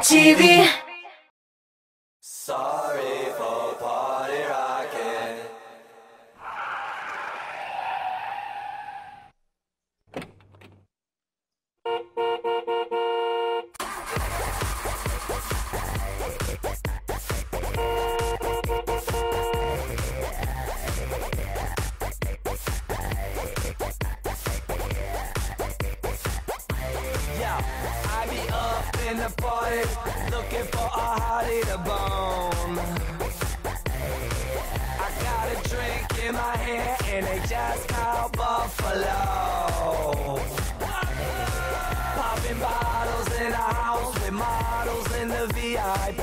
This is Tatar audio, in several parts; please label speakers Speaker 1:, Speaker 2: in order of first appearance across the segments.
Speaker 1: TV.
Speaker 2: Sorry for party rocking. Yo, I be up in the party, looking for a hottie to bone. I got a drink in my hand and they just called Buffalo. Popping bottles in the house with models in the VIP.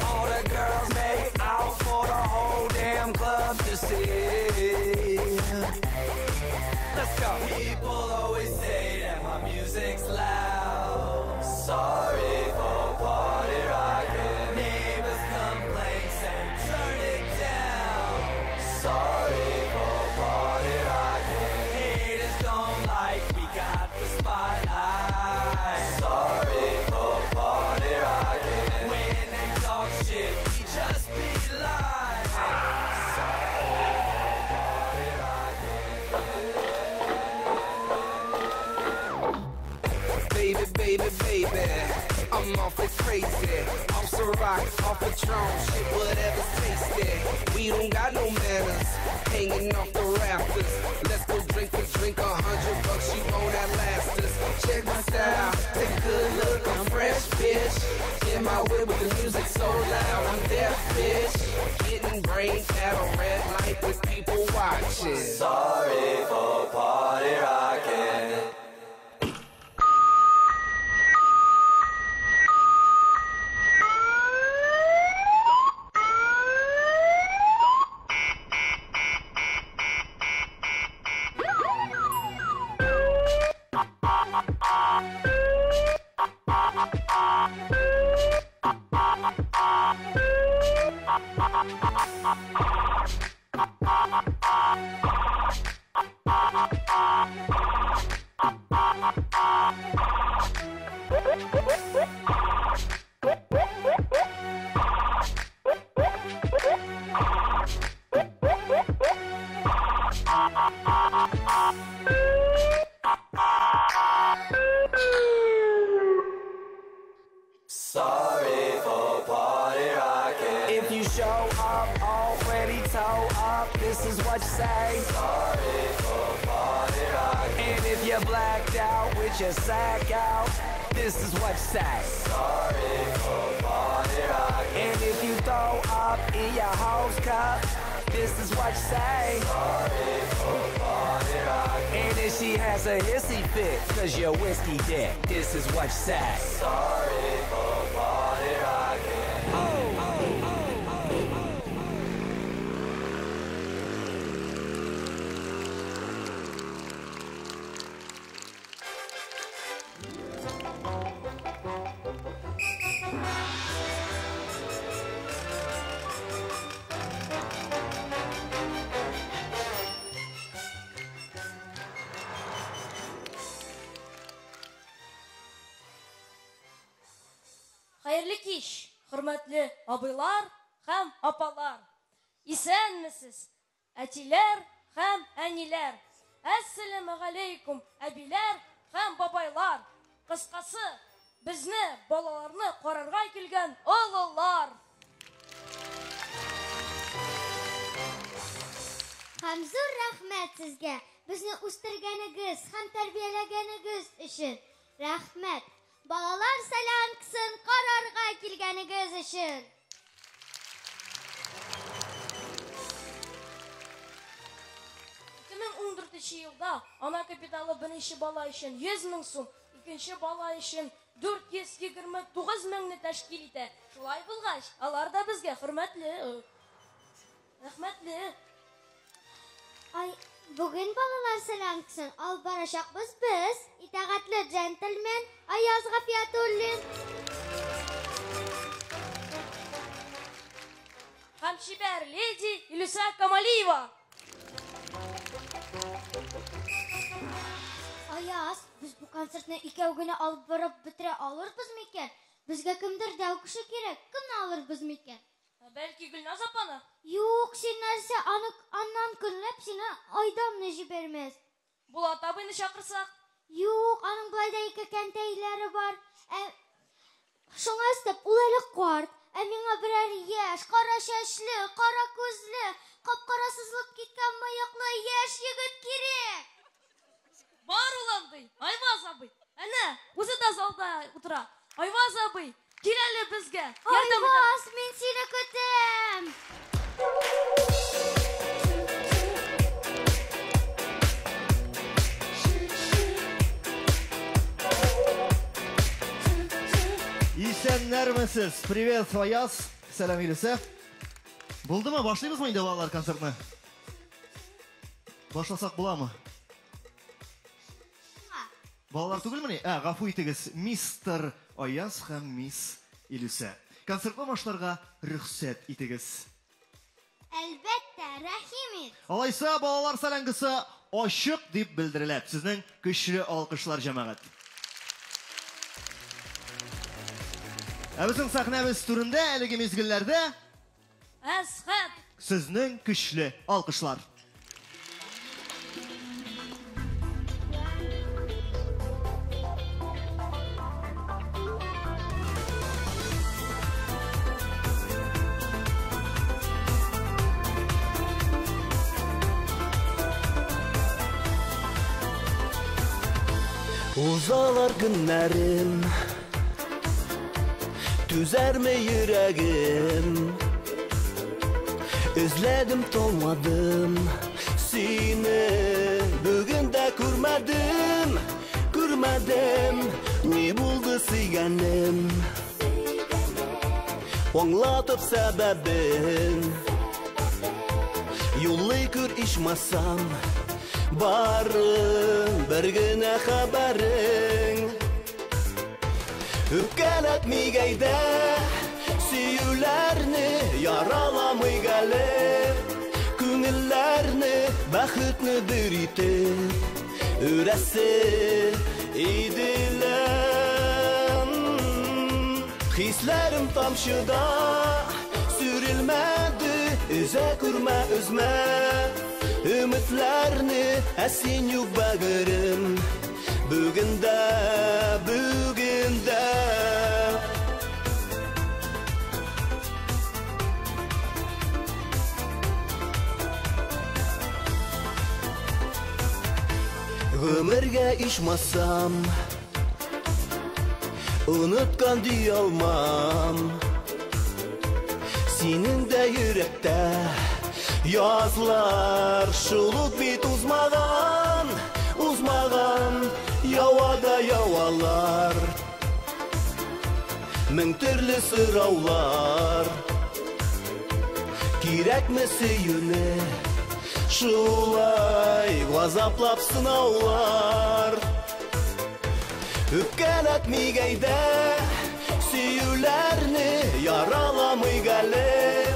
Speaker 2: All the girls make out for the whole damn club to see. Let's go. People always say that my music's loud. Sorry for party rocking. Neighbors complain, say turn it down. Sorry for party rocking. Haters don't like we got the spotlight. Sorry for party rocking. When they talk shit, we just be lying. Sorry for party rocking.
Speaker 3: Baby, baby, baby, I'm awfully crazy. Off Ciroc, off Patron, shit, whatever's tasty. We don't got no manners, hanging off the rafters. Let's go drink a drink, $100, you own that last us. Check my style, take a good look, I'm fresh, bitch. In my whip with the music so loud, I'm deaf, bitch. Getting brains at a red light with people watching.
Speaker 2: Sorry for party rocking. Sorry for party rocking.
Speaker 3: If you show up already toe up, this is what you say.
Speaker 2: Sorry for party rocking.
Speaker 3: And if you're blacked out with your sack out, this is what you say.
Speaker 2: Sorry for party rocking.
Speaker 3: And if you throw up in your house cup, this is what you say.
Speaker 2: Sorry for party rocking.
Speaker 3: And if she has a hissy fit, cause you're whiskey dick, this is what you say.
Speaker 2: Sorry for party rocking.
Speaker 4: Хәерле кич, хөрмәтле абыйлар һәм апалар. Исәнмесез, әтиләр һәм әниләр. Әссәламегаләйкүм, әбиләр һәм бабайлар. Кыскасы, безне балаларны карарга килгән олылар.
Speaker 5: Һәм зур рәхмәт сезгә, безне үстергәнегез һәм тәрбияләгәнегез өчен. Рәхмәт. Балалар солянкасын карарга килгәнегез өчен.
Speaker 4: 2014 елда ана капиталы беренче бала өчен 100 мең сум, икенче бала өчен 429 меңне тәшкил итә. Шулай булгач, алар да безгә хөрмәтле, рәхмәтле.
Speaker 5: Ай, бүген балалар солянкасын алып барачакбыз без, итагатьле джентльмен Аяз Гафиятуллин.
Speaker 4: Һәм чибәр леди Илюса Камалиева.
Speaker 5: Аяз, без бу концертны икәү генә алып барып бетерә алырбыз микән? Безгә кемдер дәү кеше кирәк. Кемне алырбыз микән?
Speaker 4: Бәлки Гөлназ апаны?
Speaker 5: Юк, син нәрсә, аны аннан көнләп сине Айдамны җибәрмәс.
Speaker 4: Булат абыйны чакырсак?
Speaker 5: Юк, аның болай да ике кәнтәйләре бар. Ә шуңа өстәп, ул әле карт. Ә миңа берәр яшь, кара чәчле, кара күзле, кап-кара сызылып киткән мыеклы яшь егет кирәк.
Speaker 4: Бар ул андый, Айваз абый. Әнә, үзе дә залда утыра. Айваз абый, кил әле безгә. Ярдәм итә.
Speaker 5: Айваз, мин сине көтәм.
Speaker 1: Исәннәрмесез? Привет, Фаяз. Сәлам, Илүсә. Булдымы? Башлыйбызмы инде балалар концертны? Башласак буламы? Балалар түгелмени? Ә, гафу итегез, мистер Аяз һәм мисс Илүсә. Концертны башларга рөхсәт итегез.
Speaker 5: Әлбәттә, рәхим ит.
Speaker 1: Алайса, балалар сәләнгесе ачык дип белдерелә. Сезнең көчле алкышлар, җәмәгать. Ә безнең сәхнәбез түрендә әлеге мизгелләрдә
Speaker 4: Әсхәт.
Speaker 1: Сезнең көчле алкышлар.
Speaker 2: Узалар көннәрем, түзәрме йөрәгем? Эзләдем, талмадым сине, бүген дә күрмәдем, күрмәдем. Ни булды сөйгәнем? Аңлатып сәбәбен, юллый күр ичмасам, бары бер генә хәбәрең. Үпкәләтмик әйдә, сөюләрне яраламыйк әле, күңелләрне бәхетне бер итеп үрәсе иделәм. Хисләрем тамчыда сүрелмәде, өзә күрмә өзмә өметләрне, ә син юк бәгырем бүген дә, бүген дә. Гомергә ичмасам, оныткан ди алмам. Синең дә йөрәктә язлар шул ук бит узмаган, узмаган, ява да явалар. Мең төрле сораулар, кирәкме сөюне, шулай газаплап сынаулар. Үпкәләтмик әйдә, сөюләрне яраламыйк әле,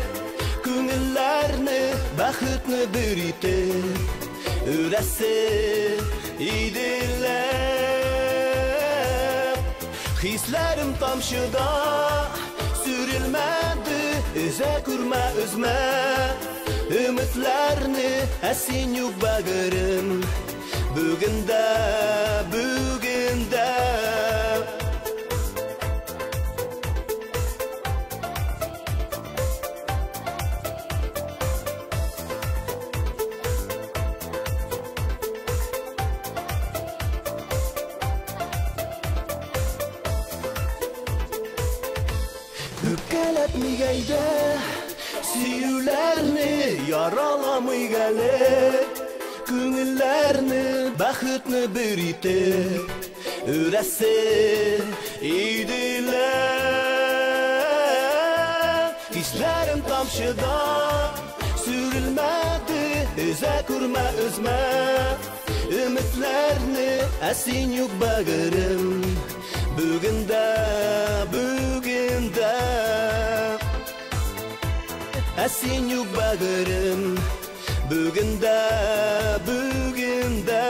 Speaker 2: күңелләрне бәхетне бер итеп үрәсе иделәр. Хисләрем тамчыда сүрелмәде, өзә күрмә өзмә өметләрне, ә син юк бәгырем бүген дә, бүген дә. Үпкәләтмик әйдә, сөюләрне яраламыйк әле, күңелләрне бәхетне бер итеп үрәсе иделәр. Хисләрем тамчыда сүрелмәде, өзә күрмә өзмә өметләрне, ә син юк бәгырем бүген дә, бүген дә. Ә син юк бәгырем бүген дә, бүген дә.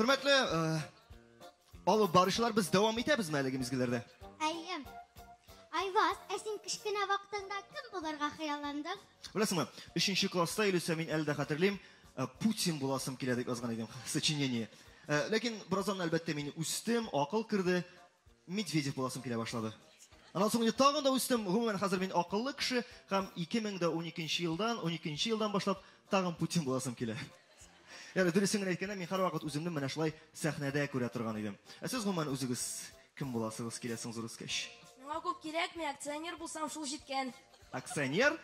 Speaker 1: Хөрмәтле алып баручылар, без дәвам итәбезме әлеге мизгелләрдә?
Speaker 5: Әйе. Айваз, ә син кечкенә вакытыңда кем булырга хыялландың?
Speaker 1: Беләсеңме, 3 класста Илүсә, мин әле дә хәтерлим, Путин буласым килә дип язган идем сочинение. Ләкин бераздан, әлбәттә, мин үстем, акыл керде, Медведев буласым килә башлады. Аннан соң инде тагын да үстем. Гомумән, хәзер мин акыллы кеше һәм 2012 елдан, 12 елдан башлап тагын Путин буласым килә. Ягъни дөресен генә әйткәндә, мин һәрвакыт үземне менә шулай сәхнәдә күрә торган идем. Ә сез гомумән үзегез кем буласыгыз килә соң зур үскәч?
Speaker 4: Миңа күп кирәкми, акционер булсам шул җиткән.
Speaker 1: Акционер?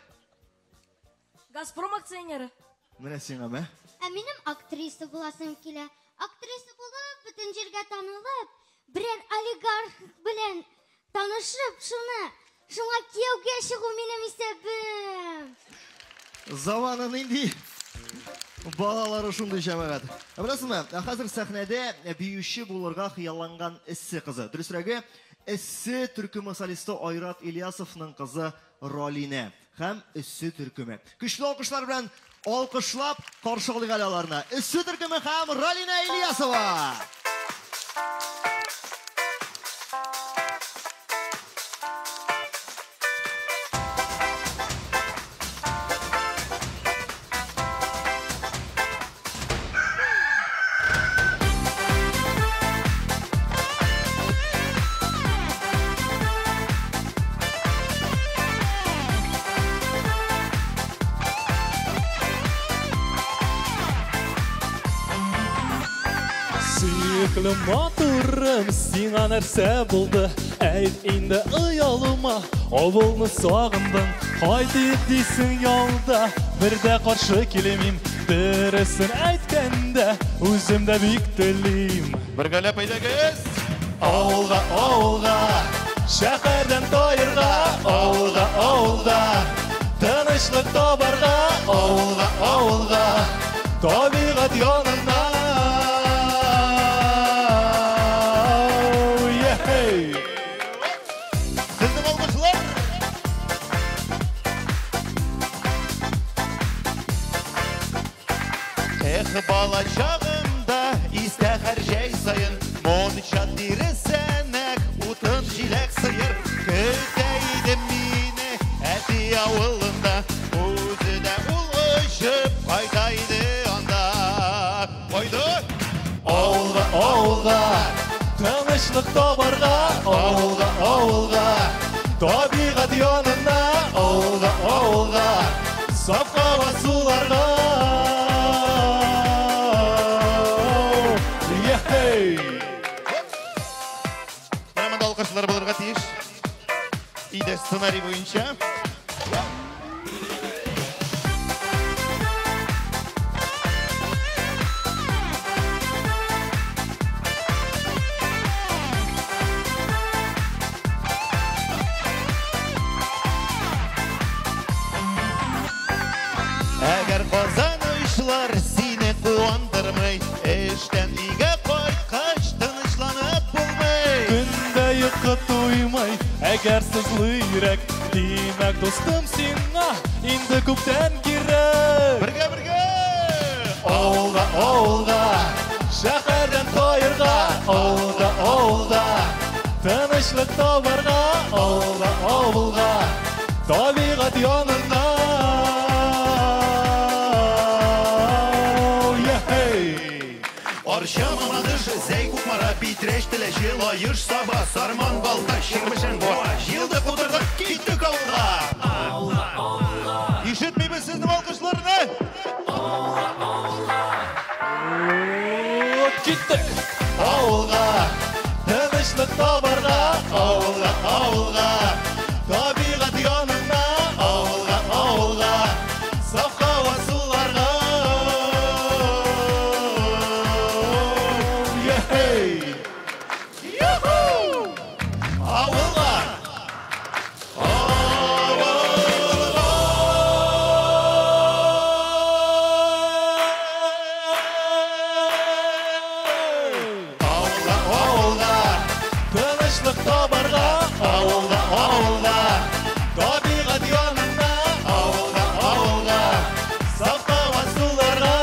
Speaker 4: Газпром акционеры.
Speaker 1: Менә сиңа мә.
Speaker 5: Ә минем актриса буласым килә. Актриса булып, бөтен җиргә танылып, берәр олигарх белән танышып, шуны, шуңа кияүгә чыгу минем исәбем.
Speaker 1: Заманы нинди? Балалары шундый җәмәгать. Ә беләсезме, хәзер сәхнәдә биюче булырга хыялланган эссе кызы. Дөресрәге, эссе төркеме солисты Айрат Ильясовның кызы Ралинә һәм эссе төркеме. Көчле алкышлар белән алкышлап каршы алыйк әле аларны. Эссе төркеме һәм Ралинә Ильясова.
Speaker 6: Сөекле матурым, сиңа нәрсә булды? Әйт инде оялыма, авылны сагындың. Кайтыйк дисең ялда, бер дә каршы килмим. Дөресен әйткәндә, үзем дә бик телим.
Speaker 7: Бергәләп әйдәгез!
Speaker 6: Авылга, авылга, шәһәрдән таерга, авылга, авылга, тынычлык табарга, авылга, авылга, табигать янына.
Speaker 7: Сезнең алкышлар! Эх, бала чагымда истә һәр җәй саен мунча тиресәнәк, утын җиләк сыер. Көтә идем мине әти авылында, үзе дә ул очып кайта иде анда. Кайда?
Speaker 6: Авылга, авылга, тынычлык табарга, авылга, авылга, табигать янына, авылга, авылга, саф һава суларга. Ехей!
Speaker 7: Менә монда алкышлар булырга тиеш. Өйдә сценарий буенча. Әгәр казанышлар сине куандырмый, эштән өйгә кайткач тынычланып булмый.
Speaker 6: Көндә йокы туймый, әгәр сызлый йөрәк, димәк, дустым, сиңа инде күптән кирәк.
Speaker 7: Бергә, бергә!
Speaker 6: Авылга, авылга, шәһәрдән таерга, авылга, авылга, тынычлык табарга, авылга, авылга, табигать янына. Ехей!
Speaker 7: Арча, Мамадыш, Зәй, Кукмара, Питрәч, Теләче, Лаеш, Саба, Сарман, Балтач, Чирмешән, Буа. Җыелдык, утырдык, киттек авылга. Ишетмибез сезнең алкышларны.
Speaker 6: Киттек! Авылга, тынычлык табарга, авылга, авылга, табигать янына, авылга, авылга, саф һава суларга. Ехей!
Speaker 7: Юху! Авылга!
Speaker 6: Авылга, авылга, тынычлык табарга, авылга, авылга, табигать янына, авылга, авылга, саф һава суларга.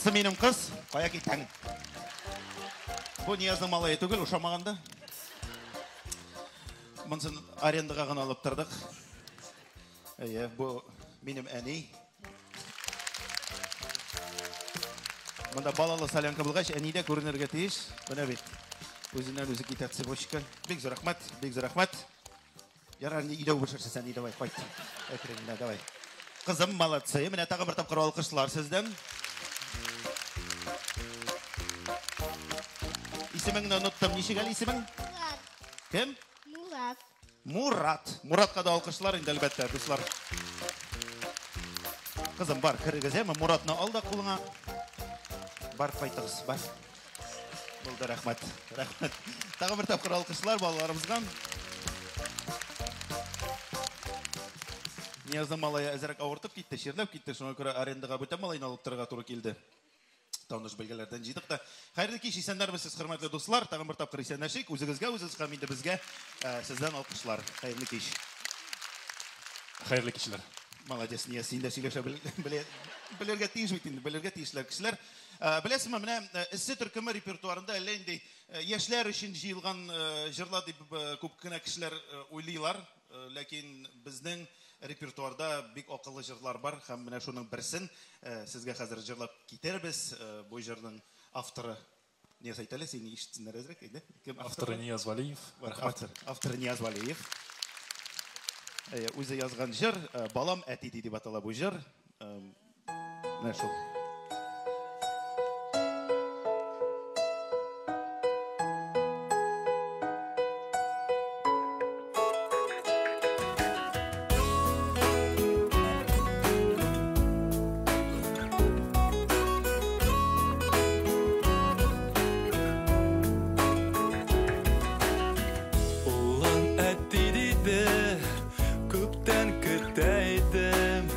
Speaker 7: Монсы минем кыз. Кая киттең? Бу Ниязның малае түгел, ошамаган да. Монысын арендага гына алып тордык. Әйе, бу минем әни. Монда балалы солянка булгач, әни дә күренергә тиеш. Менә бит. Үзеннән үзе китә цепочка. Бик зур рәхмәт, бик зур рәхмәт. Ярар, өйдә үбешерсез, әни, давай, кайт. Әкрен генә, давай. Кызым, молодцы. Менә тагын бер тапкыр алкышлар сездән. Исемеңне оныттым. Ничек әле исемең?
Speaker 5: Мурат.
Speaker 7: Кем?
Speaker 5: Мурат.
Speaker 7: Мурат. Муратка да алкышлар инде, әлбәттә, дуслар. Кызым, бар, керегез, әме? Муратны ал да кулыңа. Бар, кайтыгыз, бар. Булды, рәхмәт. Рәхмәт. Тагын бер тапкыр алкышлар балаларыбызга. Ниязның малае әзрәк авыртып китте, чирләп китте, шуңа күрә арендага бүтән малайны алып торырга туры килде. Таныш белгеләрдән җыйдык та. Хәерле кич, исәннәрмесез, хөрмәтле дуслар. Тагын бер тапкыр исәнләшик. Үзегезгә, үзегез һәм инде безгә сездән алкышлар. Хәерле кич.
Speaker 6: Хәерле кичләр.
Speaker 7: Молодец, Нияз, син дә сөйләшә белергә тиеш бит инде, белергә тиешләр кешеләр. Беләсезме, менә Эссе төркеме репертуарында әллә инде яшьләр өчен җыелган җырлар дип күп кенә кешеләр уйлыйлар, ләкин безнең репертуарда бик акыллы җырлар бар һәм менә шуның берсен сезгә хәзер җырлап китербез. Бу җырның авторы Нияз, әйт әле, сине ишетсеннәр әзрәк, әйдә. Кем
Speaker 6: авторы? Нияз Валиев.
Speaker 7: Рәхмәт. Авторы Нияз Валиев. Үзе язган җыр, Балам әти дип атала бу җыр. Менә шул.
Speaker 6: Улым әти диде, күптән көтә идем.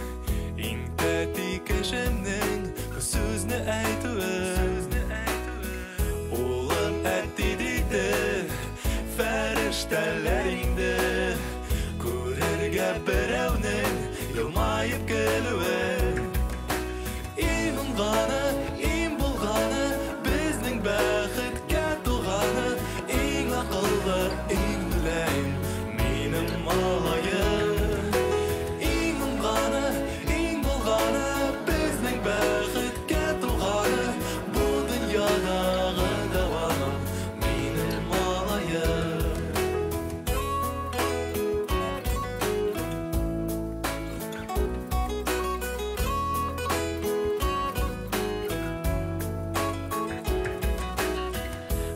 Speaker 6: Иң тәти кешемнең бу сүзне әйтүен. Улым әти диде, фәрештәләр инде. Күрергә берәүнең елмаеп көлүен. Иң уңганы, иң булганы, безнең бәхеткә туганы, иң акыллы, иң мөлаем, минем малаем. Иң уңганы, иң булганы, безнең бәхеткә туганы, бу дөньядагы дәвамым, минем малаем.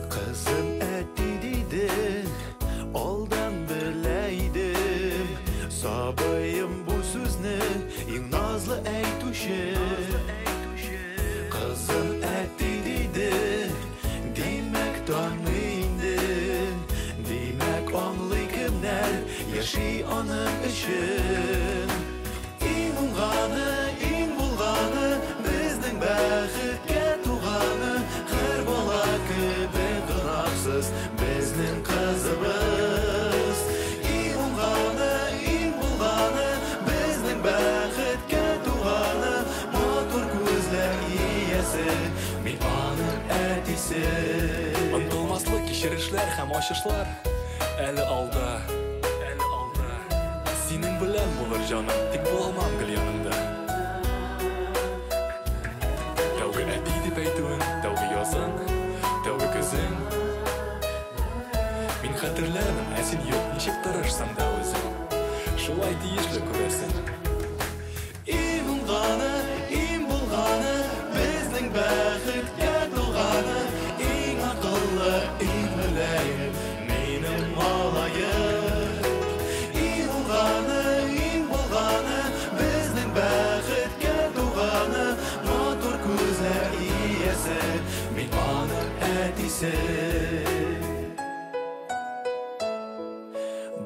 Speaker 7: Кызым әти диде, алдан белә идем. Сабыем бу сүзне иң назлы әйтүче. Кызым әти диде, димәк таный инде. Димәк аңлый кемнәр яши аның өчен. Иң уңганы, иң булганы, безнең бәхеткә туганы, һәр бала кебек гөнаһсыз безнең кызыбыз. Иң уңганы, иң булганы, безнең бәхеткә туганы, матур күзләр иясе, мин аның әтисе.
Speaker 6: Онытылмаслык кичерешләр һәм ачышлар әле алда. Әле алда. Синең белән булыр җаным, тик булалмам гел яныңда. Тәүге әти дип әйтүең, тәүге язың, тәүге көзең. Мин хәтерләрмен, ә син юк, ничек тырышсаң да үзең. Шулай тиешле күрәсең.
Speaker 7: Иң уңганы, иң булганы, безнең бәхеткә туганы, иң акыллы, иң мөлаем, минем малаем. Иң уңганы, иң булганы, безнең бәхеткә туганы, матур күзләр иясе, мин аның әтисе.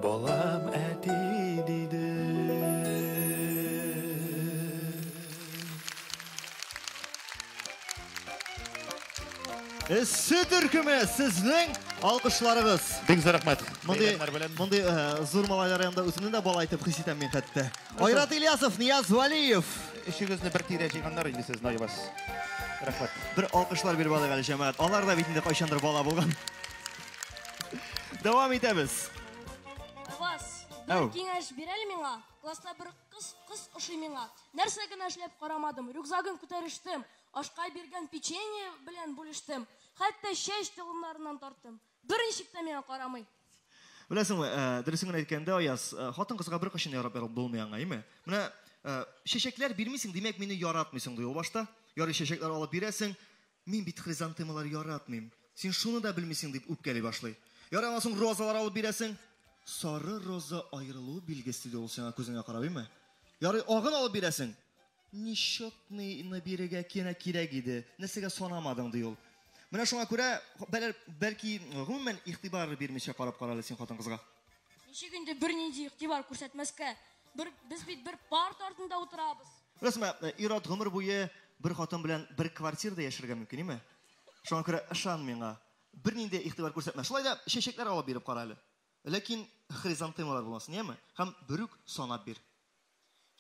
Speaker 7: Балам әти диде.
Speaker 1: Эссе төркеме, сезнең алкышларыгыз.
Speaker 7: Бик зур рәхмәт.
Speaker 1: Мондый,
Speaker 7: Бәйрәмнәр белән.
Speaker 1: мондый зур малайлар янында үземне дә бала итеп хис итәм мин хәтта. Айрат Ильясов, Нияз Валиев.
Speaker 7: Өчегезне бер тирә җыйганнар инде сез, Наибас.
Speaker 6: Рәхмәт.
Speaker 1: Бер алкышлар биреп алыйк әле, җәмәгать. Алар да бит инде кайчандыр бала булган. Дәвам итәбез.
Speaker 4: Айваз, бер киңәш бир әле миңа. Класста бер кыз ошый миңа. Нәрсә генә эшләп карамадым. Рюкзагын күтәрештем, ашка биргән печенье белән бүлештем. Хәтта чәч толымнарыннан тарттым. Берничек тә миңа карамый.
Speaker 1: Беләсеңме, дөресен генә әйткәндә, Аяз, хатын-кызга беркайчан ярап булмый аңа, әйме? Менә чәчәкләр бирмисең, димәк, мине яратмыйсың, ди ул башта. Ярый, чәчәкләр алып бирәсең, мин бит хризантемалар яратмыйм. Син шуны да белмисең, дип үпкәли башлый. Ярый, аннан соң розалар алып бирәсең. Сары роза аерылу билгесе, ди ул сиңа күзеңә карап, әйме? Ярый, агын алып бирәсең. Несчетныйны бирергә кенә кирәк иде. Нәрсәгә санамадың, ди ул. Менә шуңа күрә, бәлки, гомумән игътибар бирмичә карап кара әле син хатын-кызга.
Speaker 4: Ничек инде бернинди игътибар күрсәтмәскә? Без бит бер парта артында утырабыз.
Speaker 1: Беләсеңме, ир-ат гомер буе бер хатын белән бер квартирада яшәргә мөмкин, име? Шуңа күрә ышан миңа. Бернинди игътибар күрсәтмә. Шулай да чәчәкләр алып биреп кара әле. Ләкин хризантемалар булмасын, яме? Һәм берүк санап бир.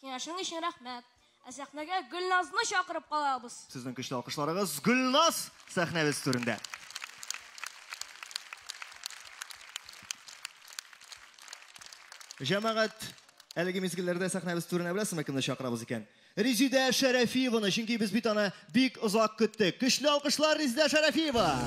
Speaker 4: Киңәшең өчен рәхмәт. Ә сәхнәгә Гөлназны чакырып калабыз.
Speaker 1: Сезнең көчле алкышларыгыз Гөлназ сәхнәбез түрендә. Җәмәгать, әлеге мизгелләрдә сәхнәбез түренә беләсезме кемне чакырабыз икән? Резидә Шәрәфиеваны, чөнки без бит аны бик озак көттек. Көчле алкышлар Резидә Шәрәфиева!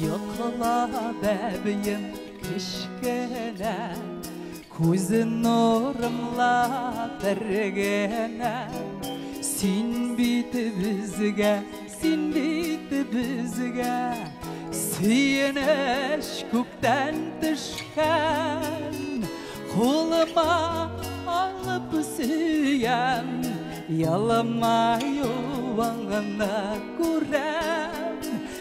Speaker 2: Йокла, бәбием, кечкенә, күзе нурымла бер генә. Син бит безгә, син бит безгә, сөенеч күктән төшкән. Кулыма алып сөям, елмаюыңны күрәм.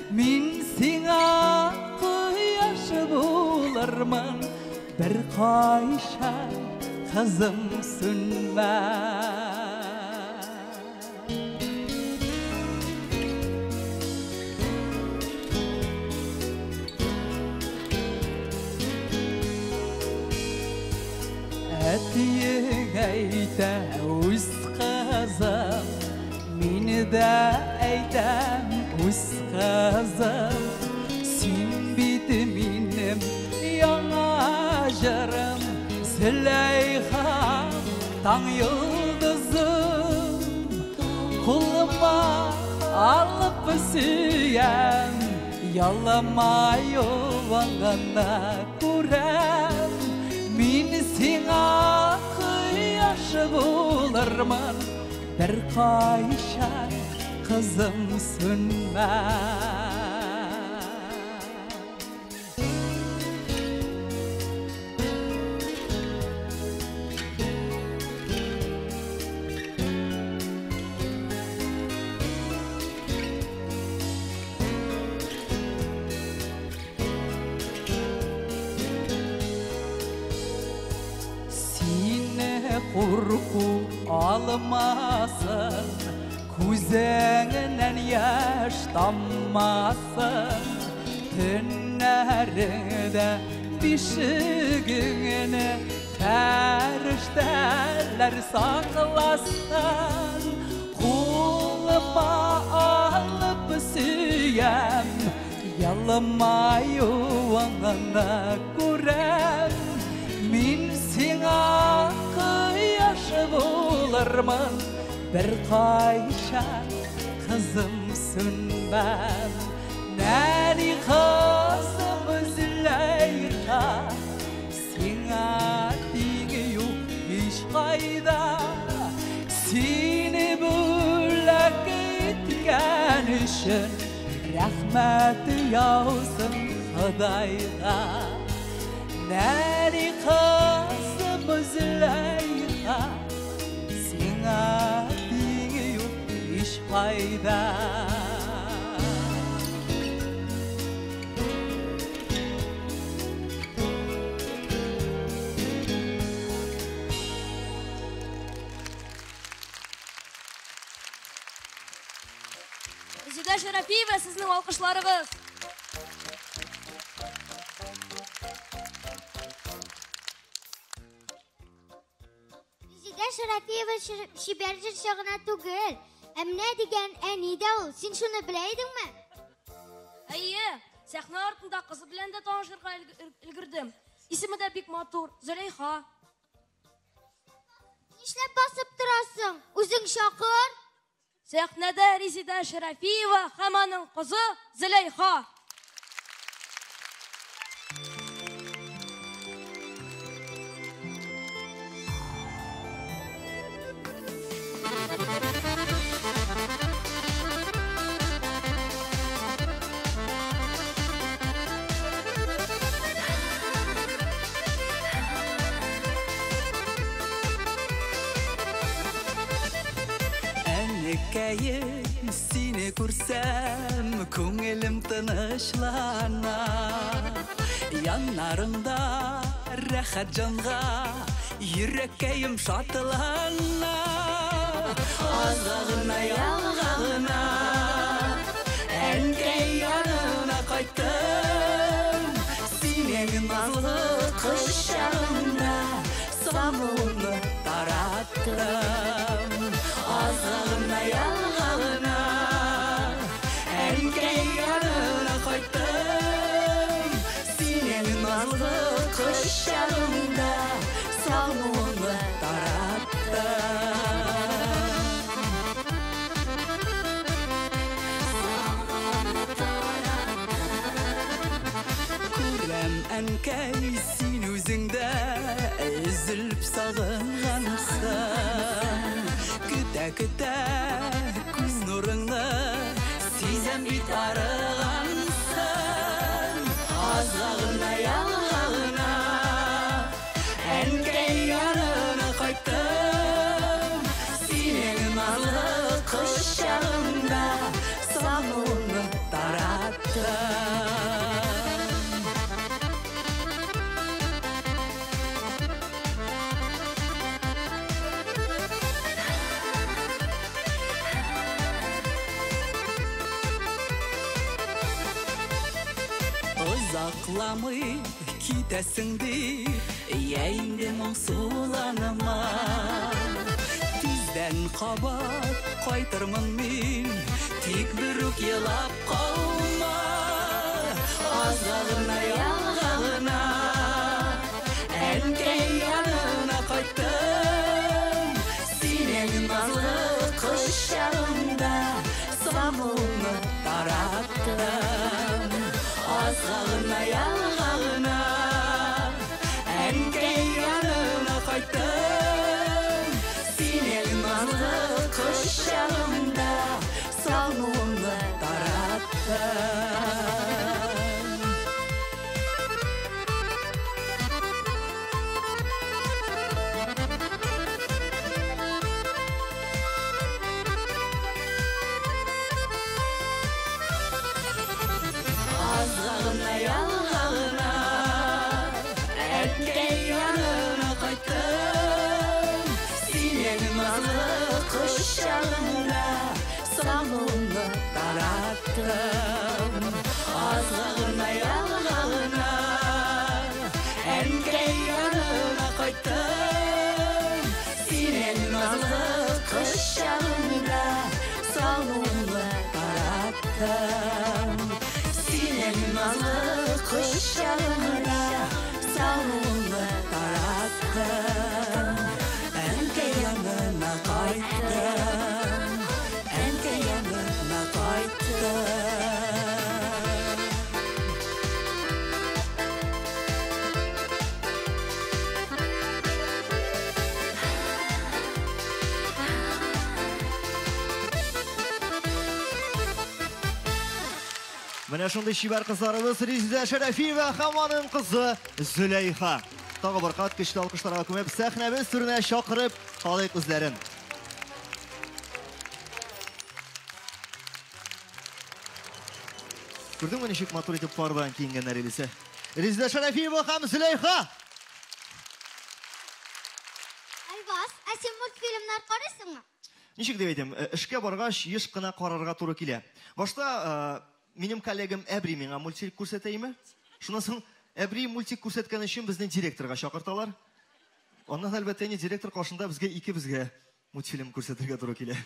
Speaker 2: Мин сиңа кояш булырмын, бер кайчан кызым сүнмә. Әтиең әйтә, үз кызым, мин дә әйтәм, үз кызым. Син бит минем яңа җырым, Зөләйха, таң йолдызым. Кулыма алып сөям, елмаюыңны күрәм. Мин сиңа кояш булырмын, бер кайчан кызым сүнмә. Сине курку алмасын, күзеңнән яшь таммасын. Төннәреңдә бишегеңне фәрештәләр сакласын. Кулыма алып сөям, елмаюыңны күрәм. Мин сиңа кояш булырмын, бер кайчан кызым сүнмәм. Нәни кызым Зөләйха, сиңа тиңе юк һич кайда. Сине бүләк иткән өчен рәхмәт яусын Ходайга. Нәни кызым Зөләйха, сиңа тиңе юк һич кайда.
Speaker 4: Шәрәфиева, сезнең алкышларыгыз.
Speaker 5: Резидә Шәрәфиева чибәр җырчы гына түгел, ә менә дигән әни дә ул. Син шуны белә идеңме?
Speaker 4: Әйе, сәхнә артында кызы белән дә танышырга өлгердем. Исеме дә бик матур, Зөләйха.
Speaker 5: Нишләп басып торасың? Үзең чакыр.
Speaker 4: Сәхнәдә Резидә Шәрәфиева һәм аның кызы Зөләйха.
Speaker 2: Әнекәем, сине күрсәм, күңелем тынычлана. Яннарыңда рәхәт җанга, йөрәккәем шатлана. Азга гына, ялга гына, әнкәй янына кайттым. Синең назлы кочагыңда сагынуны тараттым. Азга гына, ялга гына, әнкәй янына кайттым. Синең назлы кочагыңда сагынуны тараттым. Күрәм, әнкәй, син үзең дә өзелеп сагынгансың. Көтә-көтә күз нурыңны сизәм бит арыгансың. Азга гына, ялга гына, әнкәй янына кайттым. Синең назлы кочагыңда сагынуны тараттым. Озакламый китәсең дип, йә инде моңсуланма. Тиздән кабат кайтырмын мин, тик берүк елап калма. Азга гына, ялга гына, әнкәй янына кайттым. Синең назлы кочагыңда сагынуны тараттым. Азга гына, ялга гына, әнкәй янына кайттым. Синең назлы кочагыңда сагынуны тараттым. Азга гына, ялга гына, әнкәй янына кайттым. Синең назлы кочагыңда сагынуны тараттым. Азга гына, ялга гына, әнкәй янына кайттым. Синең назлы кочагыңда сагынуны тараттым. Синең назлы кочагыңда сагынуны тараттым. Әнкәй янына кайттым, әнкәй янына кайттым.
Speaker 1: Менә шундый чибәр кызларыбыз Резидә Шәрәфиева һәм аның кызы Зөләйха. Тагы бер кат көчле алкышларга күмеп, сәхнәбез түренә чакырып калыйк үзләрен. Күрдеңме ничек матур итеп пардан киенгәннәр, Элиса? Резидә Шәрәфиева һәм Зөләйха!
Speaker 5: Айваз, ә син мультфильмнар карыйсыңмы?
Speaker 1: Ничек дип әйтим, эшкә баргач еш кына карарга туры килә. Башта минем коллегам Әбри миңа мультфильм күрсәтә име? Шуннан соң Әбри мультик күрсәткән өчен безне директорга чакырталар. Аннан, әлбәттә, инде директор каршында безгә икебезгә мультфильм күрсәтергә туры килә.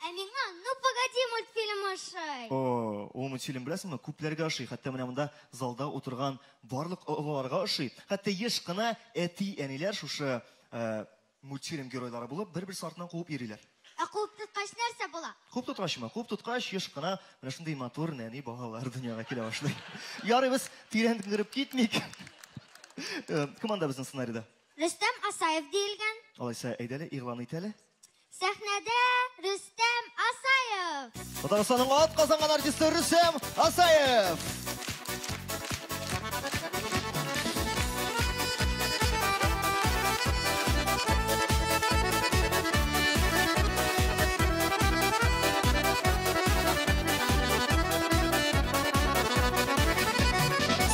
Speaker 5: Ә миңа «Ну погоди» мультфильмы ошый.
Speaker 1: О, ул мультфильм беләсеңме, күпләргә ошый. Хәтта менә монда залда утырган барлык олыларга ошый. Хәтта еш кына әти-әниләр шушы мультфильм геройлары булып, бер-берсе артыннан куып йөриләр.
Speaker 5: Ә куып тоткач нәрсә була?
Speaker 1: Куып тоткачмы? Куып тоткач еш кына менә шундый матур нәни балалар дөньяга килә башлый. Ярый, без тирән кереп китмик. Кем анда безнең сценарийда?
Speaker 5: Рөстәм Асаев диелгән.
Speaker 1: Алайса, әйдәле, игълан ит әле.
Speaker 5: Сәхнәдә Рөстәм Асаев.
Speaker 1: Татарстанның ат казанган артисты Рөстәм Асаев.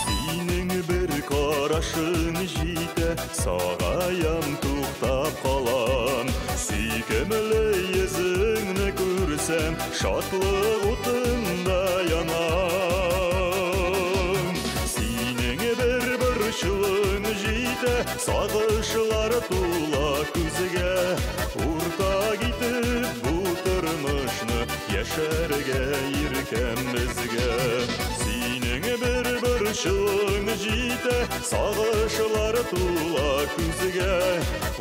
Speaker 8: Синең бер карашың җитә, сагаям, туктап калам. Сөйкемле йөзеңне күрсәм, шатлык утында янам. Синең бер борчуың җитә, сагышлар тула күзгә. Уртак итеп бу тормышны яшәргә иркәм безгә. Синең бер борчуың җитә, сагышлар тула күзгә.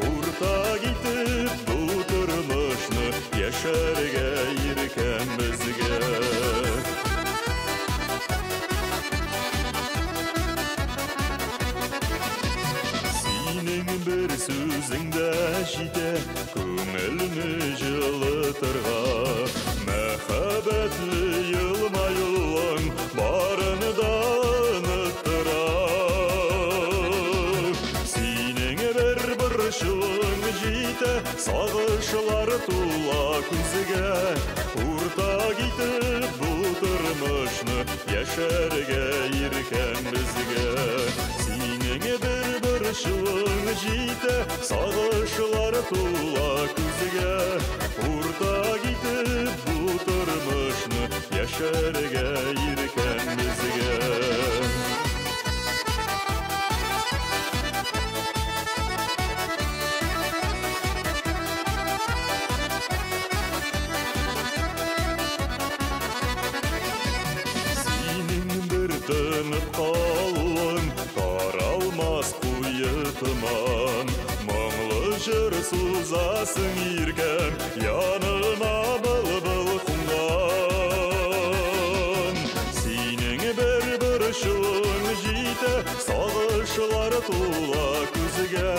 Speaker 8: Уртак итеп бу тормышны яшәргә иркәм безгә. Синең бер сүзең дә җитә, күңелне җылытырга. Мәхәббәтле елмаюың барын да оныттыра. Синең бер борчуың җитә, сагышлар тула күзгә. Уртак итеп бу тормышны яшәргә иркәм безгә. Синең бер борчуың җитә, сагышлар тула күзгә. Уртак итеп бу тормышны яшәргә иркәм безгә. Синең бер тынып калуың, таралмас куе томан. Моңлы җыр сузасың иркәм, яныма былбыл кунган. Синең бер борчуың җитә, сагышлар тула күзгә.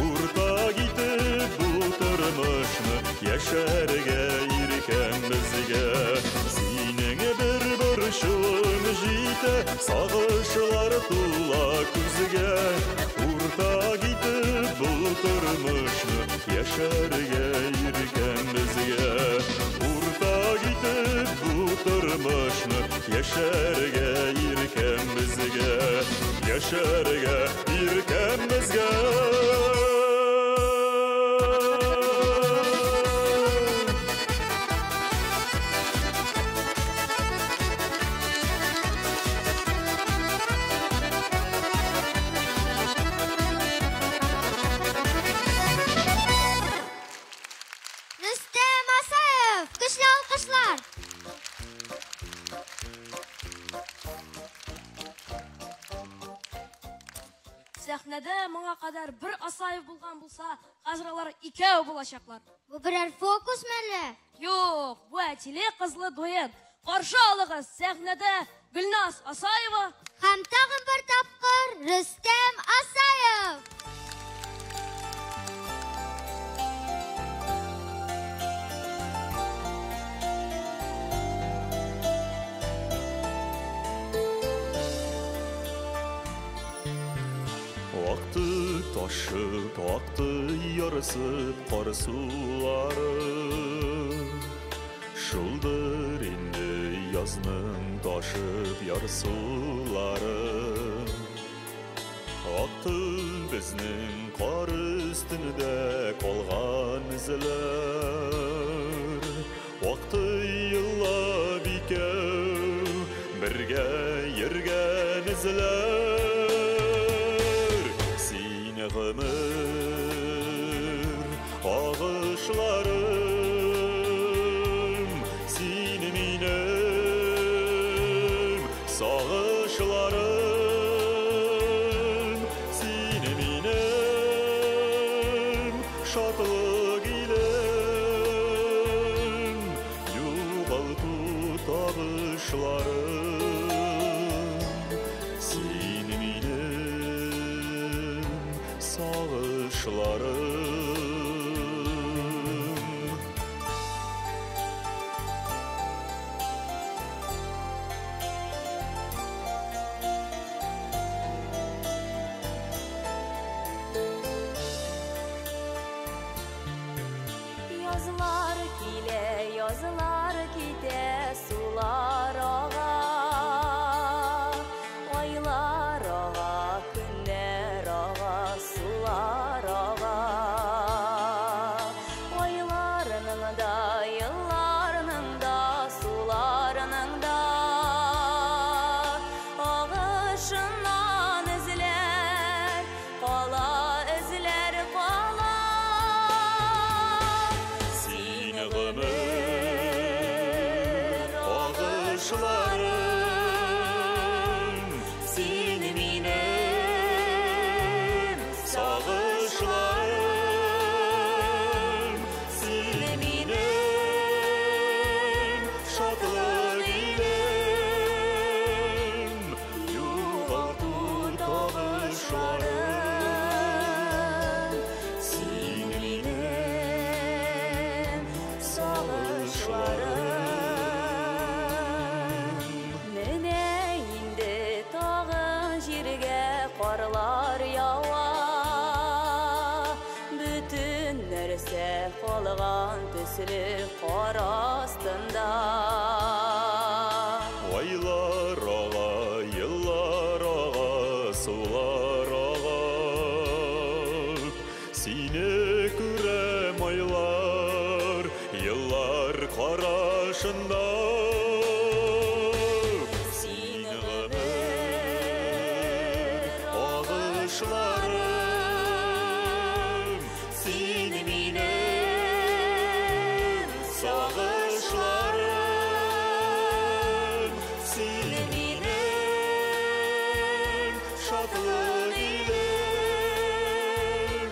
Speaker 8: Уртак итеп бу тормышны яшәргә иркәм безгә. Синең бер борчуың җитә, сагышлар тула күзгә. Уртак итеп бу тормышны яшәргә иркәм безгә. Уртак итеп бу тормышны яшәргә иркәм безгә. Яшәргә иркәм безгә.
Speaker 5: Рөстәм Асаев, көчле алкышлар.
Speaker 4: Сәхнәдә моңа кадәр бер Асаев булган булса, хәзер алар икәү булачаклар.
Speaker 5: Бу берәр фокус мәле?
Speaker 4: Юк, бу әтиле кызлы дуэт. Каршы алыгыз, сәхнәдә Гөлназ Асаева
Speaker 5: һәм тагын бер тапкыр Рөстәм Асаев.
Speaker 8: Акты ташып, акты ярсып кар сулары. Шулдыр инде язның ташып ярсулары. Акты безнең кар өстендә калган эзләр. Акты еллап икәү бергә йөргән эзләр. Син гомер агышларым, син минем сагышларым, син минем шатлык илем, югалту табышларым, син минем сагышларым.
Speaker 9: Язлар килә, язлар китә, сулар ага. Айлар ага, көннәр ага, сулар ага. Айларның да, елларның да, суларның да агышыннан эзләр, кала эзләр, кала.
Speaker 8: Син гомер агышларым, син минем сагышларым, син минем шатлык илем, югалту табышларым, син минем сагышларым.
Speaker 9: Менә инде тагын җиргә карлар ява. Бөтен нәрсә калган төсле кар астында.
Speaker 8: Айлар ага, еллар ага, сулар ага. Сине күрәм айлар, еллар карашында. Син гомер агышларым, син минем сагышларым, син минем шатлык илем,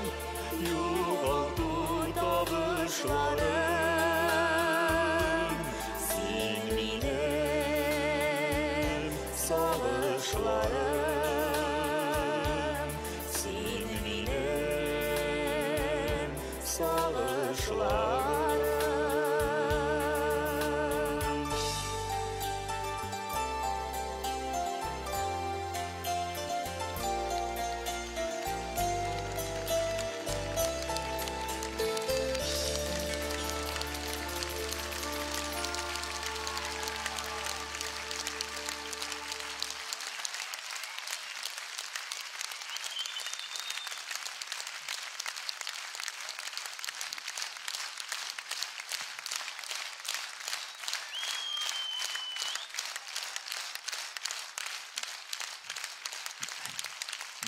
Speaker 8: югалту табышларым, син минем сагышларым, син минем сагышларым.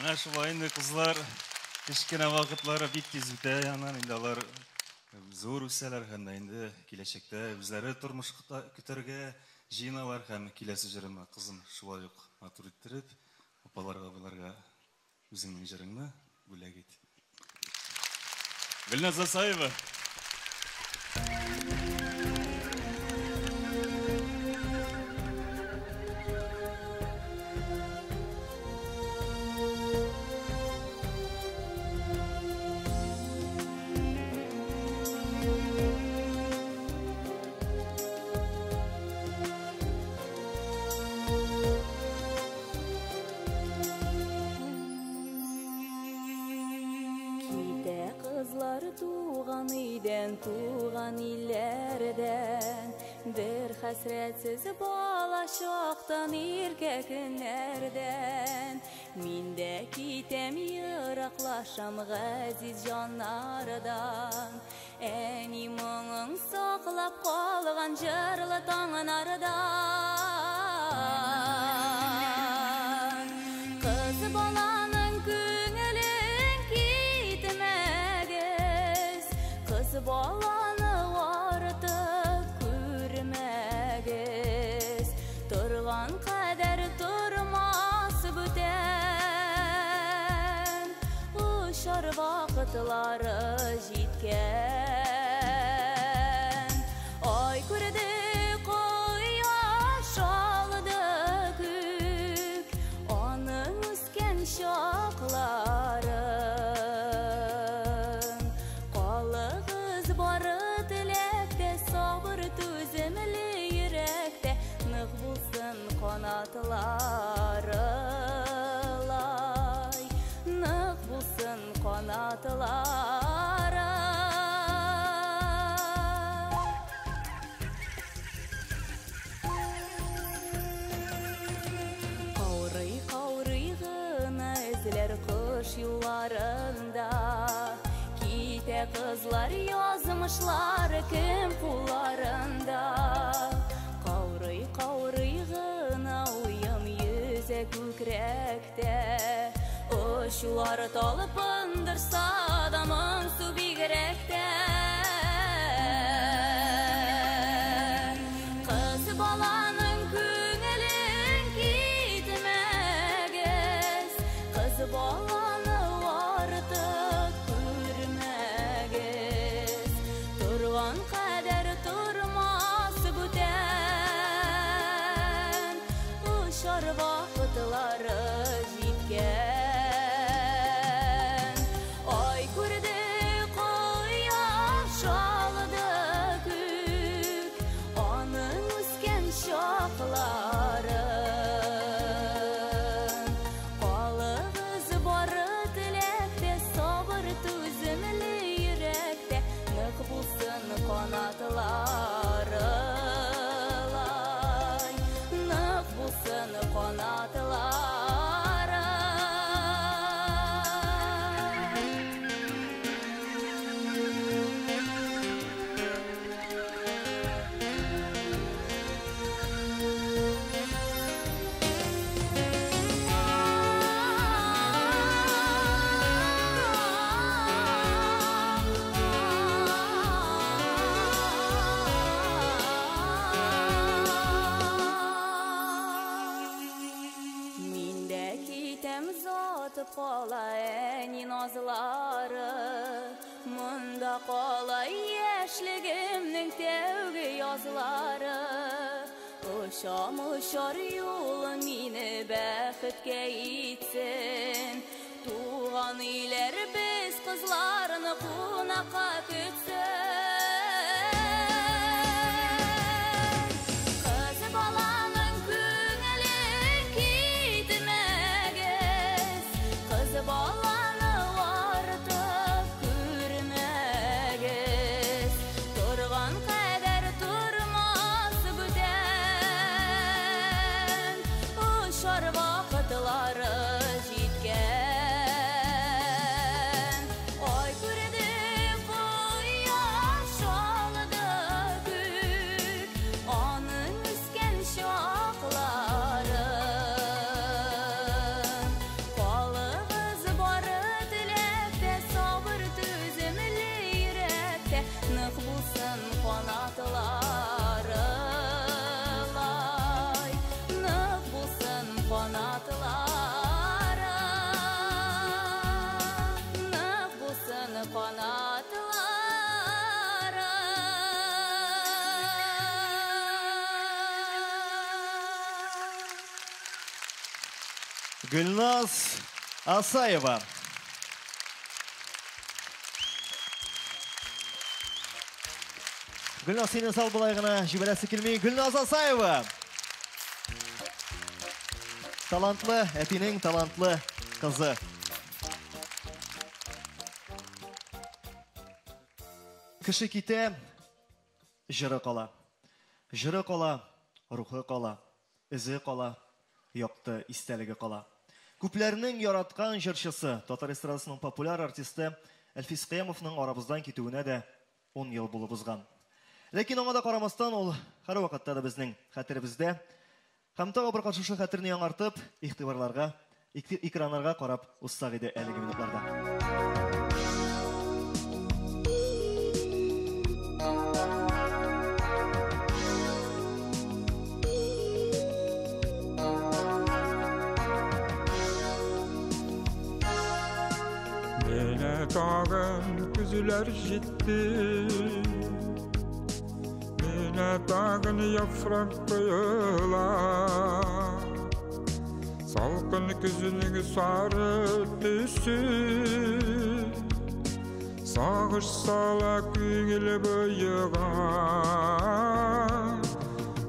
Speaker 6: Менә шулай инде, кызлар, кечкенә вакытлары бик тиз үтә, аннан инде алар зур үсәләр һәм дә инде киләчәктә үзләре тормыш көтәргә җыеналар һәм киләсе җырымны, кызым, шулай ук матур иттереп, апаларга, абыйларга үзеңнең җырыңны бүләк ит. Гөлназ Асаева.
Speaker 9: Китә кызлар туган өйдән, туган илләрдән, бер хәсрәтсез бала Бала чактан иркә көннәрдән. Мин дә китәм, ераклашам газиз җаннардан. Әни моңың саклап калган җырлы таңнардан. Кыз баланың күңелен китмәгез, кыз баланы артык күрмәгез. Торган кадәр тормас бүтән, очар вакытлары җиткән. Ай күрде, кояш алды күк, аның үскән чакларын. Калыгыз бары теләктә, сабыр түземле йөрәктә, нык булсын канатлары лай, нык булсын канатлары. Каурый, каурый гына эзләр кош юлларында. Китә кызлар, язмышлары кем кулларында. Каурый, каурый гына уем йөзә күкрәктә. Очулар талпындырса да моңсу бигрәк тә. Кыз баланың күңелен китмәгез, кыз баланы артык күрмәгез. Торган кадәр тормас бүтән, очар вакытлары җиткән. Ай күрде, кояш алды күк, аның үскән чакларын. Калыгыз бары теләктә, сабыр түземле йөрәктә, нык булсын канатлары лай, нык булсын канатлары. Мин дә китәм, затып кала әни назлары. Монда кала яшьлегемнең тәүге язлары. Очам, очар юлым мине бәхеткә итсен. Туган өйләр без кызларны кунакка көтсен. Кыз баланың күңелен китмәгез, кыз баланы артык күрмәгез. Торган кадәр тормас бүтән, очар вакытлары җиткән. Ай күрде, кояш алды күк, аның үскән чакларын. Калыгыз бары теләктә, сабыр түземле йөрәктә, нык булсын канатлары лай, нык булсын канатлары, нык булсын канатлары.
Speaker 1: Гөлназ Асаева. Гөлназ, сине сал болай гына җибәрәсе килми. Гөлназ Асаева. Талантлы әтинең талантлы кызы. Кеше китә, җыры кала. Җыры кала, рухы кала. эзе кала, якты истәлеге кала. Күпләрнең яраткан җырчысы, татар эстрадасының популяр артисты Әлфис Кыямовның арабыздан китүенә дә 10 ел булып узган. Ләкин аңа да карамастан, ул һәрвакытта да безнең хәтеребездә. Һәм тагы бер кат шушы хәтерне яңартып, игътибарларга, экраннарга карап узсак иде әлеге минутларда.
Speaker 10: Менә тагын көзләр җитте. Менә тагын яфрак коела. Салкын көзнең сары төсе. Сагыш сала күңел буега.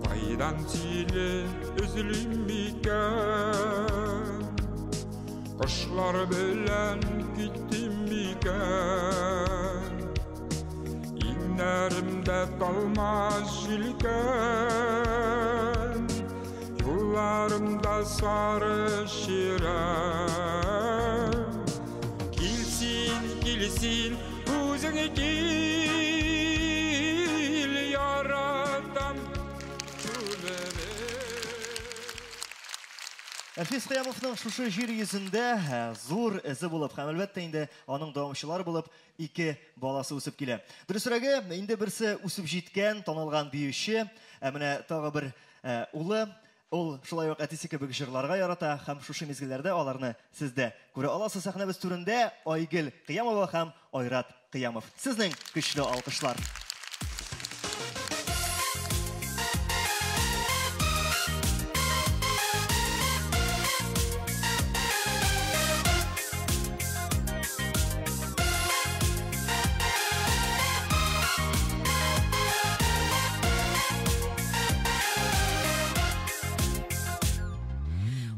Speaker 10: Кайдан сине эзлим микән? Кошлар белән киттем микән? Иңнәремдә талмас җилкән, юлларымда сары чирәм. Кил син, кил син, үзең кил, яратам күңелем.
Speaker 1: Әлфис Кыямовның шушы җир йөзендә зур эзе булып һәм әлбәттә инде аның дәвамчылары булып ике баласы үсеп килә. Дөресрәге, инде берсе үсеп җиткән, танылган биюче, ә менә тагы бер улы, ул шулай ук әтисе кебек җырларга ярата һәм шушы мизгелләрдә аларны сез дә күрә аласыз. Сәхнәбез түрендә Айгөл Кыямова һәм Айрат Кыямов. Сезнең көчле алкышлар.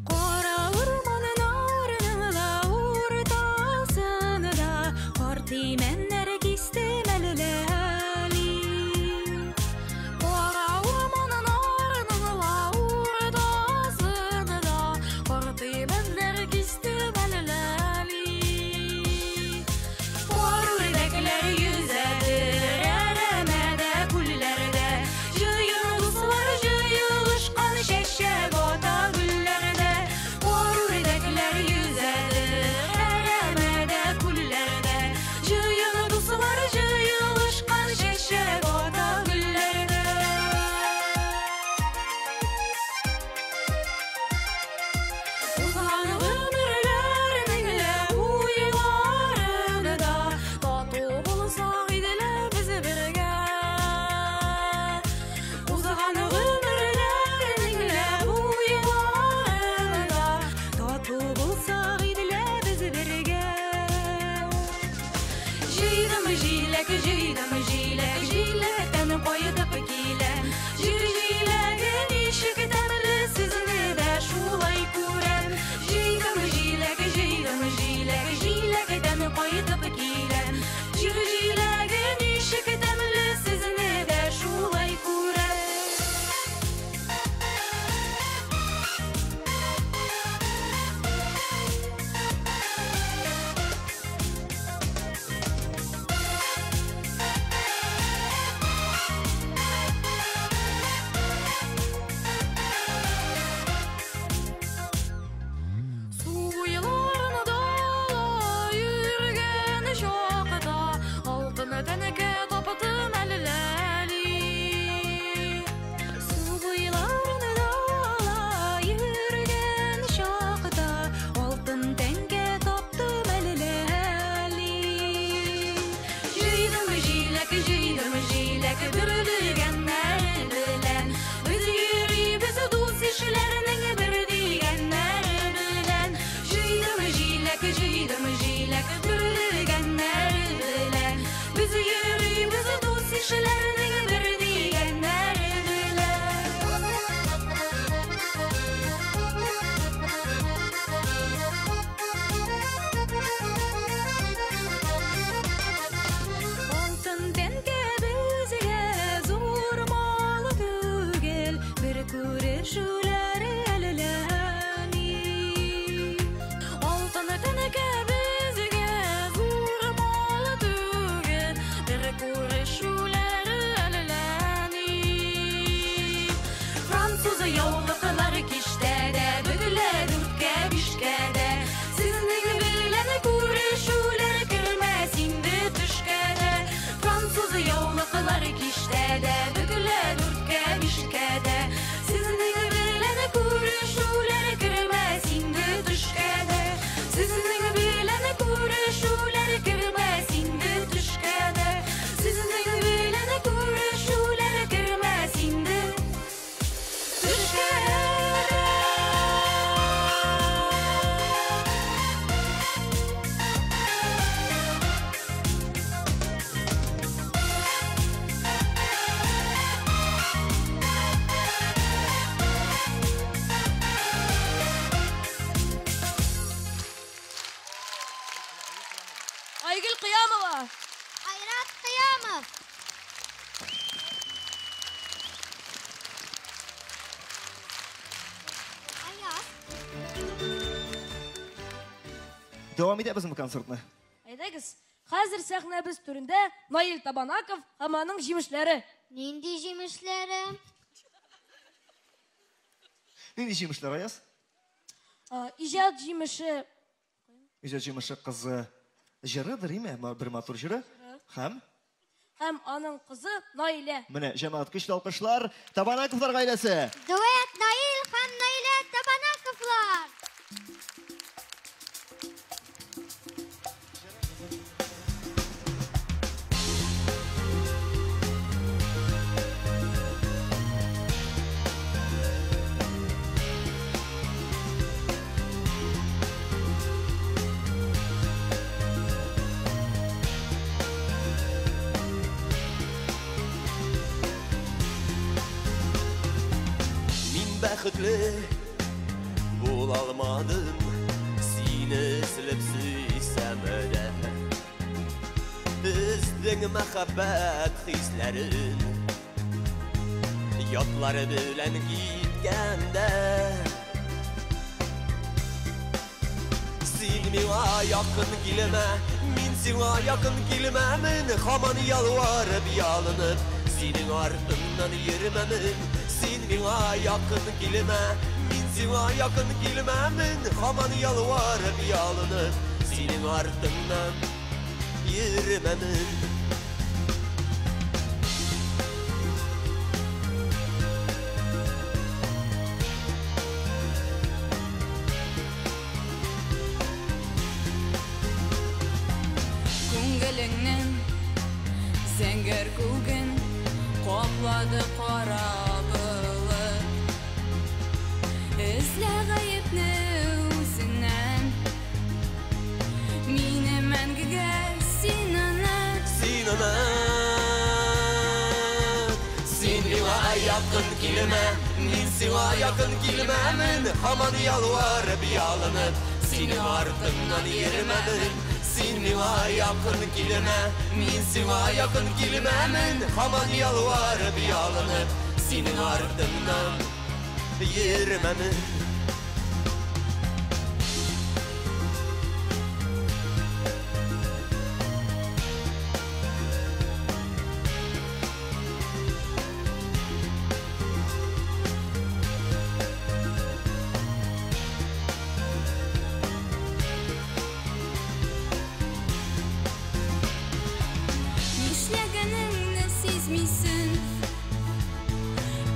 Speaker 9: Кара урманның арның уртасында карт имәннәр кистем әллә.
Speaker 1: Дәвам итәбезме концертны?
Speaker 4: Әйдәгез, хәзер сәхнәбез түрендә Наил Табанаков һәм аның җимешләре.
Speaker 5: Нинди җимешләре?
Speaker 1: Нинди җимешләр, Аяз?
Speaker 4: Иҗат җимеше.
Speaker 1: Иҗат җимеше кызы җырыдыр, име? Бер матур җыры. Һәм?
Speaker 4: Һәм аның кызы Наилә.
Speaker 1: Менә җәмәгать көчле алкышлар Табанаковлар гаиләсе.
Speaker 5: Дуэт Наил һәм Наилә Табанаковлар.
Speaker 8: Бәхетле булалмадым, сине эзләп сөйсәм дә. Безнең мәхәббәт хисләрен ятлары белән киткәндә. Син миңа якын килмә, мин сиңа якын килмәмен, һаман ялварып ялынып, синең артыңнан йөрмәмен. Син миңа якын килмә, мин сиңа якын килмәмен, һаман ялварып ялынып, синең артыңнан йөрмәмен.
Speaker 9: Күңелеңнең зәңгәр күген каплады кара болыт. Эзлә гаепне үзеңнән, мине мәңгегә син оныт.
Speaker 8: Син оныт, син миңа якын килмә, мин сиңа якын килмәмен, һаман ялварып ялынып, синең артыңнан йөрмәмен. Син миңа якын килмә, мин сиңа якын килмәмен, һаман ялварып ялынып, синең артыңнан йөрмәмен.
Speaker 9: Нишләгәнеңне сизмисең,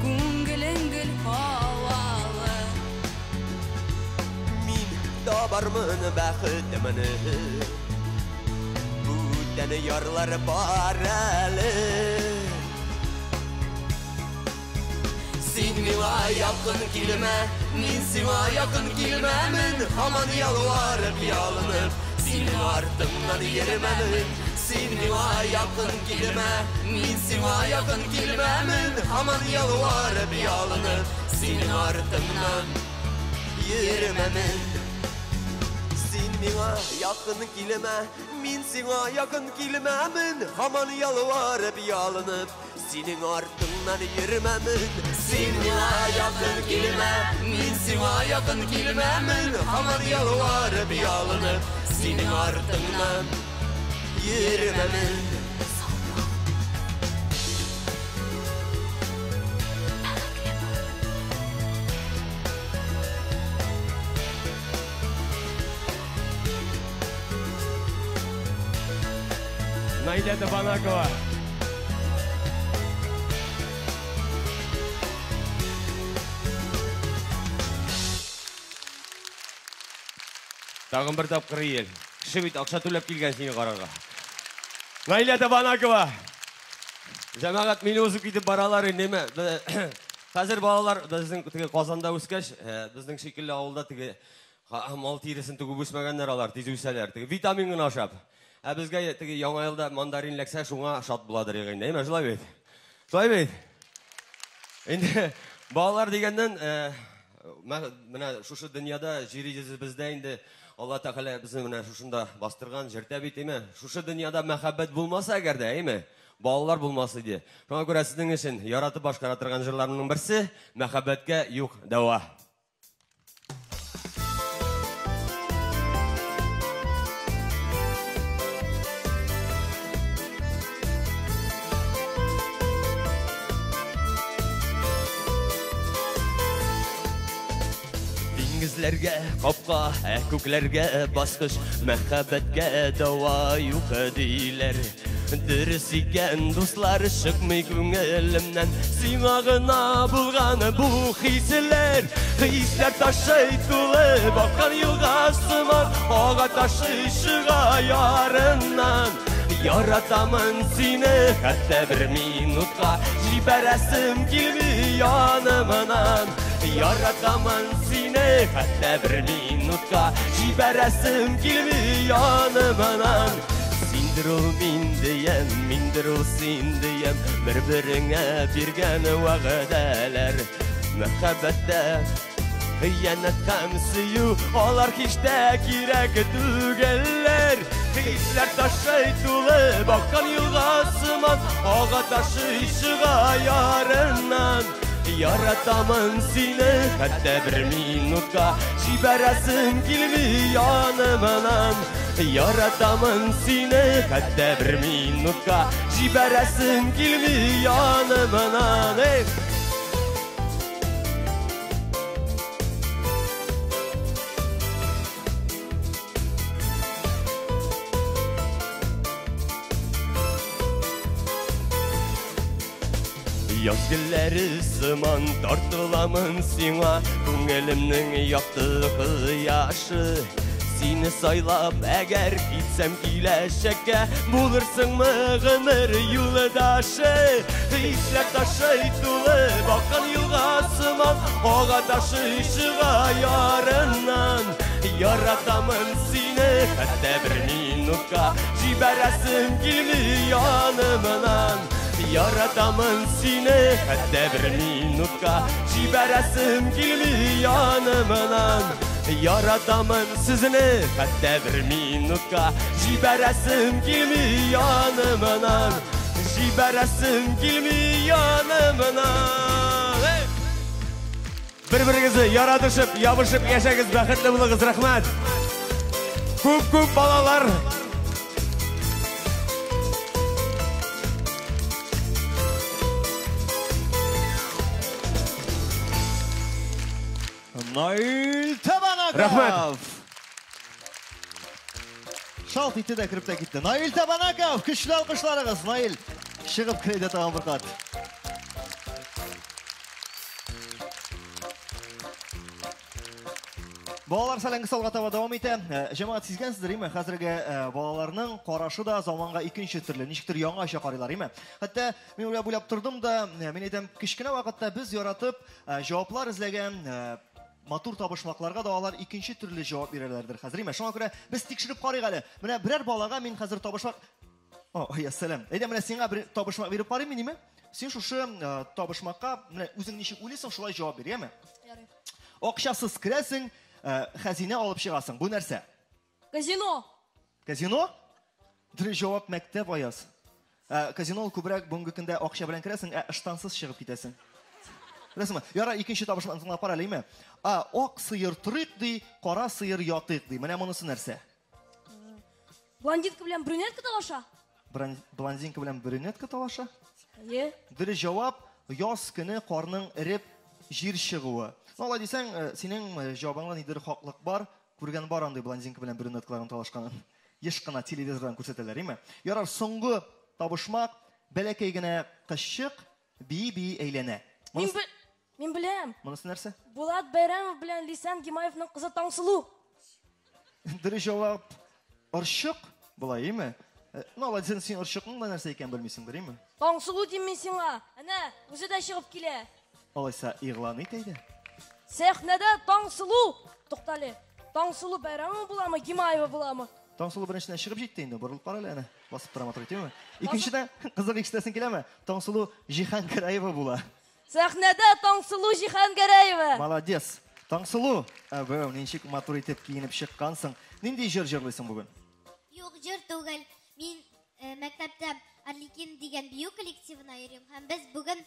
Speaker 9: күңелең гел һавалы.
Speaker 8: Мин табармын бәхетемне, бүтән ярлар бар әле. Син миңа якын килмә, мин сиңа якын килмәмен, һаман ялварып ялынып, синең артыңнан йөрмәмен. Син миңа якын килмә, мин сиңа якын килмәмен, һаман ялварып ялынып, синең артыңнан йөрмәмен. Син миңа якын килмә, мин сиңа якын килмәмен, һаман ялварып ялынып, синең артыңнан йөрмәмен. Син миңа якын килмә, мин сиңа якын килмәмен, һаман ялварып ялынып, синең артыңнан йөрмәмен.
Speaker 11: Наиля Табанакова. Тагын бер тапкыр ел. Кеше бит акча түләп килгән сине карарга. Наилә Табанакова. Җәмәгать мине узып китеп баралар инде. Хәзер балалар безнең теге Казанда үскәч, безнең шикелле авылда теге мал тиресен түгеп үсмәгәннәр алар, тиз үсәләр. Теге витамин гына ашап. Ә безгә теге яңа елда мандарин ләксә, шуңа шат буладыр инде. Әйме, шулай бит? Шулай бит? Инде балалар дигәннән, менә шушы дөньяда җир йөзебездә инде Алла Тәгалә безне менә шушында бастырган, җиртә бит, әйме? Шушы дөньяда мәхәббәт булмаса әгәр дә, әйме? Балалар булмас иде. Шуңа күрә сезнең өчен яратып башкара торган җырларымның берсе Мәхәббәткә юк дәва.
Speaker 8: Диңгезләргә капка, ә күкләргә баскыч, мәхәббәткә дәва юк диләр. Дөрес икән, дуслар, чыкмый күңелемнән сиңа гына булган бу хисләр. Хисләр ташый тулы баккан елга сыман, ага ташый чыга ярыннан. Яратамын сине, хәтта бер минутка җибәрәсем килми янымнан. Яратамын сине, хәтта бер минутка җибәрәсем килми янымнан. Синдер ул мин диям, миндер ул син диям, бер-береңә биргән вәгъдәләр. Мәхәббәттә хыянәт һәм сөю, алар һич тә кирәк түгелләр. Хисләр ташый тулы баккан елга сыман, ага ташый чыга ярыннан. Яратамын сине, хәтта бер минутка җибәрәсем килми янымнан. Яратамын сине, хәтта бер минутка җибәрәсем килми янымнан. Эх! Яз гөлләре сыман тартыламын сиңа, күңелемнең якты кояшы. Сине сайлап, әгәр китсәм киләчәккә, булырсыңмы гомер юлдашы? Хисләр ташый тулы баккан елга сыман, ага ташый чыга ярыннан. Яратамын сине, хәтта бер минутка җибәрәсем килми янымнан. Яратамын сине, хәтта бер минутка җибәрәсем килми янымнан. Яратамын сезне, хәтта бер минутка җибәрәсем килми янымнан. Җибәрәсем килми янымнан.
Speaker 11: Бер-берегезне яратышып, ябышып яшәгез, бәхетле булыгыз, рәхмәт. Күп-күп балалар.
Speaker 1: Наил Табанаков!
Speaker 11: Рәхмәт!
Speaker 1: Шалт итте дә кереп тә китте. Наил Табанаков! Көчле алкышларыгыз, Наил! Чыгып керде тагын бер кат. Балалар сәләңге салга таба дәвам итә. Җәмәгать сизгәнсездер, име? Хәзерге балаларның карашы да заманга икенче төрле, ничектер яңача карыйлар, име? Хәтта мин уйлап тордым да, мин әйтәм, кечкенә вакытта без яратып җаваплар эзләгән матур табышмакларга да алар икенче төрле җавап бирәләрдер хәзер, име? Шуңа күрә без тикшереп карыйк әле. Менә берәр балага мин хәзер табышмак... О, әссәлам. Әйдә, менә сиңа бер табышмак биреп карыйм мин, име? Син шушы табышмакка менә үзең ничек уйлыйсың, шулай җавап бир, яме?
Speaker 4: Ярый.
Speaker 1: Акчасыз керәсең, хәзинә алып чыгасың. Бу нәрсә?
Speaker 4: Казино.
Speaker 1: Казино? Дөрес җавап мәктәп, Аяз. Казино ул күбрәк бүгенге көндә акча белән керәсең, ә ыштансыз чыгып китәсең. Беләсеңме? Яра, икенче табышмакны тыңлап кара әле, име? Ак сыер торыйк ди, кара сыер ятыйк ди. Менә монысы нәрсә?
Speaker 4: Блондинка белән брюнетка талаша?
Speaker 1: Блондинка белән брюнетка талаша?
Speaker 4: Әйе.
Speaker 1: Дөрес җавап, яз көне карның эреп җир чыгуы. Ну, алай дисәң, синең җавабыңда нидер хаклык бар, күргән бар андый блондинка белән брюнеткаларның талашканын. Еш кына телевизордан күрсәтәләр, име? Ярар, соңгы табышмак, бәләкәй генә кызчык бии-бии әйләнә.
Speaker 4: Мин беләм.
Speaker 1: Монысы нәрсә?
Speaker 4: Булат Бәйрәмов белән Лисән Гимаевның кызы Таңсылу.
Speaker 1: Дөрес җавап, орчык була, име? Ну, алай дисәң, син орчыкның да нәрсә икәнен белмисеңдер, име?
Speaker 4: Таңсылу дим мин сиңа. Әнә, үзе дә чыгып килә.
Speaker 1: Алайса, игълан ит әйдә.
Speaker 4: Сәхнәдә Таңсылу. Туктале. Таңсылу Бәйрәмова буламы, Гимаева буламы?
Speaker 1: Таңсылу беренчедән чыгып җитте инде, борылып кара әле, әнә, басып тора матур итеме? Икенчедән, кызык ишетәсең киләме? Таңсылу Җиһангәрәева була.
Speaker 4: Сәхнәдә Таңсылу Җиһангәрәева.
Speaker 1: Молодец. Таңсылу, әбәү, ничек матур итеп киенеп чыккансың. Нинди җыр җырлыйсың бүген?
Speaker 5: Юк, җыр түгел. Мин мәктәптә Арлекин дигән бию коллективына йөрим һәм без бүген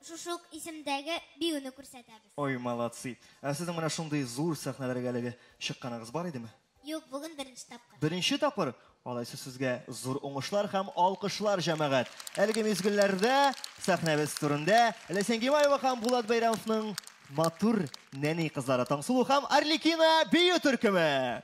Speaker 5: шушы ук исемдәге биюне күрсәтәбез.
Speaker 1: Ой, молодцы. Ә сезнең менә шундый зур сәхнәләргә әлеге чыкканыгыз бар идеме?
Speaker 5: Юк, бүген беренче тапкыр.
Speaker 1: Беренче тапкыр? Алайса сезгә зур уңышлар һәм алкышлар, җәмәгать. Әлеге мизгелләрдә сәхнәбез түрендә Ләйсән Гимаева һәм Булат Бәйрәмовның матур нәни кызлары Таңсылу һәм Арлекино бию төркеме.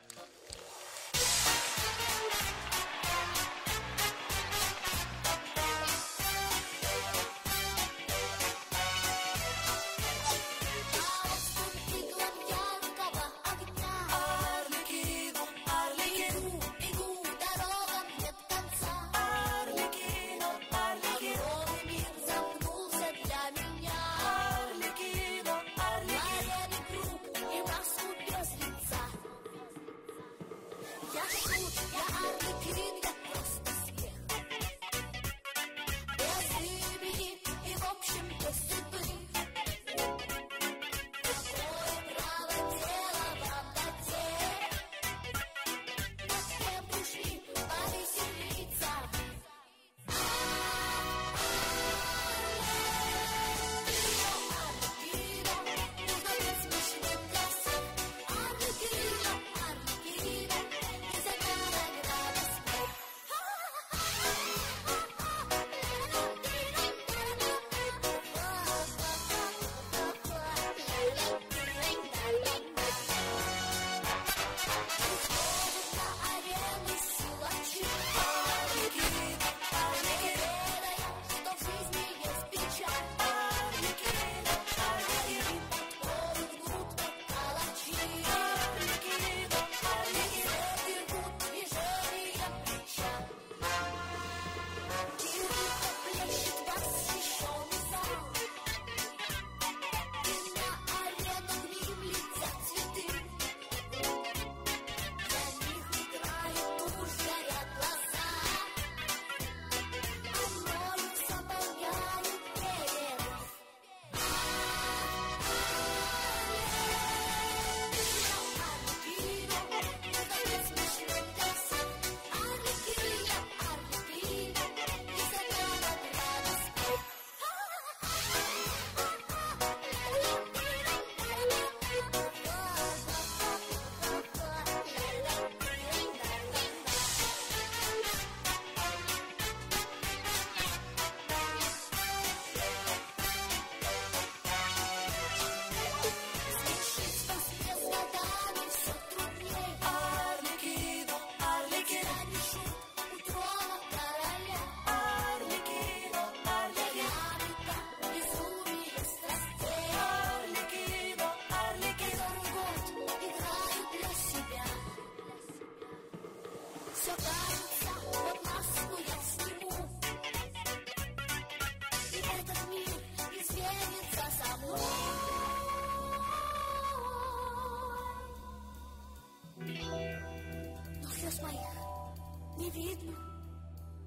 Speaker 5: Не видно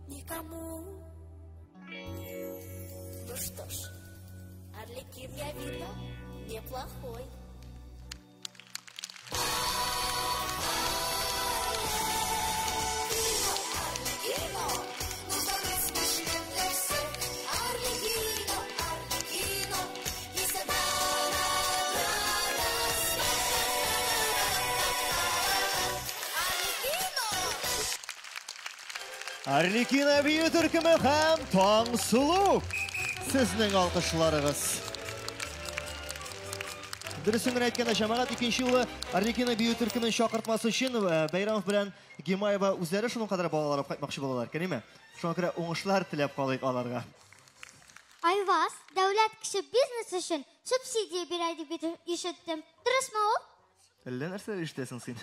Speaker 5: никому. Ну что ж, Арлекин, я видно, неплохой. Арлекино, нужно быть смешным для всех. Арлекино, Арлекино, есть одна награда смех. Арлекино!
Speaker 1: Арлекино бию төркеме һәм Таңсылу. Сезнең алкышларыгыз. Дөресен генә әйткәндә, җәмәгать, икенче юлы Арлекино бию төркемен чакыртмас өчен Бәйрәмов белән Гимаева үзләре шуның кадәр балалар алып кайтмакчы булалар, кәниме? Шуңа күрә уңышлар теләп калыйк аларга.
Speaker 5: Айваз, дәүләт кеше бизнес өчен субсидия бирә дип ишеттем. Дөресме ул?
Speaker 1: Әллә нәрсәләр ишетәсең син?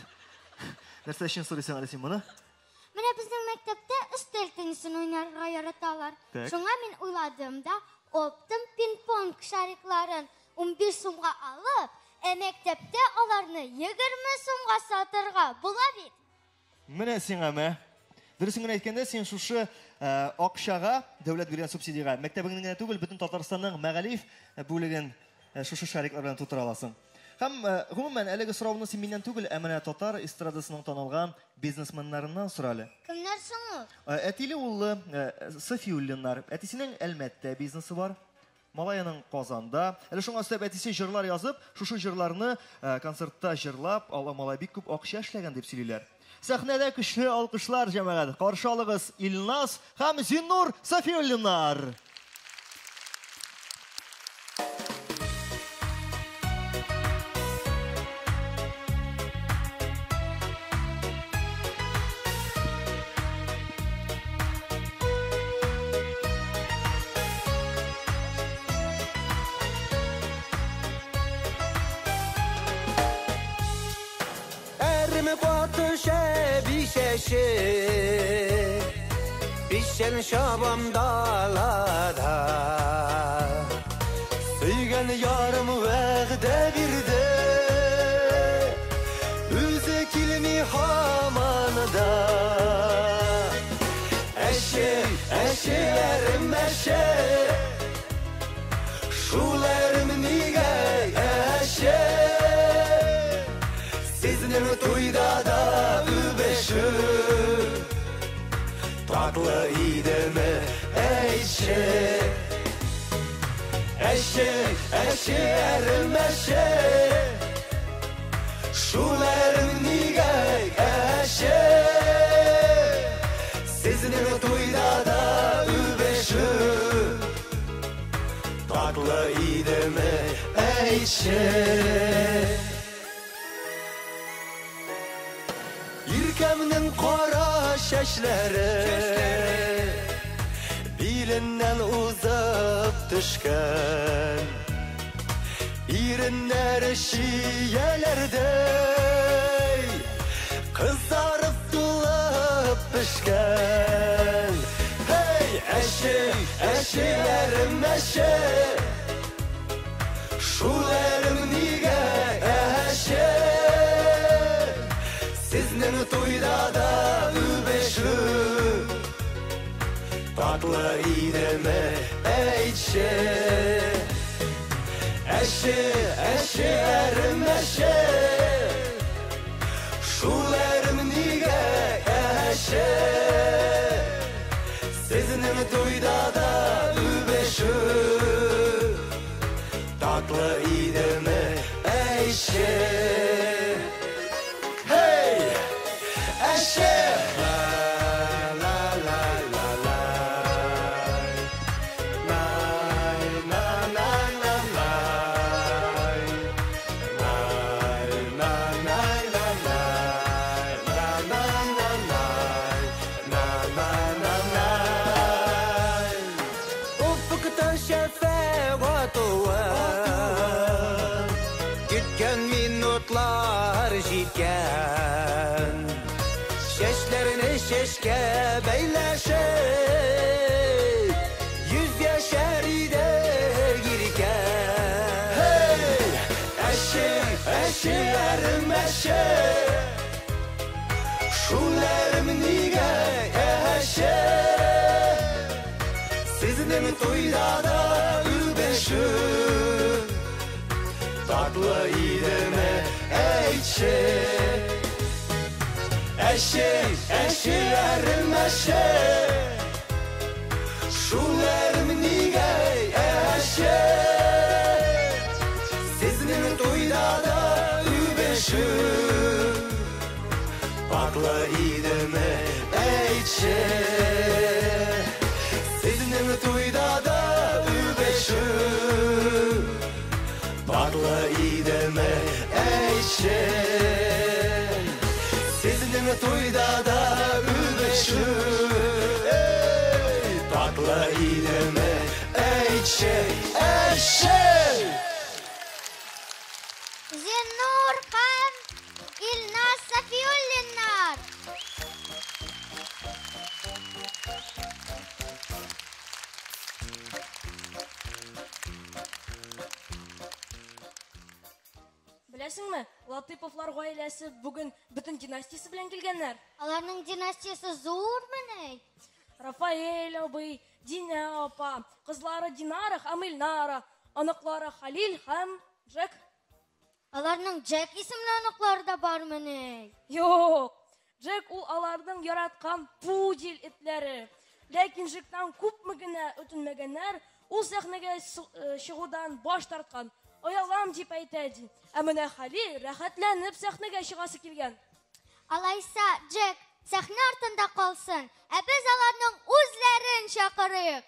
Speaker 1: Нәрсә өчен сорыйсың әле син моны?
Speaker 5: Менә безнең мәктәптә өстәл теннисын уйнарга яраталар. Шуңа мин уйладым да, оптым пинг-понг шарикларын 15 сумга алып, ә мәктәптә аларны 20 сумга сатырга була бит.
Speaker 1: Менә сиңа мә. Дөресен генә әйткәндә, син шушы акчага, дәүләт биргән субсидиягә, мәктәбеңнең генә түгел, бөтен Татарстанның мәгариф бүлеген шушы шариклар белән тутыра аласың. Һәм гомумән әлеге сорауны син миннән түгел, ә менә татар эстрадасының танылган бизнесменнарыннан сора әле.
Speaker 5: Кемнәр соң ул?
Speaker 1: Әтиле уллы Софиуллиннар. Әтисенең Әлмәттә бизнесы бар. Малаеның Казанда. Әле шуңа өстәп әтисе җырлар язып, шушы җырларны концертта җырлап, ала малай бик күп акча эшләгән дип сөйлиләр. Сәхнәдә көчле алкышлар, җәмәгать. Каршы алыгыз Илназ һәм Зиннур Сафиуллиннар.
Speaker 12: төшә биш әче. Печән чабам далада. Сөйгән ярым вәгъдә бирде, үзе килми һаман да. Әче, әче әрем әче, шул әрем нигә әче? Сезнең туйда да үбешү татлы идеме, әйтче? Әче, әче әрем әче, шул әрем нигә әче? Сезнең туйда да үбешү татлы идеме, әйтче? Иркәмнең кара чәчләре биленнән узып төшкән, иреннәре чияләрдәй кызарып тулып пешкән. Һей, әче, әче әрем әче, шул әрем нигә әче? Сезнең туйда да үбешү татлы идеме, әйтче? Әче, әче әрем әче, шул әрем нигә әче? Сезнең туйда да үбешү татлы идеме, әйтче? Hey, әче! La la la la la la la la la la la la la la la la la la la la. Уфыкта шәфәгъ атуы, киткән минутлар җиткән. Чәчләрне чәчкә бәйләшеп, йөз яшәр иде иркән. Һей, әче, әче әрем әче, шул әрем нигә әче? Сезнең туйда да үбешү татлы идеме, әйтче? Әче, әче әрем әче, шул әрем нигә әче? Сезнең туйда да үбешү татлы идеме, әйтче? Сезнең туйда да үбешү татлы идеме, әйтче? Сезнең туйда да үбешү татлы идеме, әйтче? Әче!
Speaker 5: Зиннур һәм Илназ Сафиуллиннар.
Speaker 4: Беләсеңме, Латыйповлар гаиләсе бүген бөтен династиясе белән килгәннәр.
Speaker 5: Аларның династиясе зурмыни?
Speaker 4: Рафаэль абый, Динә апа, кызлары Динара һәм Илнара, оныклары Халил һәм Джек.
Speaker 5: Аларның Джек исемле оныклары да бармыни?
Speaker 4: Юк, Джек ул аларның яраткан пудель этләре. Ләкин Джектан күпме генә үтенмәгәннәр, ул сәхнәгә чыгудан баш тарткан. Оялам дип әйтә ди. Ә менә Халил рәхәтләнеп сәхнәгә чыгасы килгән.
Speaker 5: Алайса, Джек сәхнә артында калсын, ә без аларның үзләрен чакырыйк.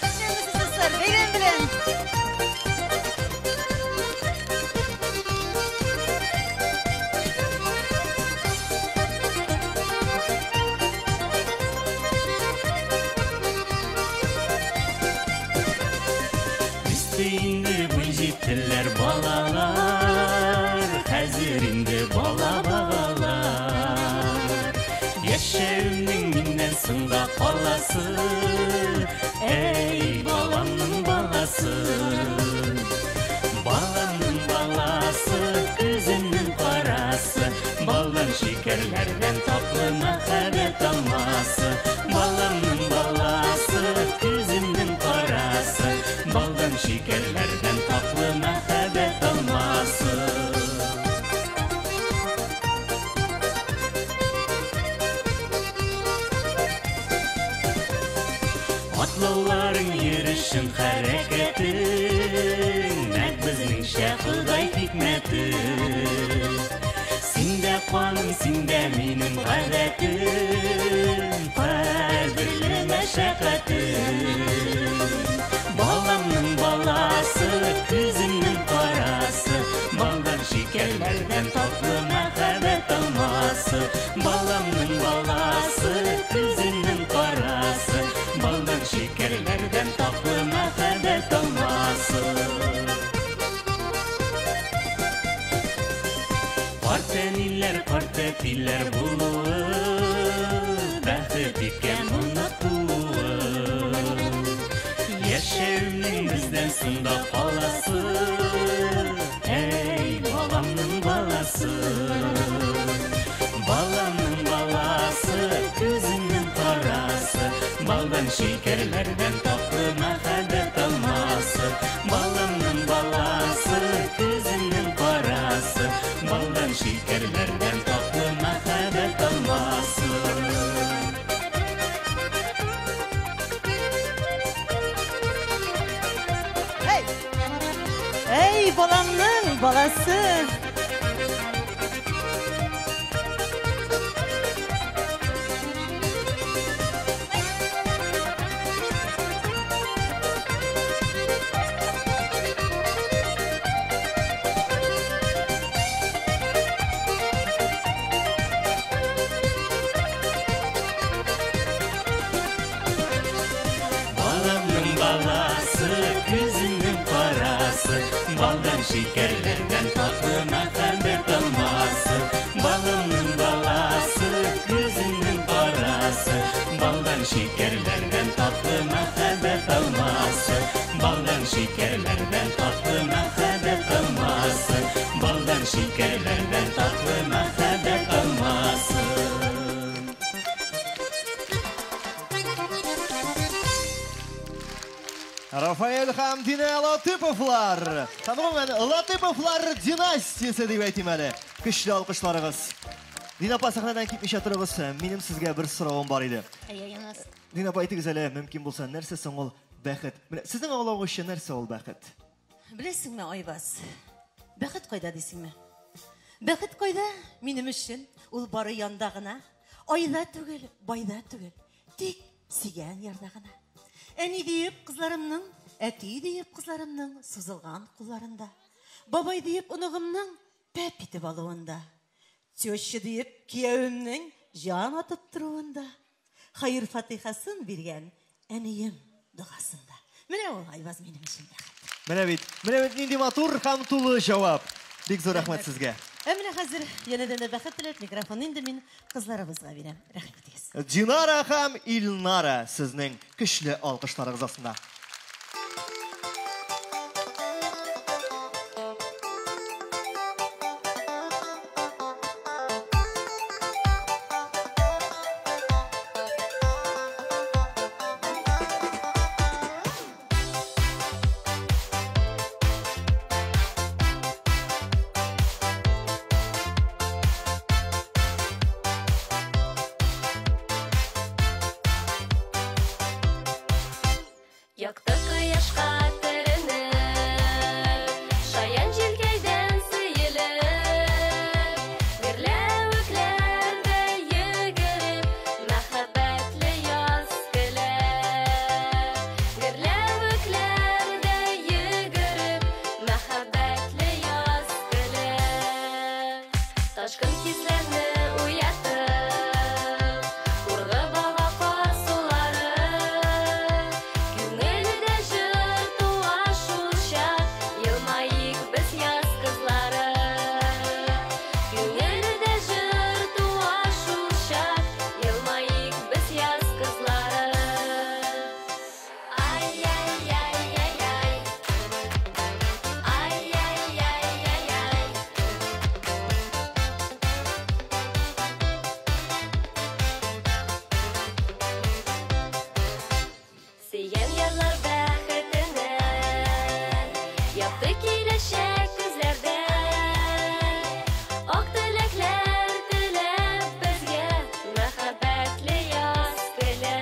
Speaker 13: Исәнмесез, бәйрәм белән! Үсте инде буй җиттеләр балалар, хәзер инде бала багалар. Яшәвемнең миннән соң да каласы, әй, баламның баласы. Баламның баласы, күземнең карасы, балдан шикәрләрдән татлы мәхәббәт алмасы. Баламның баласы, күземнең карасы, балдан шикәрләрдән татлы мәхәббәт алмасы. Атлауларың, йөрешең, хәрәкәтең, нәкъ безнеңчә Ходай хикмәте. Синдә каным, синдә минем гадәтем, кадерле мәшәкатем. Баламның баласы, күземнең карасы, балдан шикәрләрдән татлы мәхәббәт алмасы. Баламның баласы, күземнең карасы, балдан шикәрләрдән татлы мәхәббәт алмасы. Картәниләр, картәтиләр булуы, бәхет иткән онык тууы. Яшәвемнең бездән соң да каласы, әй, баламның баласы. Баламның баласы, күземнең карасы, балдан шикәрләрдән татлы мәхәббәт алмасы. Баламның баласы, күземнең карасы, балдан шикәрләрдән татлы мәхәббәт алмасы.
Speaker 14: Эй! Эй, баламның баласы! Баламның баласы, күземнең карасы, балдан шикәрләрдән татлы мәхәббәт алмасы. Баламның баласы, күземнең карасы, балдан шикәрләрдән татлы мәхәббәт алмасы. Балдан шикәрләрдән татлы мәхәббәт алмасы. Балдан шикәрләрдән татлы мәхәббәт алмасы.
Speaker 1: Рафаэль һәм Динә Латыповлар. Һәм гомумән Латыповлар династиясе дип әйтим әле. Көчле алкышларыгыз. Динә апа, сәхнәдән китмичә торыгыз. Минем сезгә бер соравым бар иде. Динә апа, әйтегез әле, мөмкин булса, нәрсә соң ул бәхет? Менә сезнең аңлавыгызча нәрсә ул бәхет?
Speaker 14: Беләсеңме, Айваз, бәхет кайда дисеңме? Бәхет кайда? Минем өчен ул бары янда гына, айда түгел, байда түгел, тик сөйгән ярда гына. Әни диеп кызларымның, әти диеп кызларымның сузылган кулларында, бабай диеп оныгымның пәп итеп алуында, теща диеп киявемнең җан атып торуында, хәер фатихасын биргән әнием догасында. Менә ул, Айваз, минем өчен бәхет.
Speaker 1: Менә бит нинди матур һәм тулы җавап. Бик зур рәхмәт сезгә.
Speaker 14: Ә менә хәзер янәдән дә бәхет теләп микрофонны инде мин кызларыбызга бирәм. Рәхмәт итегез.
Speaker 1: Динара һәм Илнара сезнең көчле алкышларыгыз астында.
Speaker 15: Якты кояшка төренеп, шаян җилкәйдән сөелеп, гөрләвекләрдә йөгереп, мәхәббәтле яз көлә. Гөрләвекләрдә йөгереп, мәхәббәтле яз көлә. Ташкын хисләрне уятып, ургып ага кар сулары, күңелдә җыр туа шул чак. Якты киләчәк күзләрдә. Ак теләкләр теләп безгә мәхәббәтле яз көлә.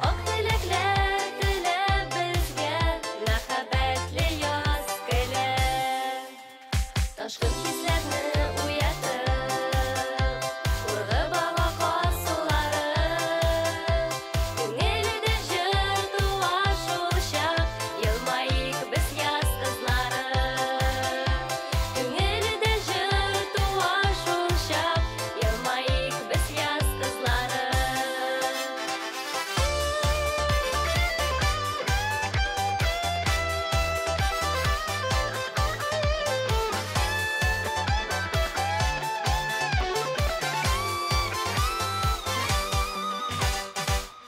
Speaker 15: Ак теләкләр теләп безгә мәхәббәтле яз көлә. Ташкын хисләрне уятып, ургып ага кар сулары. Күңелдә җыр туа шул чак, елмаек без яз кызлары. Күңелдә җыр туа шул чак, елмаек без яз кызлары.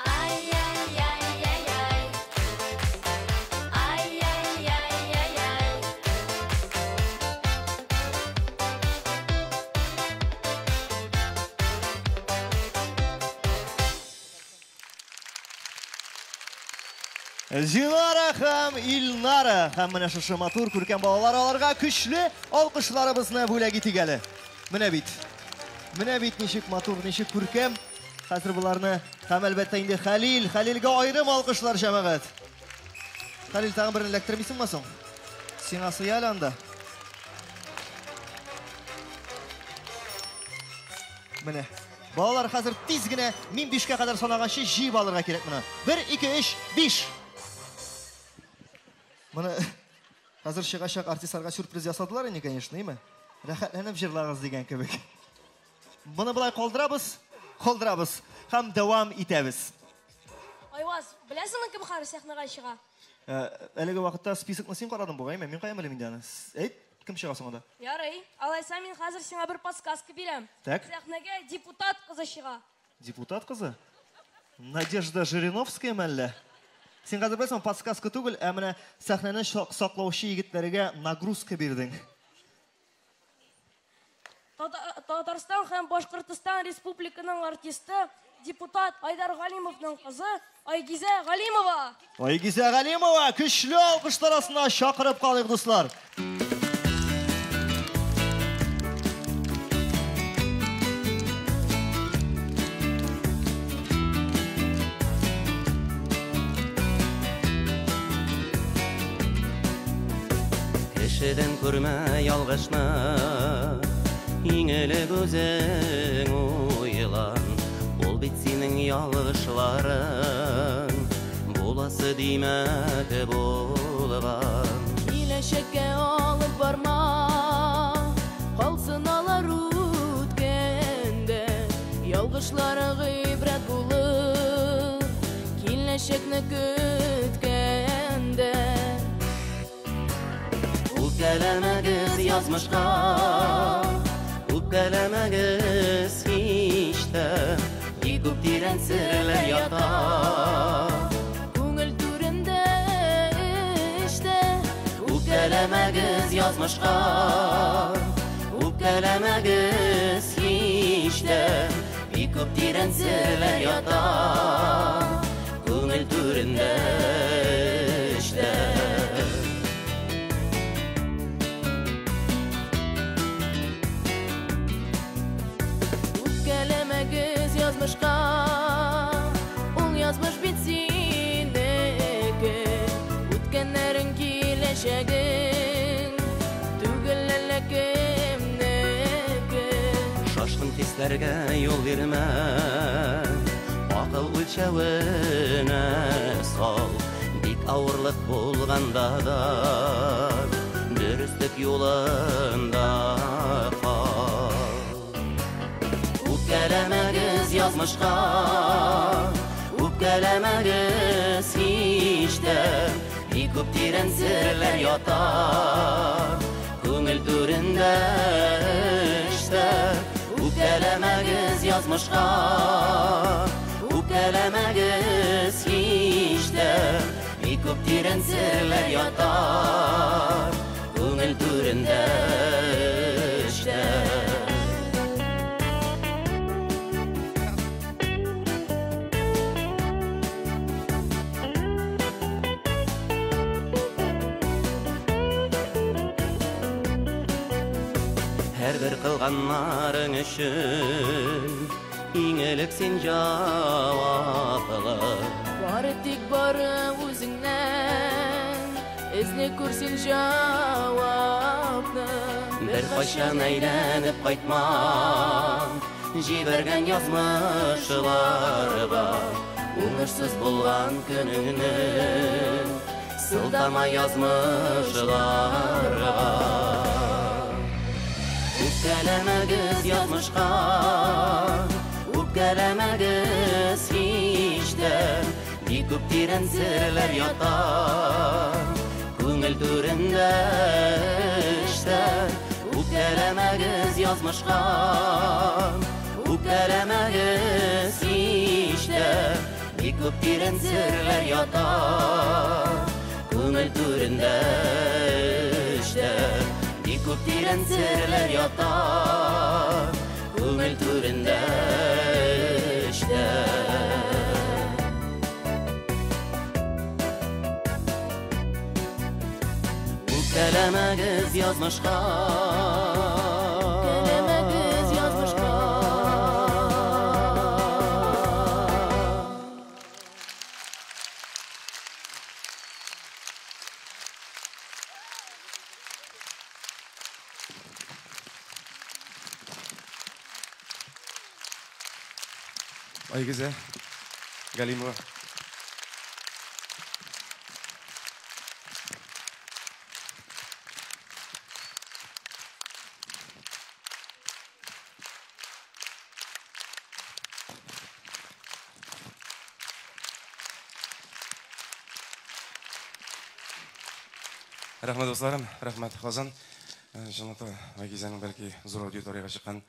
Speaker 15: Ай-яй-яй-яй-яй. Ай-яй-яй-яй-яй.
Speaker 1: Зинара һәм Илнара һәм менә шушы матур күркәм балалар аларга көчле алкышларыбызны бүләк итик әле. Менә бит. Менә бит ничек матур, ничек күркәм. Хәзер боларны һәм әлбәттә инде Хәлил, Хәлилгә аерым алкышлар җәмәгать. Хәлил, тагын берен эләктермисеңме соң? Сиңа сыя әле анда. Менә. Балалар хәзер тиз генә мин 5-кә кадәр санаганчы җыеп алырга кирәк моны. 1, 2, 3, 5. Моны хәзер чыгачак артистларга сюрприз ясадылар инде, конечно, име? Рәхәтләнеп җырлагыз дигән кебек. Моны болай калдырабыз, калдырабыз һәм дәвам итәбез.
Speaker 4: Айваз, беләсеңме кем хәзер сәхнәгә чыга?
Speaker 1: Әлеге вакытта списокны син карадың бугай, мин каян белим инде аны? Әйт, кем чыга соң анда?
Speaker 4: Ярый, алайса мин хәзер сиңа бер подсказка бирәм.
Speaker 1: Так.
Speaker 4: Сәхнәгә депутат кызы чыга.
Speaker 1: Депутат кызы? Надежда Жириновская мәллә? Син хәзер беләсеңме, подсказка түгел, ә менә сәхнәне саклаучы егетләргә нагрузка бирдең.
Speaker 4: Татарстан һәм Башкортостан Республиканың артисты, депутат Айдар Галимовның кызы Айгизә Галимова.
Speaker 1: Айгизә Галимова, көчле алкышлар астына чакырып калыйк, дуслар.
Speaker 13: Кешедән күрмә ялгышны, иң элек үзең уйлан. Ул бит синең ялгышларың, буласы димәк булган.
Speaker 9: Киләчәккә алып барма, калсын алар үткәндә. Ялгышлары гыйбрәт булыр, киләчәкне көткәндә.
Speaker 13: Үпкәләмәгез язмышка, үпкәләмәгез һич тә, бик күп тирән серләр ята.
Speaker 9: Күңел түрендә эштә.
Speaker 13: Үпкәләмәгез язмышка, үпкәләмәгез һич тә, бик күп тирән серләр ята. Күңел түрендә эштә.
Speaker 9: Үпкәләмәгез язмышка, ул язмыш бит синеке. Үткәннәрең киләчәгең түгел әллә кемнеке.
Speaker 13: Шашкын хисләргә юл бирмә, акыл үлчәвенә сал. Бик авырлык булганда да дөреслек юлында кал. Үпкәләмәгез язмышка, үпкәләмәгез һич тә, бик күп тирән серләр ята. Күңел түрендә эштә. Үпкәләмәгез язмышка, үпкәләмәгез һич тә, бик күп тирән серләр ята. Күңел түрендә эштә. Һәрбер кылганнарың өчен иң элек син җаваплы.
Speaker 9: Бары тик бары үзеңнән эзле күр син җавапны.
Speaker 13: Беркайчан әйләнеп кайтма җибәргән язмышларга. Уңышсыз булган көнеңне сылтама язмышларга. Үпкәләмәгез язмышка, үпкәләмәгез һич тә. Бик күп тирән серләр ята күңел түрендә эштә. Үпкәләмәгез язмышка, үпкәләмәгез һич тә. Бик күп тирән серләр ята күңел түрендә эштә. Бик күп тирән серләр ята күңел түрендә эштә. Үпкәләмәгез язмышка,
Speaker 9: үпкәләмәгез язмышка.
Speaker 16: Айгизә Галимова. Рәхмәт, дусларым, рәхмәт, Казан. Чынлап та, Айгизәнең бәлки зур аудиториягә чыккан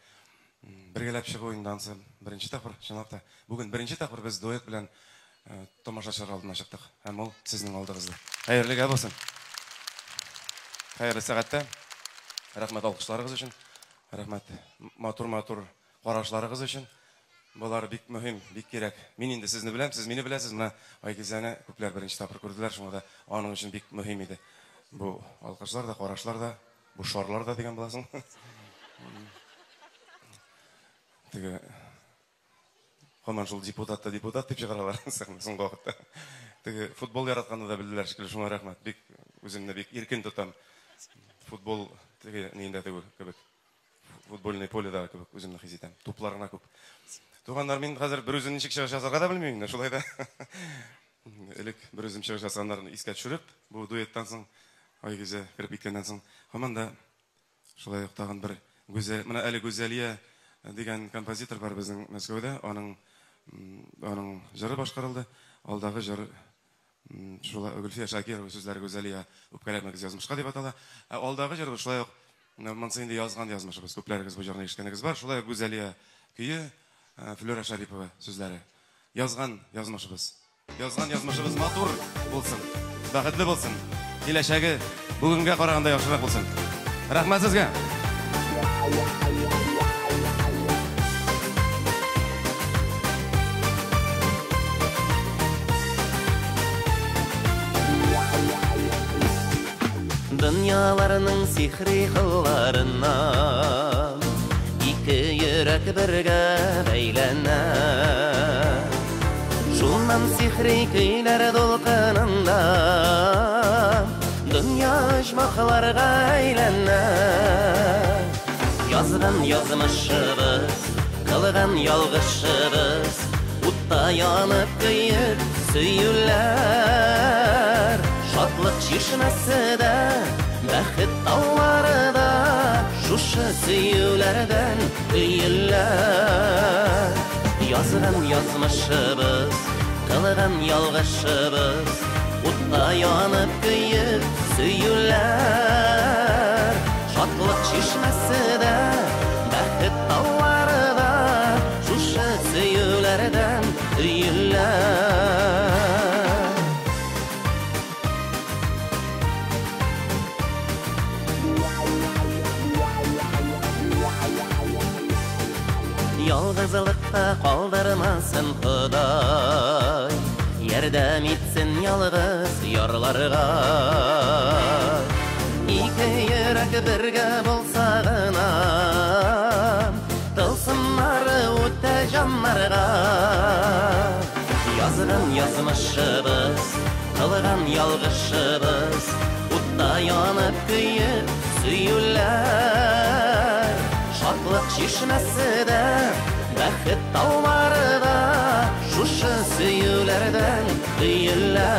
Speaker 16: бергәләп чыгу инде ансы беренче тапкыр, чынлап та. Бүген беренче тапкыр без дуэт белән тамашачылар алдына чыктык. Һәм ул сезнең алдыгызда. Хәерлегә булсын. Хәерле сәгатьтә. Рәхмәт алкышларыгыз өчен. Рәхмәт матур-матур карашларыгыз өчен. Болар бик мөһим, бик кирәк. Мин инде сезне беләм, сез мине беләсез. Менә Айгизәне күпләр беренче тапкыр күрделәр, шуңа да аның өчен бик мөһим иде. Бу алкышлар да, карашлар да, бу шарлар да дигән буласың. Теге һаман шул депутат та депутат дип чыгаралар соңгы вакытта. Теге футбол яратканны да белделәр шикелле, шуңа рәхмәт. Бик үземне бик иркен тотам. Футбол теге ниндә түгел кебек. Футбольный поледа кебек үземне хис итәм. Туплар гына күп. Туганнар, мин хәзер бер үзем ничек чыгыш ясарга да белмим инде, шулай да. Элек бер үзем чыгыш ясаганнарны искә төшереп, бу дуэттан соң, Айгизә кереп киткәннән соң, һаман да шулай ук тагын бер гүзәл, менә әле Гүзәлия дигән композитор бар безнең Мәскәүдә, аның җыры башкарылды. Алдагы җыр шулай Гөлфия Шакирова сүзләре Гүзәлия үпкәләмәгез язмышка дип атала. Ә алдагы җыр шулай ук монысы инде язган язмышыбыз. Күпләрегез бу җырны ишеткәнегез бар. Шулай ук Гүзәлия көе, Флюра Шарипова сүзләре. Язган язмышыбыз. Язган язмышыбыз матур булсын, бәхетле булсын. Киләчәге бүгенгә караганда яхшырак булсын. Рәхмәт сезгә.
Speaker 13: Дөньяларның сихри кылларыннан ике йөрәк бергә бәйләнә. Шуннан сихри көйләр дулкынында дөнья оҗмахларга әйләнә. Язган язмышыбыз, кылган ялгышыбыз, утта янып көеп сөюләр. Шатлык чишмәсе дә, бәхет таулары да шушы сөюләрдән өелә. Язган язмышыбыз, кылган ялгышыбыз, утта янып көеп сөюләр. Шатлык чишмәсе дә, бәхет таулары да шушы сөюләрдән өелә. Ялгызлыкта калдырмасын Ходай, ярдәм итсен ялгыз ярларга. Ике йөрәк бергә булса гына, язмышыбыз, кылган ялгышыбыз, утта янып көеп сөюләр. Шатлык чишмәсе дә, бәхет таулары да, шушы сөюләрдән өелә.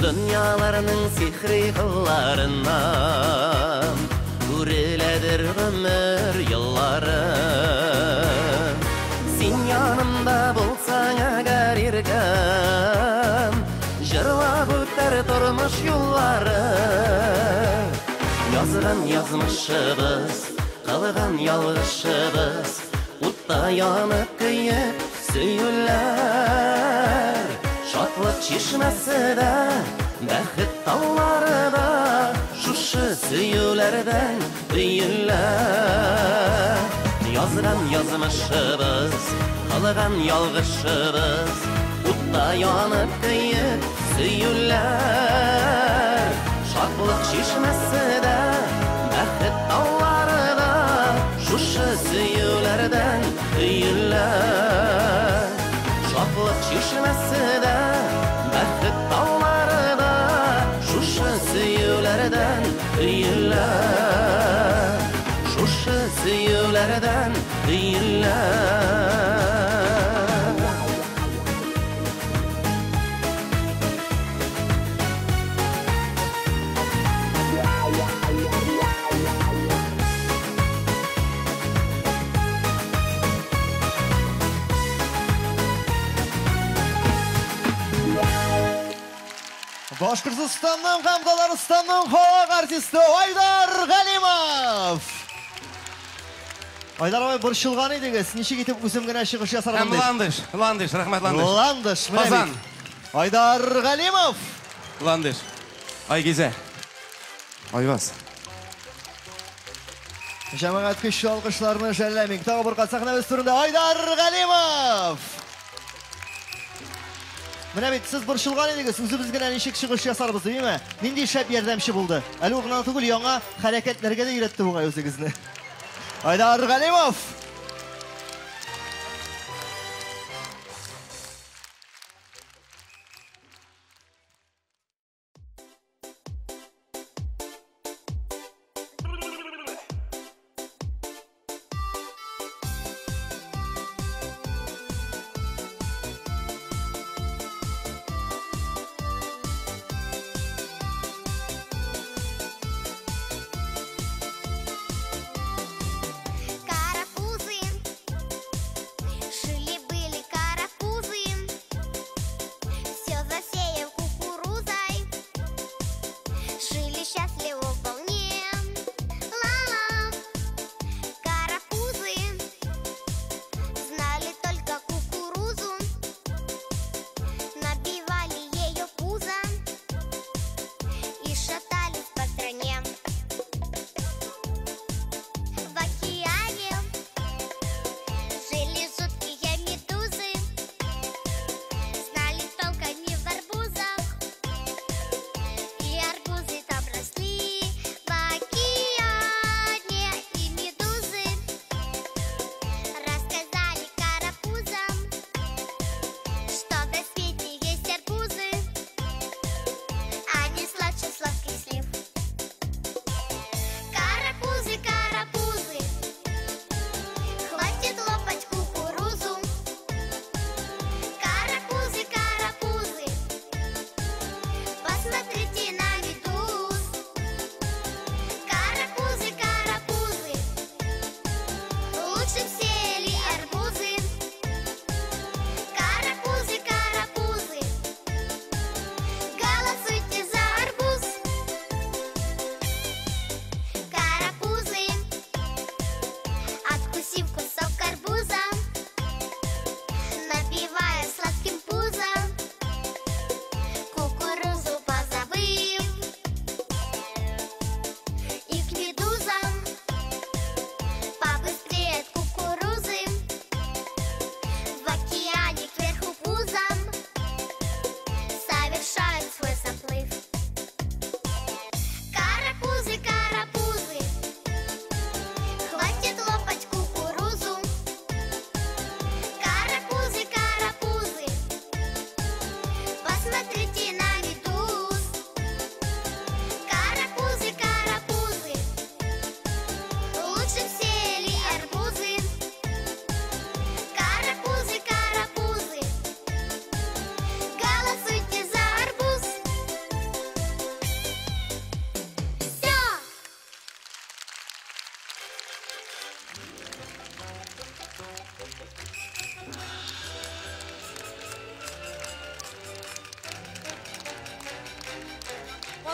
Speaker 13: Дөньяларның сихри кылларыннан үреләдер гомер еллары. Син янымда булсаң әгәр иркәм, җырлап үтәр тормыш юллары. Язган язмышыбыз, кылган ялгышыбыз, утта янып көеп сөюләр. Шатлык чишмәсе дә, бәхет таулары да, шушы сөюләрдән өелә. Язган язмышыбыз, кылган ялгышыбыз, утта янып көеп сөюләр. Шатлык чишмәсе дә, бәхет таулары да, шушы сөюләрдән өелә. Шатлык чишмәсе дә, бәхет таулары да, шушы сөюләрдән өелә. Шушы сөюләрдән өелә.
Speaker 1: Башкортостанның һәм Татарстанның халык артисты Айдар Галимов. Айдар абый, борчылган идегез, ничек итеп үзем генә чыгыш ясармын дип.
Speaker 16: Һәм Ландыш, Ландыш, рәхмәт Ландыш.
Speaker 1: Ландыш, менә
Speaker 16: Казан.
Speaker 1: бит. Айдар Галимов.
Speaker 16: Ландыш. Айгизә. Айваз.
Speaker 1: Җәмәгать көчле алкышларны жәлләмик. Тагы бер кат сәхнәбез түрендә Айдар Галимов. Менә бит сез борчылган идегез, үзебез генә ничек чыгыш ясарбыз, димме? Нинди шәп ярдәмче булды. Әле ул гына түгел, яңа хәрәкәтләргә дә өйрәтте бугай үзегезне. Айдар Галимов.
Speaker 5: Карапуз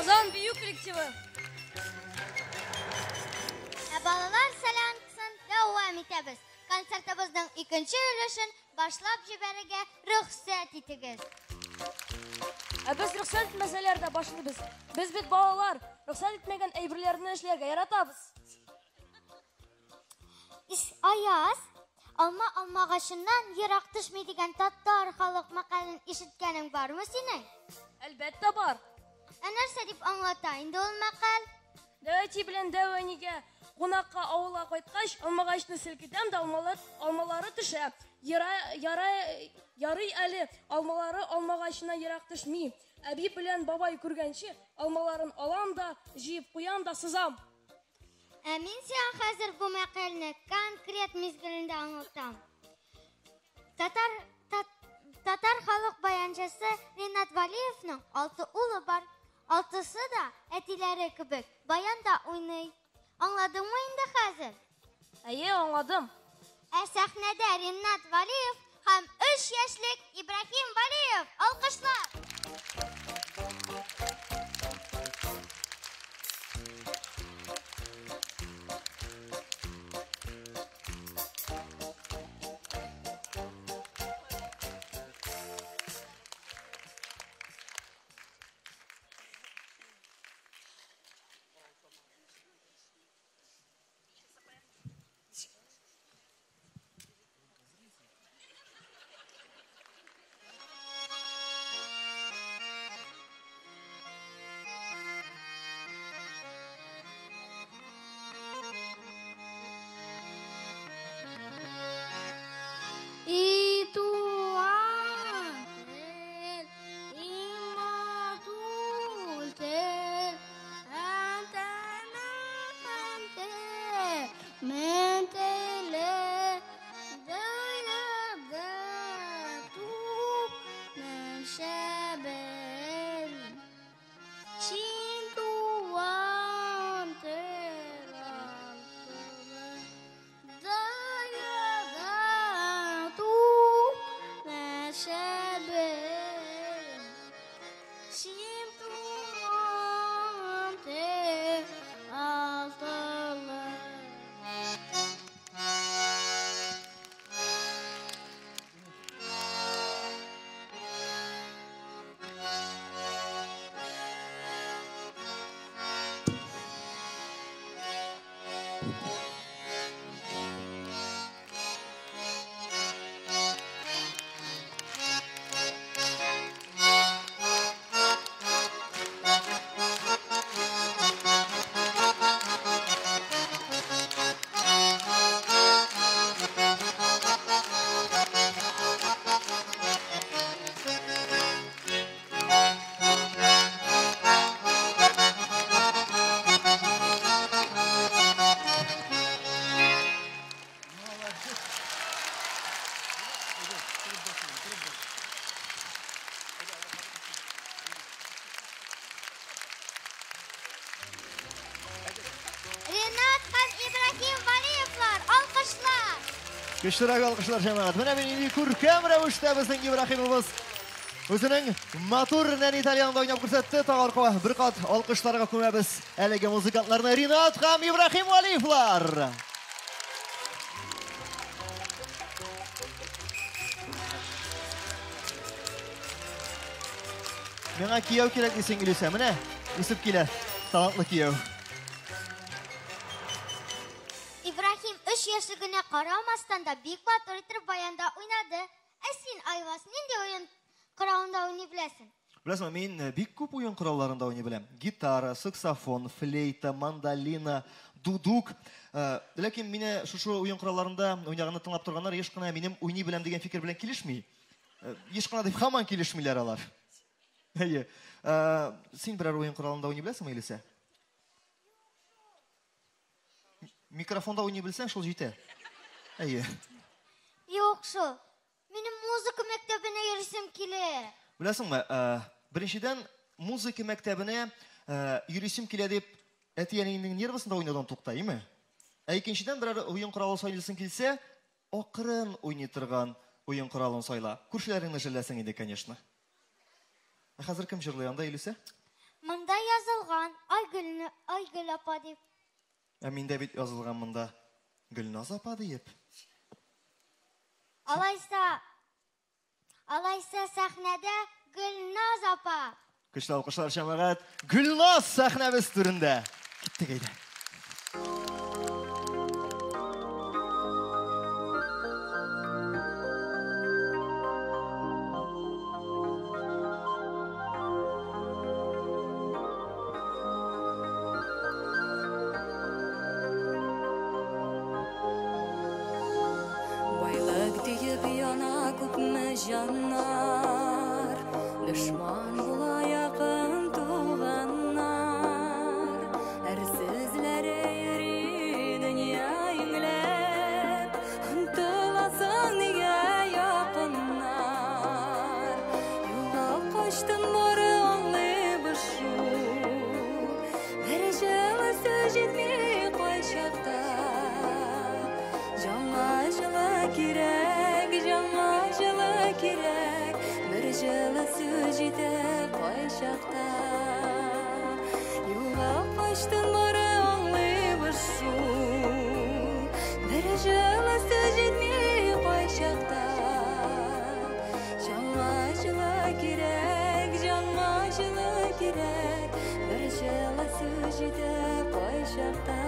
Speaker 4: Казан бию коллективы.
Speaker 5: Ә балалар солянкасын дәвам итәбез. Концертыбызның икенче өлешен башлап җибәрергә рөхсәт итегез.
Speaker 4: Ә без рөхсәт итмәсәләр дә башлыйбыз. Без бит балалар, рөхсәт итмәгән әйберләрне эшләргә яратабыз.
Speaker 5: Ис Аяз, алма алмагачыннан ерак төшми дигән татар халык мәкален ишеткәнең бармы синең?
Speaker 4: Әлбәттә бар.
Speaker 5: Ә нәрсә дип аңлата инде ул мәкаль?
Speaker 4: Дәү әти белән дәү әнигә кунакка авылга кайткач, алмагачны селкетәм дә алмалар, алмалары төшә. Яра, яра, ярый әле алмалары алмагачына ерак төшми. Әби белән бабай күргәнче, алмаларын алам да, җыеп куям да сызам.
Speaker 5: Ә мин сиңа хәзер бу мәкальне конкрет мизгелендә аңлатам. Татар, тат, татар халык баянчысы Ринат Валиевның алты улы бар. Алтысы да әтиләре кебек баянда уйный. Аңладыңмы инде хәзер?
Speaker 4: Әйе, аңладым.
Speaker 5: Ә сәхнәдә Ринат Валиев һәм 3 яшьлек Ибраһим Валиев. Алкышлар!
Speaker 17: И туган тел, и матур тел, Мен теле, дөньяда туп нәшәбел. Син туган тел алтыны, дөньяда туп нәшәбел. Син туган тел алтыны.
Speaker 5: Ринат һәм Ибраһим Валиевлар, алкышлар!
Speaker 1: Көчлерәк алкышлар җәмәгать. Менә мин нинди күркәм рәвештә безнең Ибраһимыбыз үзенең матур нәни тальянда уйнап күрсәтте. Тагы арка бер кат алкышларга күмәбез әлеге музыкантларны Ринат һәм Ибраһим Валиевлар. Миңа кияү кирәк дисең, Илүсә. Менә үсеп килә талантлы кияү.
Speaker 5: Ибраһим 3 яшьлегенә карамастан да бик матур итеп баянда уйнады. Ә син, Айваз, нинди уен коралында уйный беләсең?
Speaker 1: Беләсеңме, мин бик күп уен коралларында уйный беләм. Гитара, саксофон, флейта, мандолина, дудук. Ләкин мине шушы уен коралларында уйнаганны тыңлап торганнар еш кына минем уйный беләм дигән фикер белән килешми. Еш кына дип һаман килешмиләр алар. Әйе. Син берәр уен коралында уйный беләсеңме, Илүсә? Микрофонда уйный белсәң, шул җитә. Әйе.
Speaker 5: Юк шул. Минем музыка мәктәбенә йөрисем килә.
Speaker 1: Беләсеңме, беренчедән, музыка мәктәбенә йөрисем килә дип әти-әниеңнең нервысында уйнаудан тукта, име? Ә икенчедән, берәр уен коралы сайлыйсың килсә, акрын уйный торган уен коралын сайла. Күршеләреңне жәлләсең инде, конечно. Ә хәзер кем җырлый анда, Илүсә?
Speaker 5: Монда язылган. Айгөл апа дип.
Speaker 1: Ә миндә бит язылган монда Гөлназ апа диеп.
Speaker 5: Алайса, алайса сәхнәдә Гөлназ апа.
Speaker 1: Көчле алкышлар, җәмәгать. Гөлназ сәхнәбез түрендә. Киттек әйдә.
Speaker 18: Байлык диеп яна күпме җаннар, Дошман була якын туганнар. Әрсезләре йөри дөнья иңләп, Омтыласың нигә якыннар? Югалып качтың бары аңлыйбыз шул, Бер җылы сүз җитми кайчакта. Җанга җылы кирәк, җанга җылы кирәк, Бер җылы сүз җитә кайчакта. Югалып качтың бары аңлыйбыз шул, Бер җылы сүз җитми кайчакта. Җанга җылы кирәк, җанга җылы кирәк, Бер җылы сүз җитә кайчакта.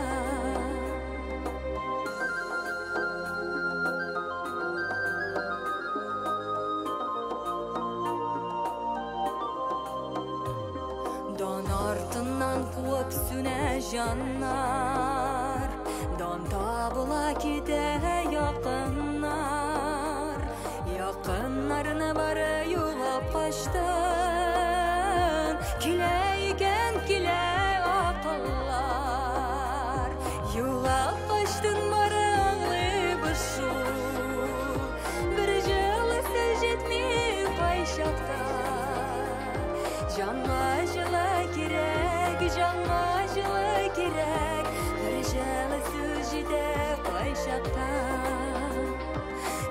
Speaker 18: Дан артыннан куып сүнә җаннар, Дан табыла китә якыннар. Якыннарны бары югалып качтың, Килә икән, килә акыллар. Югалып качтың бары аңлыйбыз шул, Бер җылы сүз җитми кайчакта. Җанга җылы кирәк, җанга җылы кирәк, Бер җылы сүз җитә кайчакта.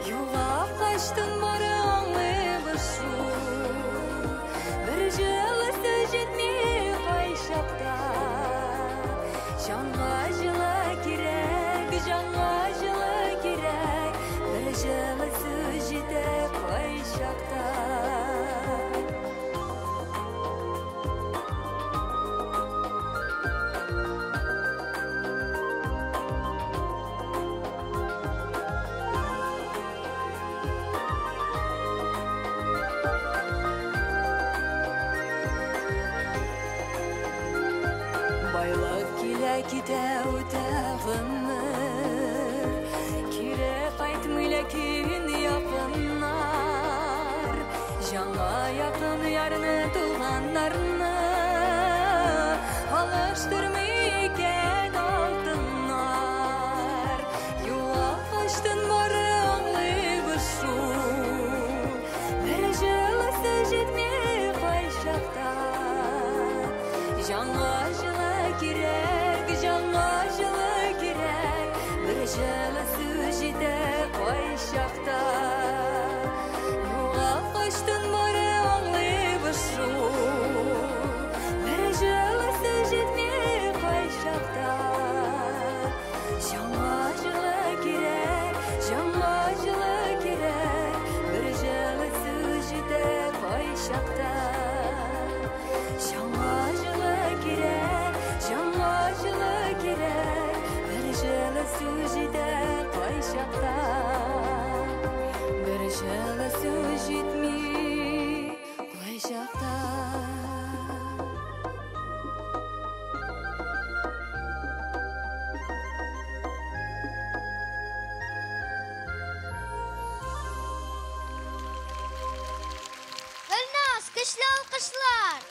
Speaker 18: Югалып качтың бары аңлыйбыз шул, Бер җылы сүз җитми кайчакта. Җанга җылы кирәк, җанга җылы кирәк, Бер җылы сүз җитә кайчакта. Байлык килә китә үтә гомер, Кире кайтмый ләкин якыннар. Җанга якын ярны, туганнарны Алыштырмый икән алтыннар. Югалып качтың бары аңлыйбыз шул, Бер җылы сүз җитми кайчакта. Җанга җылы кирәк, җанга җылы кирәк, Бер җылы сүз җитә кайчакта. Югалып качтың бары аңлыйбыз шул, Бер җылы сүз җитми кайчакта. Җанга җылы кирәк, җанга җылы кирәк, Бер җылы сүз җитә кайчакта. Җанга җылы кирәк, җанга җылы кирәк, Бер җылы сүз җитә кайчакта. Бер җылы сүз җитми кайчакта.
Speaker 5: Гөлназ, көчле алкышлар.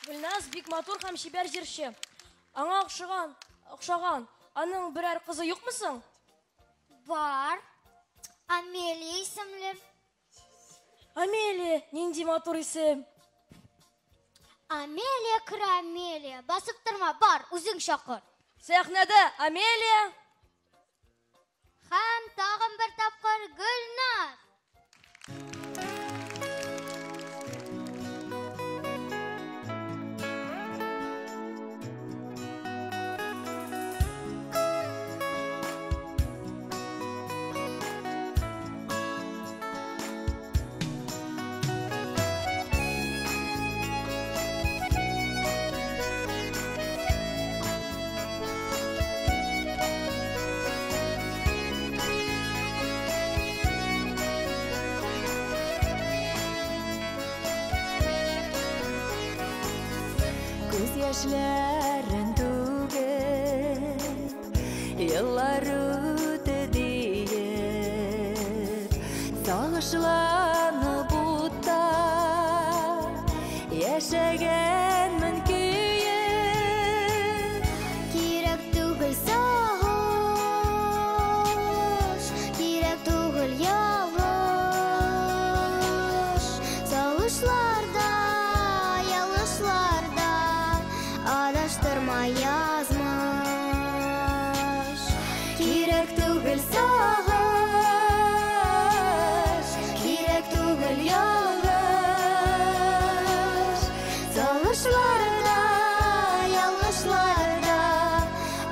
Speaker 4: Гөлназ бик матур һәм чибәр җырчы. Аңа охшаган, аның берәр кызы юкмы соң?
Speaker 5: Бар. Амелия исемле.
Speaker 4: Амелия, нинди матур исем.
Speaker 5: Амелия Карамелия. Басып торма, бар, үзең чакыр.
Speaker 4: Сәхнәдә Амелия.
Speaker 5: Һәм тагын бер тапкыр Гөлназ.
Speaker 18: яшьләрен түгеп, еллар үтте диеп, сагышланып утта яшәгәнмен көеп.
Speaker 17: Кирәк түгел сагыш, кирәк түгел ялгыш. Сагышларда, ялгышларда адаштырма язмыш. Кирәк түгел сагыш, кирәк түгел ялгыш. Сагышларда, ялгышларда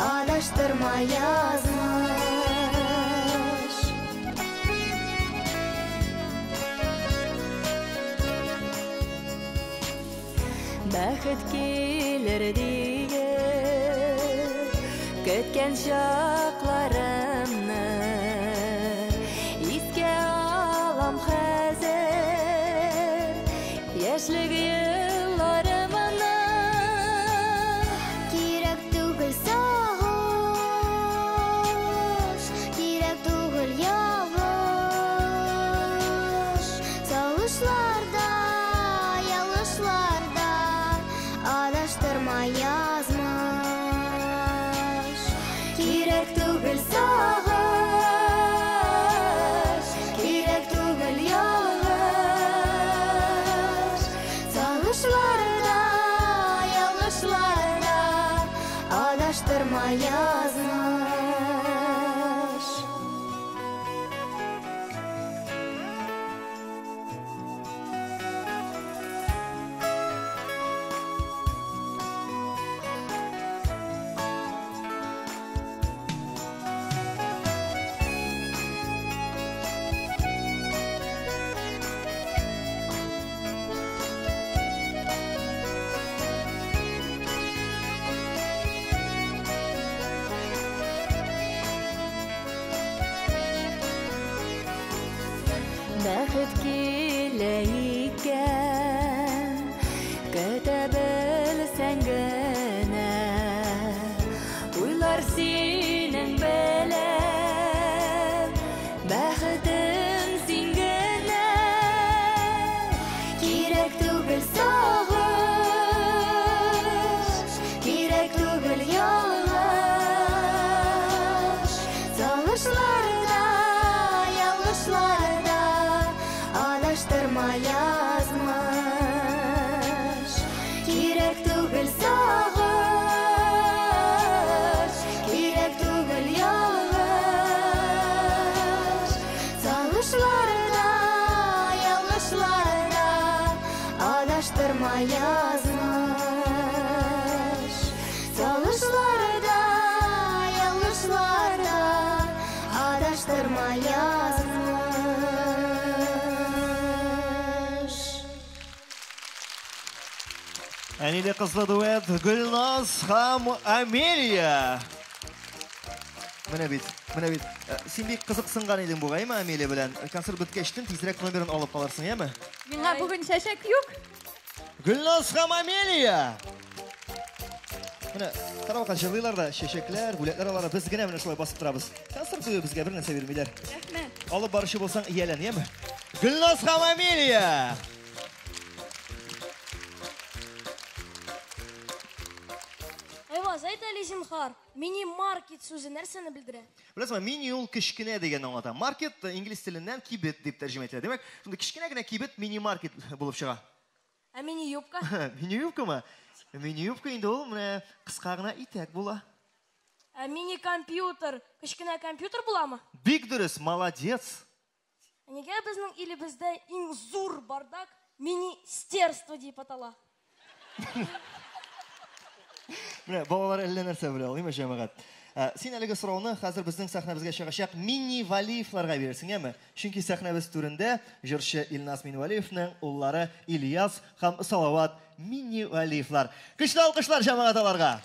Speaker 17: адаштырма язмыш.
Speaker 18: Бәхет килер диеп, көткән чакларымны искә алам хәзер, яшьлек елларымны.
Speaker 17: Кирәк түгел сагыш, кирәк түгел ялгыш. Сагышларда, ялгышларда адаштырма язмыш. Кирәк түгел сагыш, кирәк түгел ялгыш. Сагышларда, ялгышларда адаштырма язмыш.
Speaker 18: Бәхет килә икән, көтә белсәң генә, уйлар синең белән, бәхетем син генә.
Speaker 17: Кирәк түгел сагыш, кирәк түгел ялгыш. Сагышларда, ялгышларда адаштырма язмыш. Кирәк түгел сагыш, кирәк түгел ялгыш. Сагышларда, ялгышларда адаштырма язмыш. Сагышларда, ялгышларда адаштырма язмыш.
Speaker 1: Әниле кызлы дуэт Гөлназ һәм Амелия. Менә бит, менә бит. Син бик кызыксынган идең бугаймы Амелия белән? Концерт беткәчтен тизрәк номерын алып калырсың, яме?
Speaker 19: Миңа бүген чәчәк юк.
Speaker 1: Гөлназ һәм Амелия. Менә караватка җырлыйлар да, чәчәкләр, бүләкләр алалар. Без генә менә шулай басып торабыз. Концерт буе безгә бер нәрсә бирмиләр.
Speaker 19: Рәхмәт.
Speaker 1: Алып баручы булсаң, иялән, яме? Гөлназ һәм Амелия.
Speaker 4: Айваз, әйт әле зинһар, мини-маркет сүзе нәрсәне белдерә?
Speaker 1: Беләсеңме, мини ул кечкенә дигәнне аңлата. Маркет инглиз теленнән кибет дип тәрҗемә ителә. Димәк, шундый кечкенә генә кибет мини-маркет булып чыга.
Speaker 4: Ә мини-юбка?
Speaker 1: Мини-юбкамы? Мини-юбка инде ул менә кыска гына итәк була.
Speaker 4: Ә мини-компьютер кечкенә компьютер буламы?
Speaker 1: Бик дөрес, молодец.
Speaker 4: Ә нигә безнең илебездә иң зур бардак мини-стерство дип атала?
Speaker 1: Менә балалар әллә нәрсә белә алмыймы, җәмәгать? Син әлеге сорауны хәзер безнең сәхнәбезгә чыгачак Миннивалиевларга бирерсең, яме? Чөнки сәхнәбез түрендә җырчы Илназ Минвалиевның уллары Ильяс һәм Салават Миннивалиевлар. Көчле алкышлар җәмәгать аларга.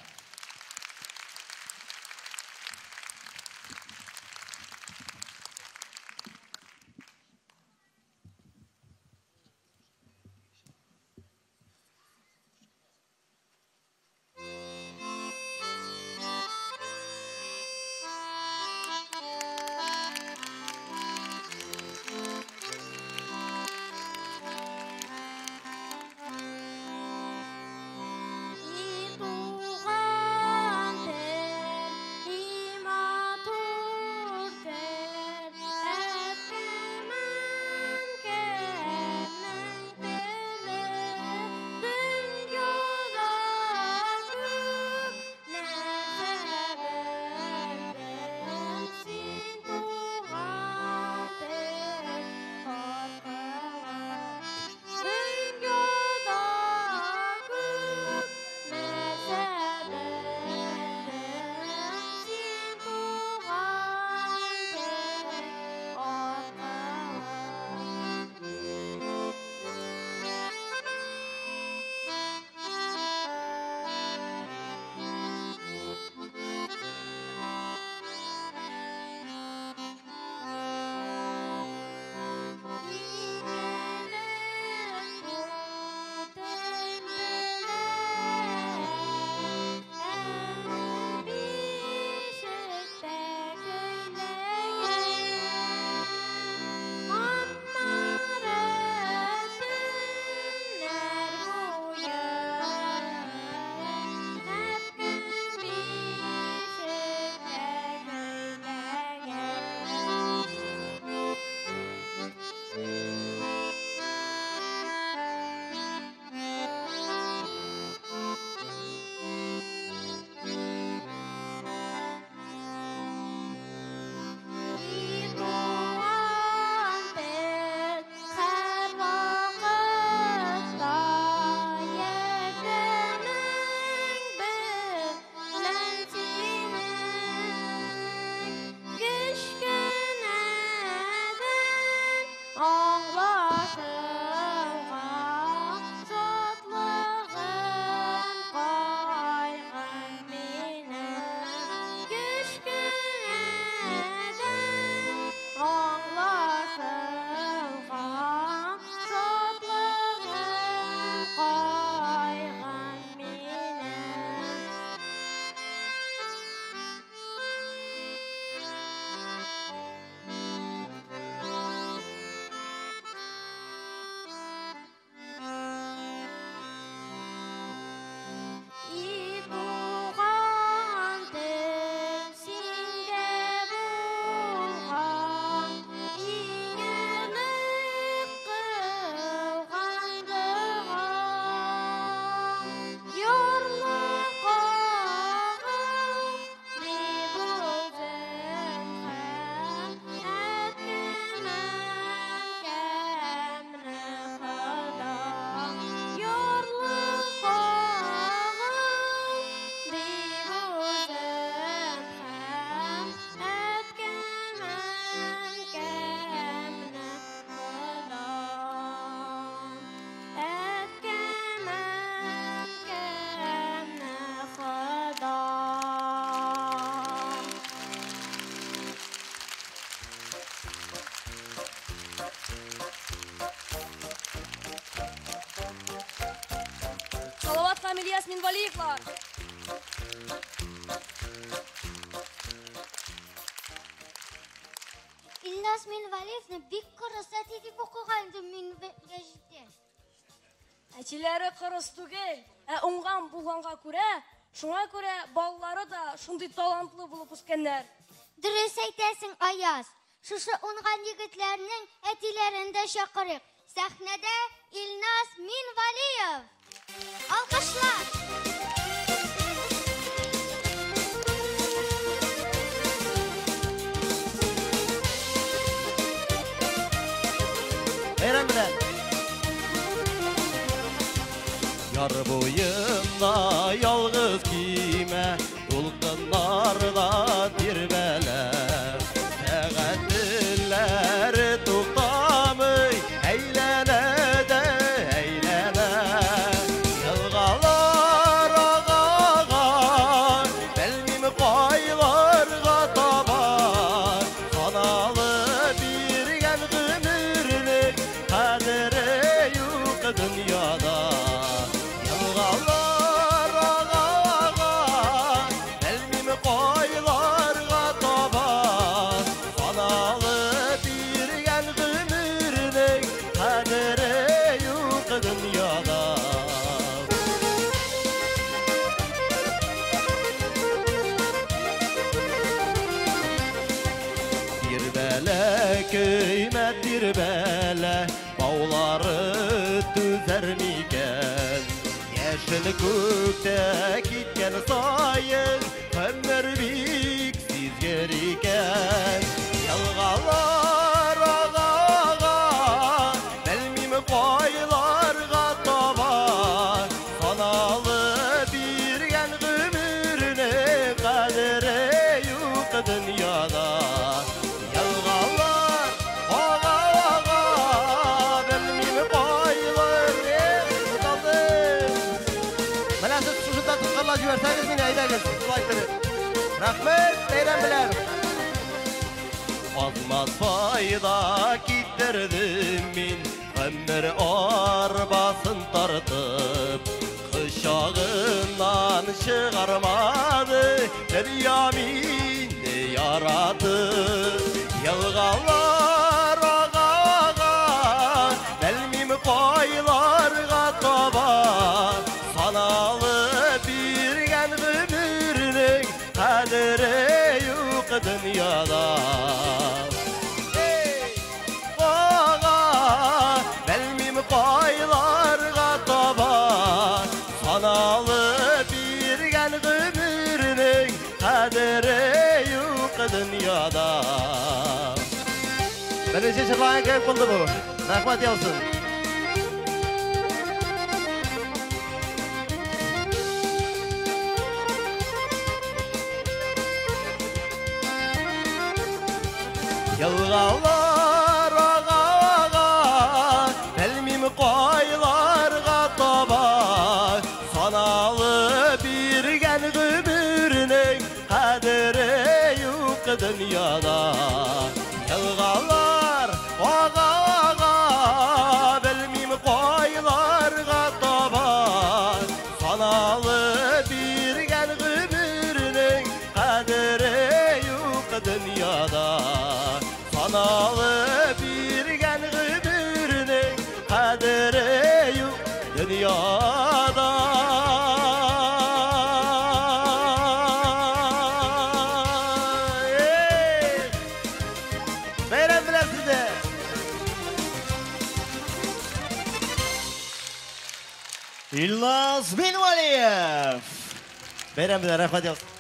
Speaker 4: Салават һәм Ильяс Минвалиевлар.
Speaker 5: Илназ Минвалиевны бик кырыс әти дип укыган идем мин гәҗиттә.
Speaker 4: Әтиләре кырыс түгел, ә уңган булганга күрә, шуңа күрә балалары да шундый талантлы булып үскәннәр.
Speaker 5: Дөрес әйтәсең, Аяз. Шушы уңган егетләрнең әтиләрен дә чакырыйк. Сәхнәдә Илназ Минвалиев. Алкышлар!
Speaker 13: Бәйрәм белән!
Speaker 8: Яр буенда ялгыз көймә, дулкыннарда тирбәлә. Сәгать телләре туктамый, әйләнә дә әйләнә. Елгалар ага, белмим кайларга таба. Саналы биргән гомернең кадере юк дөньяда. Елгалар ага, белмим кайларга таба. Саналы биргән гомернең кадере юк дөньяда. Тирбәлә, көймә тирбәлә, баулары түзәр микән? Яшел күктә киткән саен, гомер бик сизгер икән. Елгалар ага, белмим кайларга таба. Саналы биргән гомернең кадере юк дөньяда. Елгалар ага, белмим кайлар
Speaker 13: Менә сез шушында тоткарлап җибәрсәгез мине, әйдәгез, шулай иттереп. Рәхмәт, бәйрәм белән.
Speaker 8: Азмаз файда китердем мин, гомер арбасын тартып. Кочагыннан чыгармады, дөнья мине яратып. Елгалар ага, белмим кайларга таба. Саналы биргән гомернең кадере юк дөньяда. Ага, белмим кайларга таба. Саналы биргән гомернең кадере юк дөньяда.
Speaker 13: Беренче җырлаган кем булды бу? Рәхмәт яусын.
Speaker 8: Елгалар ага, белмим кайларга таба. Саналы биргән гомернең кадере юк дөньяда. Елгалар ага, белмим кайларга таба. Саналы биргән гомернең кадере юк дөньяда. Саналы биргән гомернең кадере юк дөньяда.
Speaker 13: Бәйрәм белән сезне! Илназ Минвалиев! Бәйрәм белән, рәхмәт яусын.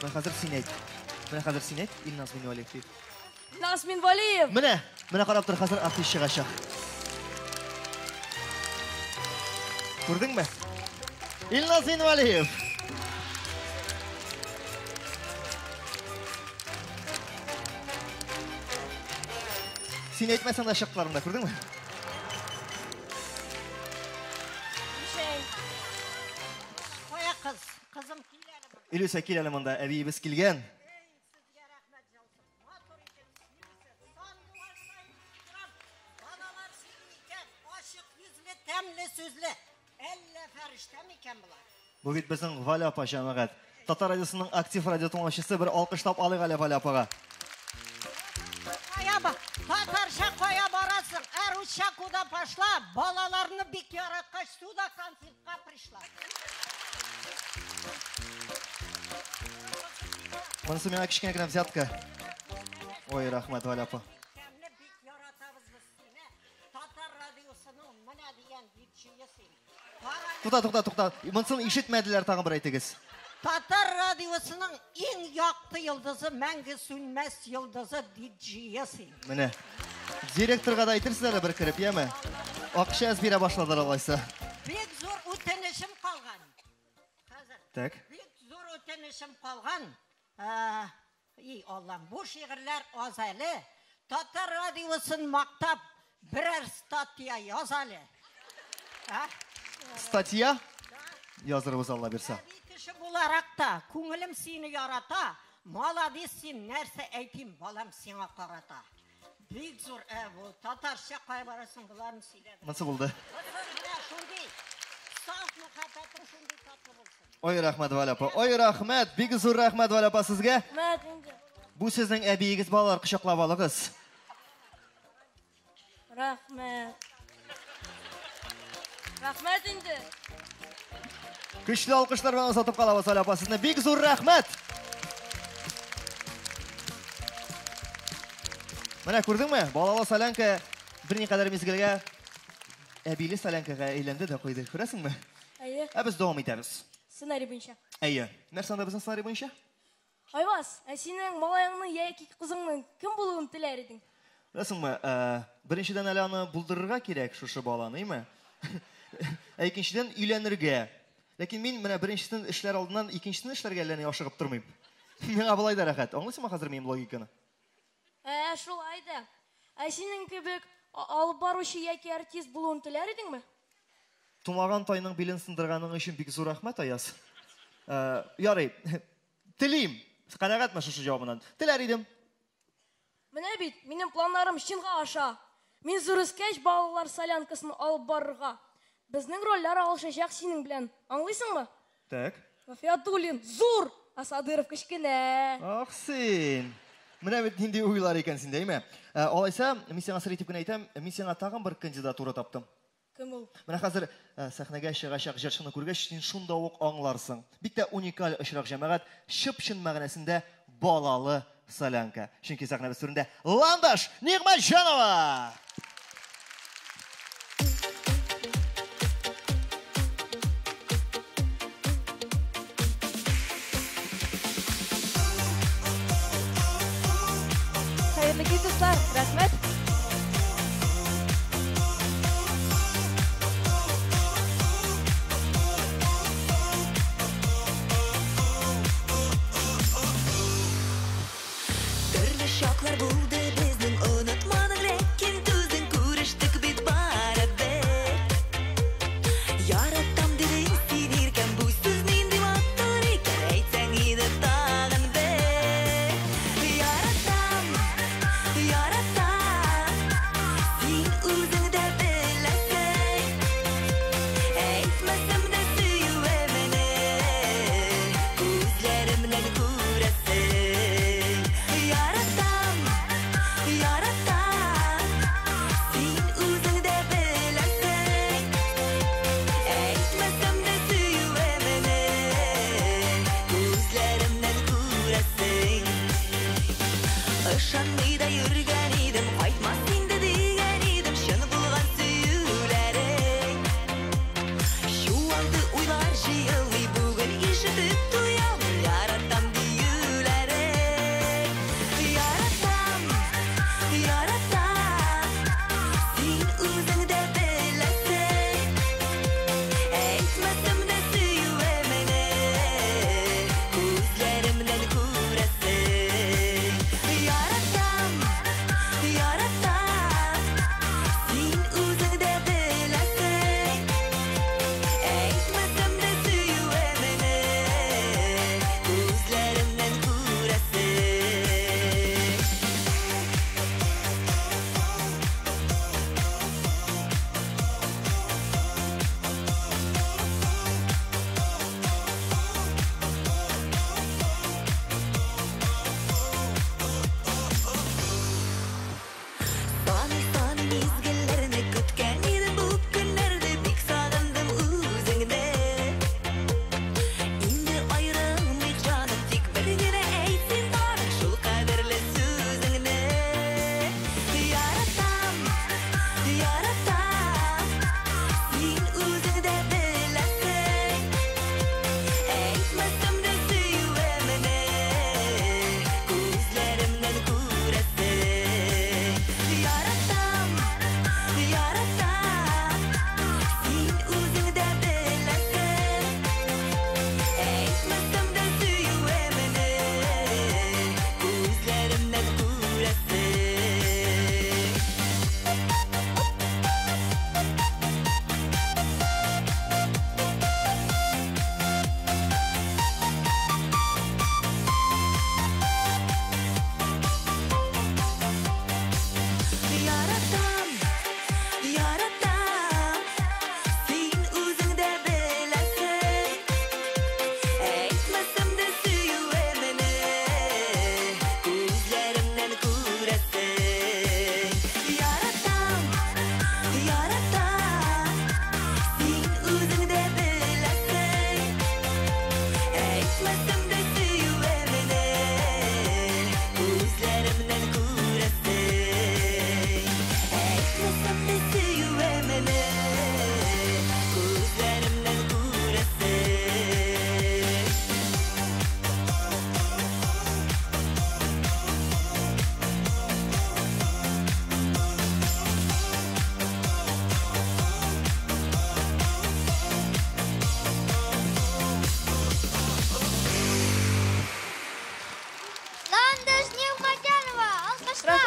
Speaker 1: Менә хәзер син әйт. Менә хәзер син әйт, Илназ Минвалиев дип.
Speaker 4: Илназ Минвалиев!
Speaker 1: Менә, менә карап тор, хәзер артист чыгачак. Күрдеңме? Илназ Минвалиев! Син әйтмәсәң дә чыктылар монда, күрдеңме?
Speaker 14: Кая кыз? Кызым кил әле.
Speaker 1: Илүсә, кил әле монда, әбиебез килгән.
Speaker 20: сүзле. Әллә фәрештә микән болар?
Speaker 1: Бу бит безнең Валя апа, җәмәгать. Татар радиосының актив радио тыңлаучысы, бер алкышлап алыйк әле Валя апага.
Speaker 20: Кая ба? Татарча кая барасың? Ә русча куда пошла? Балаларны бик яраткач, сюда концертка пришла.
Speaker 1: Монысы миңа кечкенә генә взятка. Ой, рәхмәт, Валя апа.
Speaker 20: Бик яратабыз без сине. Татар радиосының менә дигән диджее син.
Speaker 1: Тукта, тукта, тукта. Монысын ишетмәделәр, тагын бер әйтегез.
Speaker 20: Татар радиосының иң якты йолдызы, мәңге сүнмәс йолдызы диджее син.
Speaker 1: Менә. Директорга да әйтерсез әле бер кереп, яме? Акча әз бирә башладылар алайса.
Speaker 20: Бик зур үтенечем калган. Хәзер.
Speaker 1: Так.
Speaker 20: Бик зур үтенечем калган. И Аллам, бу шигырьләр аз әле. Татар радиосын мактап берәр статья яз әле. А?
Speaker 1: Статья? Язырбыз, Алла бирсә.
Speaker 20: Кеше буларак та күңелем сине ярата. Молодец син, нәрсә әйтим, балам сиңа карата. Бик зур, бу татарча кая барасың, боларны сөйләдем.
Speaker 1: Монысы булды.
Speaker 20: Менә шундый саф мәхәббәтең шундый татлы булсын.
Speaker 1: Ой, рәхмәт, Валя апа. Ой, рәхмәт, бик зур рәхмәт, Валя апа, сезгә.
Speaker 4: Рәхмәт инде.
Speaker 1: Бу сезнең әбиегез, балалар, кочаклап алыгыз.
Speaker 4: Рәхмәт. Рәхмәт инде.
Speaker 1: Көчле алкышлар белән озатып калабыз, Валя апа, сезне. Бик зур рәхмәт. Менә күрдеңме? Балалы солянка берникадәр мизгелгә әбиле солянкага әйләнде дә куйды. Күрәсеңме?
Speaker 4: Әйе.
Speaker 1: Ә без дәвам итәбез.
Speaker 4: Сценарий буенча.
Speaker 1: Әйе. Нәрсә анда безнең сценарий буенча?
Speaker 4: Айваз, ә синең малаеңның яки кызыңның кем булуын теләр идең?
Speaker 1: Беләсеңме, беренчедән әле аны булдырырга кирәк шушы баланы, әйме? Ә икенчедән өйләнергә. Ләкин мин менә беренчесен эшләр алдыннан икенчесен эшләргә әллә ни ашыгып тормыйм. Миңа болай да рәхәт. Аңлыйсыңмы хәзер минем логиканы?
Speaker 4: Шулай да. Ә синең кебек алып баручы яки артист булуын теләр идеңме?
Speaker 1: Тумаган тайның билен сындырганың өчен бик зур рәхмәт, Аяз. Ярый. Телим. Канәгатьме шушы җавабыннан? Теләр идем.
Speaker 4: Менә бит, минем планнарым чынга аша. Мин зур үскәч балалар солянкасын алып барырга. Безнең рольләр алышачак синең белән. Аңлыйсыңмы?
Speaker 1: Так.
Speaker 4: Гафиятуллин зур, ә Садыров кечкенә.
Speaker 1: Ах син. Менә бит нинди уйлар икән синдә, әйме? Алайса, мин сиңа сер итеп кенә әйтәм, мин сиңа тагын бер кандидатура таптым.
Speaker 4: Кем ул?
Speaker 1: Менә хәзер сәхнәгә чыгачак җырчыны күргәч, син шунда ук аңларсың. Бик тә уникаль очрак, җәмәгать, чып-чын мәгънәсендә балалы солянка. Чөнки сәхнәбез түрендә Ландыш Нигъмәтҗанова!
Speaker 19: Хәерле кич, дуслар, рәхмәт.
Speaker 18: Төрле чаклар булды безнең, онытмадың, ләкин түздең, күрештек бит барыбер. Яратам дидең син иркәм, бу сүз нинди матур икән, әйтсәң иде тагын бер. Яратам, яратам, син үзең дә беләсең. Әйтмәсәм дә сөюемне, күзләремнән күрәсең. Яратам, яратам, син үзең дә беләсең. Әйтмәсәм дә сөюемне, күзләремнән күрәсең. Ышанмый да йөргән идем, кайтмас инде дигән идем, чын булган сөюләрең. Чуалды уйлар җыелмый, бүген ишетеп туялмый, яратам диюләрең. Яратам, яратам, син үзең дә беләсең. Әйтмәсәм дә сөюемне, күзләремнән күрәсең. Яратам,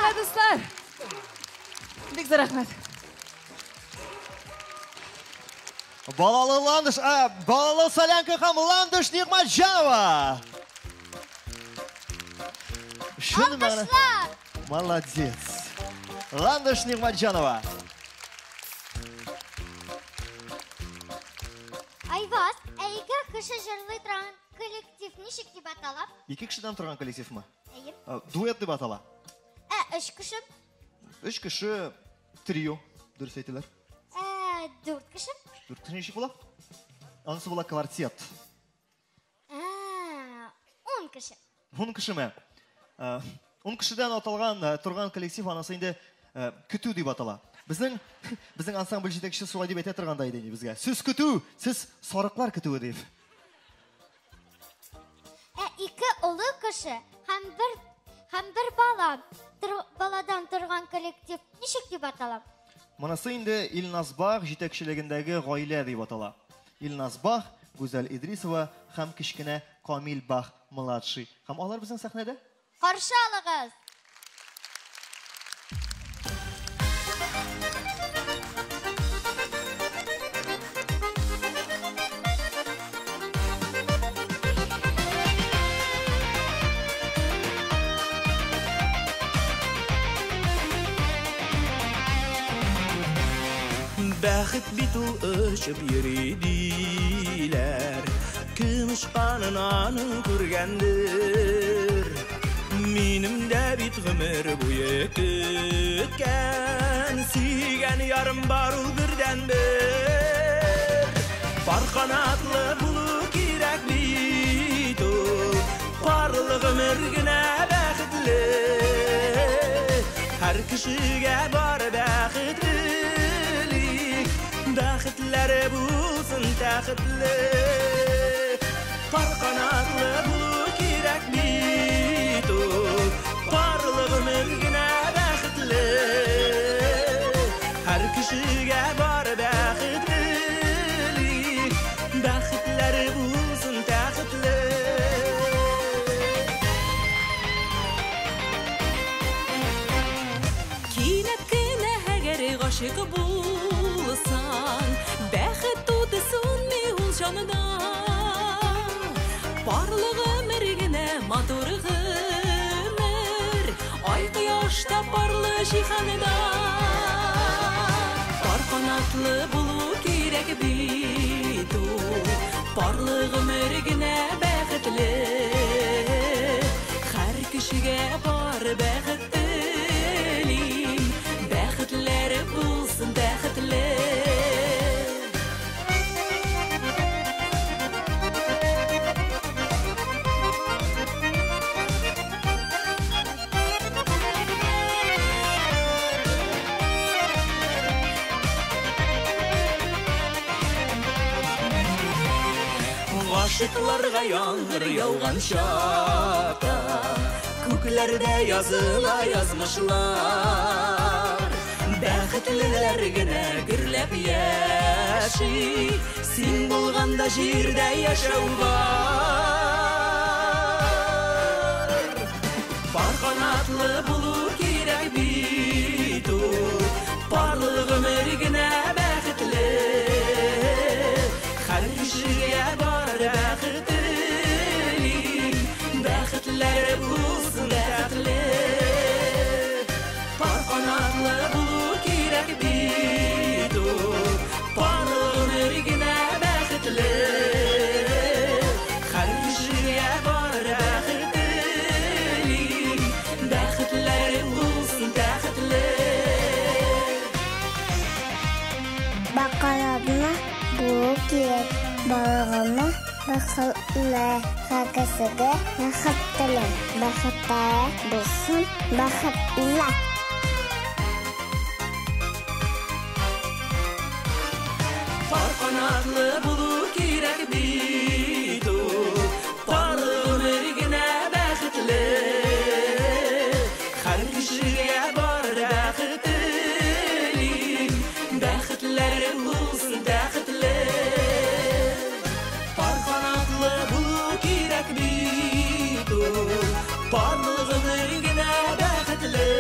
Speaker 19: Рәхмәт, дуслар. Бик зур рәхмәт.
Speaker 1: Балалы Ландыш, балалы Солянка һәм Ландыш Нигъмәтҗанова. Чын мәгънә. Молодец. Ландыш Нигъмәтҗанова.
Speaker 5: Айваз, ә ике кеше җырлый торган коллектив ничек дип атала?
Speaker 1: Ике кешедән торган коллективмы?
Speaker 5: Әйе.
Speaker 1: Дуэт дип атала.
Speaker 5: Ә өч кеше?
Speaker 1: Өч кеше трио, дөрес әйтәләр.
Speaker 5: Ә дүрт кеше?
Speaker 1: Дүрт кеше ничек була? Анысы була квартет.
Speaker 5: Ә 10 кеше.
Speaker 1: 10 кешеме? 10 кешедән аталган торган коллектив анысы инде көтү дип атала. Безнең ансамбль җитәкчесе шулай дип әйтә торган да иде инде безгә. Сез көтү, сез сарыклар көтүе дип.
Speaker 5: Ә ике олы кеше һәм бер бала, баладан торган коллектив ничек дип атала?
Speaker 1: Монысы инде Илназ Бах җитәкчелегендәге гаилә дип атала. Илназ Бах, Гүзәл Идрисова һәм кечкенә Камил Бах младший. Һәм алар безнең сәхнәдә.
Speaker 5: Каршы алыгыз.
Speaker 13: Бәхет бит ул очып йөри диләр, кем очканын аның күргәндер. Минем дә бит гомер буе көткән сөйгән ярым бар ул бердәнбер. Пар канатлы булу кирәк бит ул, парлы гомер генә бәхетле. Һәр кешегә бар бәхет телик, бәхетләре булсын тәхетле. Пар канатлы булу кирәк бит ул, парлы гомер генә бәхетле. Һәр кешегә бар бәхет телик, бәхетләре булсын тәхетле.
Speaker 18: Кинәт кенә әгәр гашыйк булсаң, бәхет уты сүнми ул җанында. Парлы гомер генә матур гомер, ай кояшта парлы җиһанда. Пар канатлы булу кирәк бит ул, парлы гомер генә бәхетле. Һәр кешегә бар бәхет телим, бәхетләре булсын бәхетле.
Speaker 13: Гашыйкларга яңгыр яуган чакта, күкләрдә языла язмышлар. Бәхетлеләр генә гөрләп яши, син булганда җирдә яшәү бар. Пар канатлы булу кирәк бит ул, парлы гомер генә бәхетле. Һәр кешегә бар бәхет телим, бәхетләре булсын бәхетле. Пар канатлы булу кирәк бит ул, парлы гомер генә бәхетле. Һәр кешегә бар бәхет телим, бәхетләре булсын бәхетле.
Speaker 17: Бакаларны булу кирәк, балыгына бәхетле, һәр кешегә бәхет телим, бәхетләре булсын бәхетле.
Speaker 13: Пар канатлы булу кирәк бит ул, парлы гомер генә бәхетле. Һәр кешегә бар бәхет телим, бәхетләре булсын бәхетле. Пар канатлы булу кирәк бит ул, парлы гомер генә бәхетле.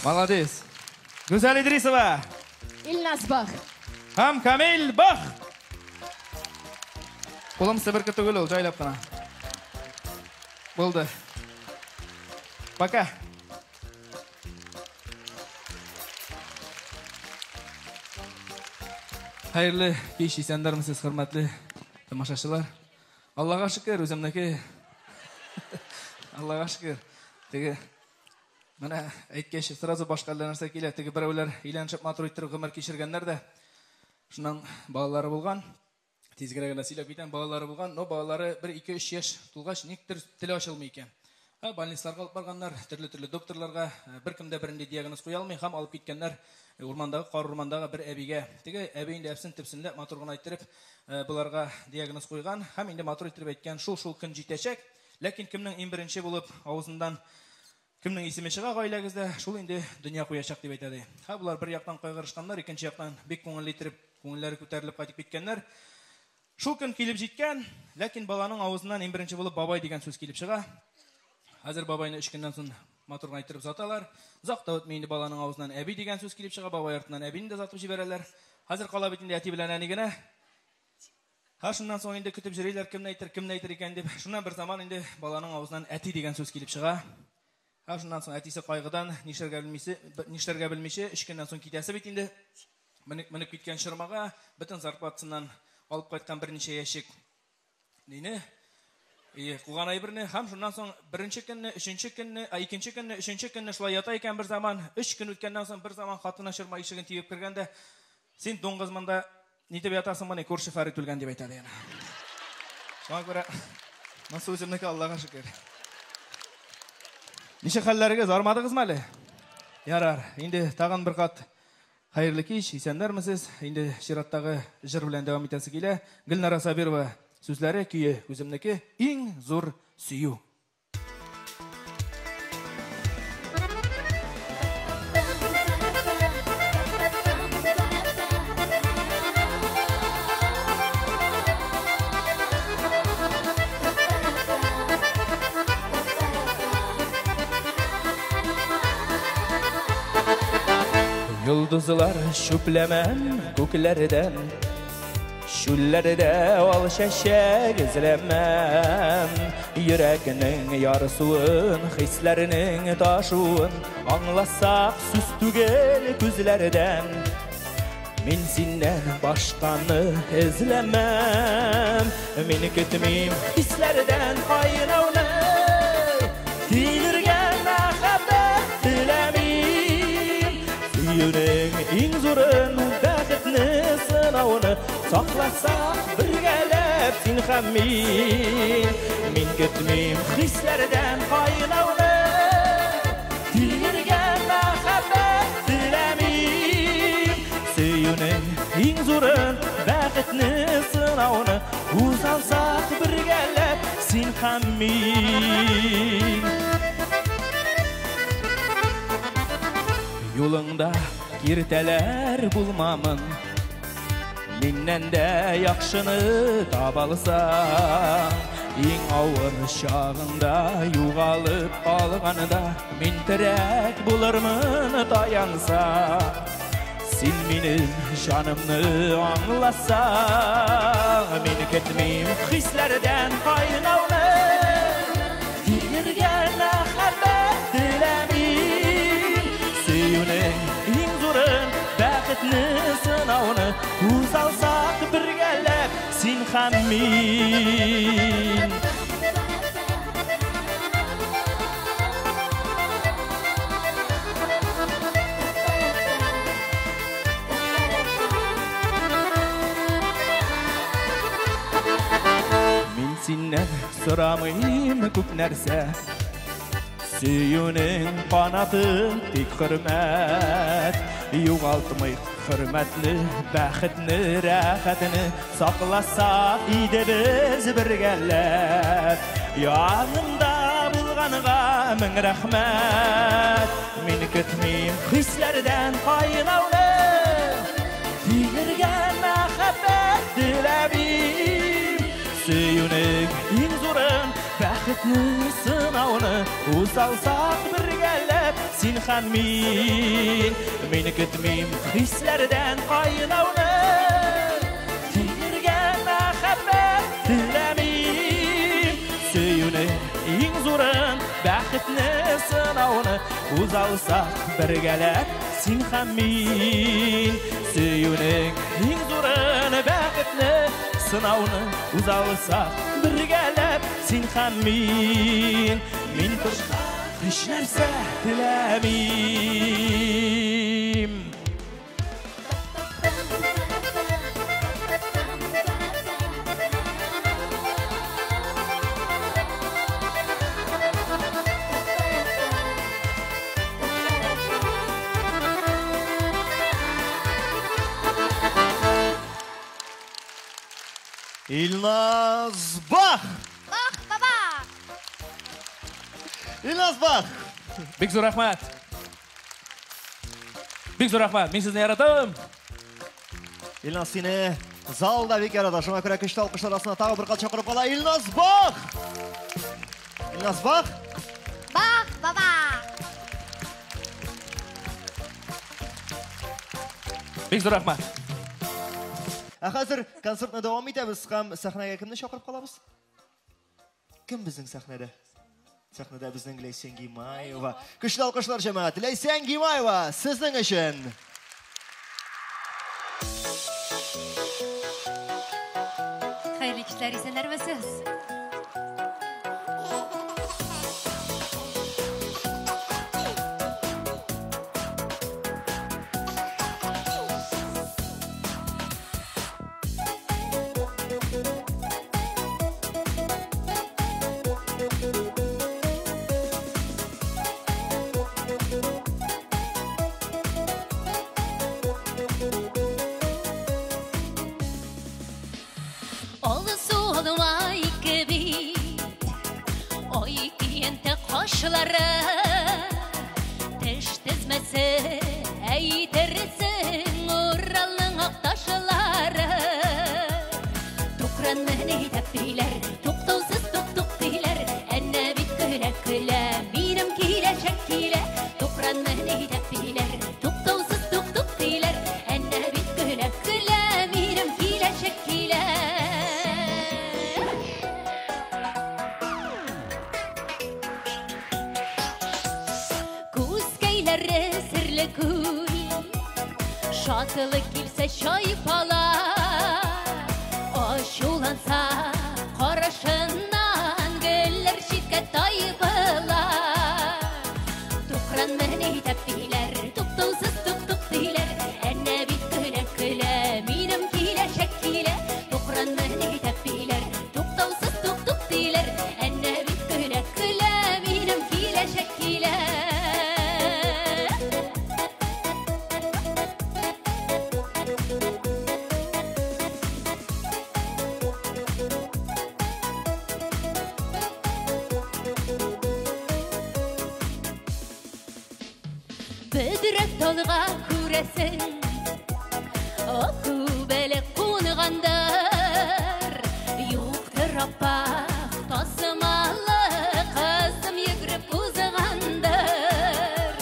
Speaker 13: Молодец. Гүзәл Идрисова.
Speaker 19: Илназ Бах.
Speaker 13: Һәм Камил Бах. Кулым себерке түгел ул, җайлап кына. Булды. Пока. Хәерле кич, исәннәрмесез, хөрмәтле тамашачылар. Аллага шөкер, үземнеке. Аллага шөкер. Теге менә әйткәч, сразу башка әллә нәрсә килә. Теге берәүләр өйләнешеп матур иттереп гомер кичергәннәр дә, шуннан балалары булган. Тиз генә сөйләп китәм, балалары булган, но балалары 1, 2, 3 яшь тулгач, никтер теле ачылмый икән. Больницаларга алып барганнар, төрле-төрле докторларга, беркем дә бернинди диагноз куя алмый һәм алып киткәннәр урмандагы, кар урмандагы бер әбигә. Теге әби инде әпсен төпсенләп матур гына иттереп боларга диагноз куйган һәм инде матур иттереп әйткән, шул-шул көн җитәчәк. Ләкин кемнең иң беренче булып авызыннан кемнең исеме чыга гаиләгездә, шул инде дөнья куячак дип әйтә ди. Һә, болар бер яктан кайгырышканнар, икенче яктан бик күңелле иттереп, күңелләре күтәрелеп кайтып киткәннәр. Шул көн килеп җиткән, ләкин баланың авызыннан иң беренче булып бабай дигән сүз килеп чыга. Хәзер бабайны 3 көннән соң матур гына иттереп заталар. Озак та үтми инде баланың авызыннан әби дигән сүз килеп чыга, бабай артыннан әбине дә затып җибәрәләр. Хәзер кала бит инде әти белән әни генә. Һә, шуннан соң инде көтеп йөриләр, кемне әйтер, кемне әйтер икән дип. Шуннан бер заман инде баланың авызыннан әти дигән сүз килеп чыга. Һә, шуннан соң әтисе кайгыдан нишләргә белмичә, 3 көннән соң китәсе бит инде. Менеп киткән чормага, бөтен зарплатасыннан алып кайткан берничә ящик нине, куган әйберне, һәм шуннан соң беренче көнне, өченче көнне, икенче көнне, өченче көнне шулай ята икән бер заман. 3 көн үткәннән соң бер заман хатыны чорма ишеген тибеп кергән дә, син дуңгыз монда нитеп ятасың, моны күрше Фәрит үлгән дип әйтә янә. Шуңа күрә монысы үземнеке, Аллага шөкер. Ничек хәлләрегез, армадыгызмы әле? Ярар, инде тагын бер кат хәерле кич, исәннәрмесез? Инде чираттагы җыр белән дәвам итәсе килә. Гөлнара Сабирова сүзләре, көе үземнеке, иң зур сөю. Йолдызлар чүпләмәм күкләрдән, чүлләрдә ал чәчәк эзләмәм. Йөрәкнең ярсуын, хисләрнең ташуын аңласак сүз түгел күзләрдән. Мин синнән башканы эзләмәм. Мин көтмим хисләрдән кайнауны, тилергән мәхәббәт теләмим. Сөюнең иң зурын, бәхетне сынауны сакласак бергәләп син һәм мин. Мин көтмим хисләрдән кайнауны, тилергән мәхәббәт теләмим. Сөюнең иң зурын, бәхетне сынауны узалсак бергәләп син һәм мин. Юлыңда киртәләр булмамын, миннән дә яхшыны табалсаң. Иң авыр чагында югалып калганда мин терәк булырмын таянсаң. Син минем җанымны аңласаң, мин көтмим хисләрдән кайнауны, тилергән мәхәббәт теләмим. Сөюнең иң зурын, бәхетне сынауны узалсак бергәләп син һәм мин. Синнән сорамыйм күп нәрсә. Сөюнең канаты тик хөрмәт. Югалтмыйк хөрмәтне, бәхетне, рәхәтне. Сакласак иде без бергәләп. Янымда булганга мең рәхмәт. Мин көтмим хисләрдән кайнауны. Тилергән мәхәббәт теләмим. Сөюнең иң зурын, бәхетне сынауны узалсак бергәләп син һәм мин. Мин көтмим хисләрдән кайнауны. Тилергән мәхәббәт теләмим. Сөюнең иң зурын, бәхетне сынауны узалсак бергәләп син һәм мин. Сөюнең иң зурын, бәхетне сынауны узалсак бергәләп син һәм мин. Мин тышка һич нәрсә теләмим.
Speaker 1: Илназ Бах!
Speaker 5: Бах, баба!
Speaker 1: Илназ Бах!
Speaker 13: Бик зур рәхмәт. Бик зур рәхмәт. Мин сезне яратам.
Speaker 1: Илназ, сине залда бик ярата. Шуңа күрә көчле алкышлар астына тагы бер кат чакырып кала. Илназ Бах! Илназ Бах!
Speaker 5: Бах, баба!
Speaker 13: Бик зур рәхмәт.
Speaker 1: Ә хәзер концертны дәвам итәбез һәм сәхнәгә кемне чакырып калабыз? Кем безнең сәхнәдә? Сәхнәдә безнең Ләйсән Гимаева. Көчле алкышлар, җәмәгать. Ләйсән Гимаева, сезнең өчен.
Speaker 19: Хәерле кичләр, исәннәрмесез? Теш тезмәсе әйтерсең Уралның ак ташлары. Тукран менә тәпиләр, туктаусыз тук-тук диләр. Әнә бит көлә-көлә, минем киләчәк килә. Тукран менә тәпиләр, туктаусыз тук-тук диләр. Әнә бит көлә-көлә, минем киләчәк килә. Күзкәйләре серле күл, шатлык килсә чайпала, ачуланса карашыннан гөлләр читкә тайпыла. Тукран менә тәпиләр, туктаусыз тук-тук диләр. Әнә бит көлә-көлә, минем киләчәк килә. Тукран менә тәпиләр, туктаусыз тук-тук диләр. Әнә бит көлә-көлә, минем киләчәк килә. Бөдрәк талга күрәсең, ак күбәләк кунгандыр. Юктыр аппак тасымалы кызым йөгереп узгандыр.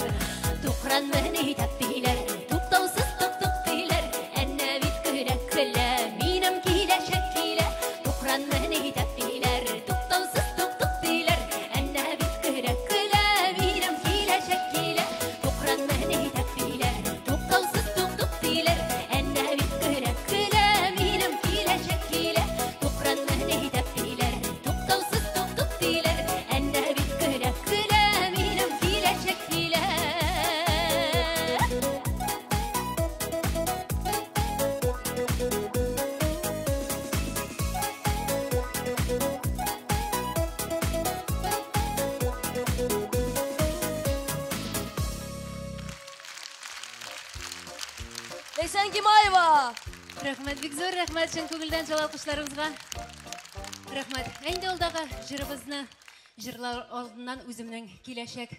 Speaker 19: Тукран менә тәпиләр, туктаусыз тук-тук диләр. Әнә бит көлә-көлә, минем киләчәк килә. Тукран менә тәпиләр, туктаусыз тук-тук диләр. Әнә бит көлә-көлә, минем киләчәк килә. Тукран менә тәпиләр, туктаусыз тук-тук диләр. Әнә бит
Speaker 4: Ләйсән Гимаева!
Speaker 13: Рәхмәт, бик зур рәхмәт чын күңелдән шул алкышларыгызга. Рәхмәт. Ә инде алдагы җырыбызны җырлар алдыннан үземнең киләчәк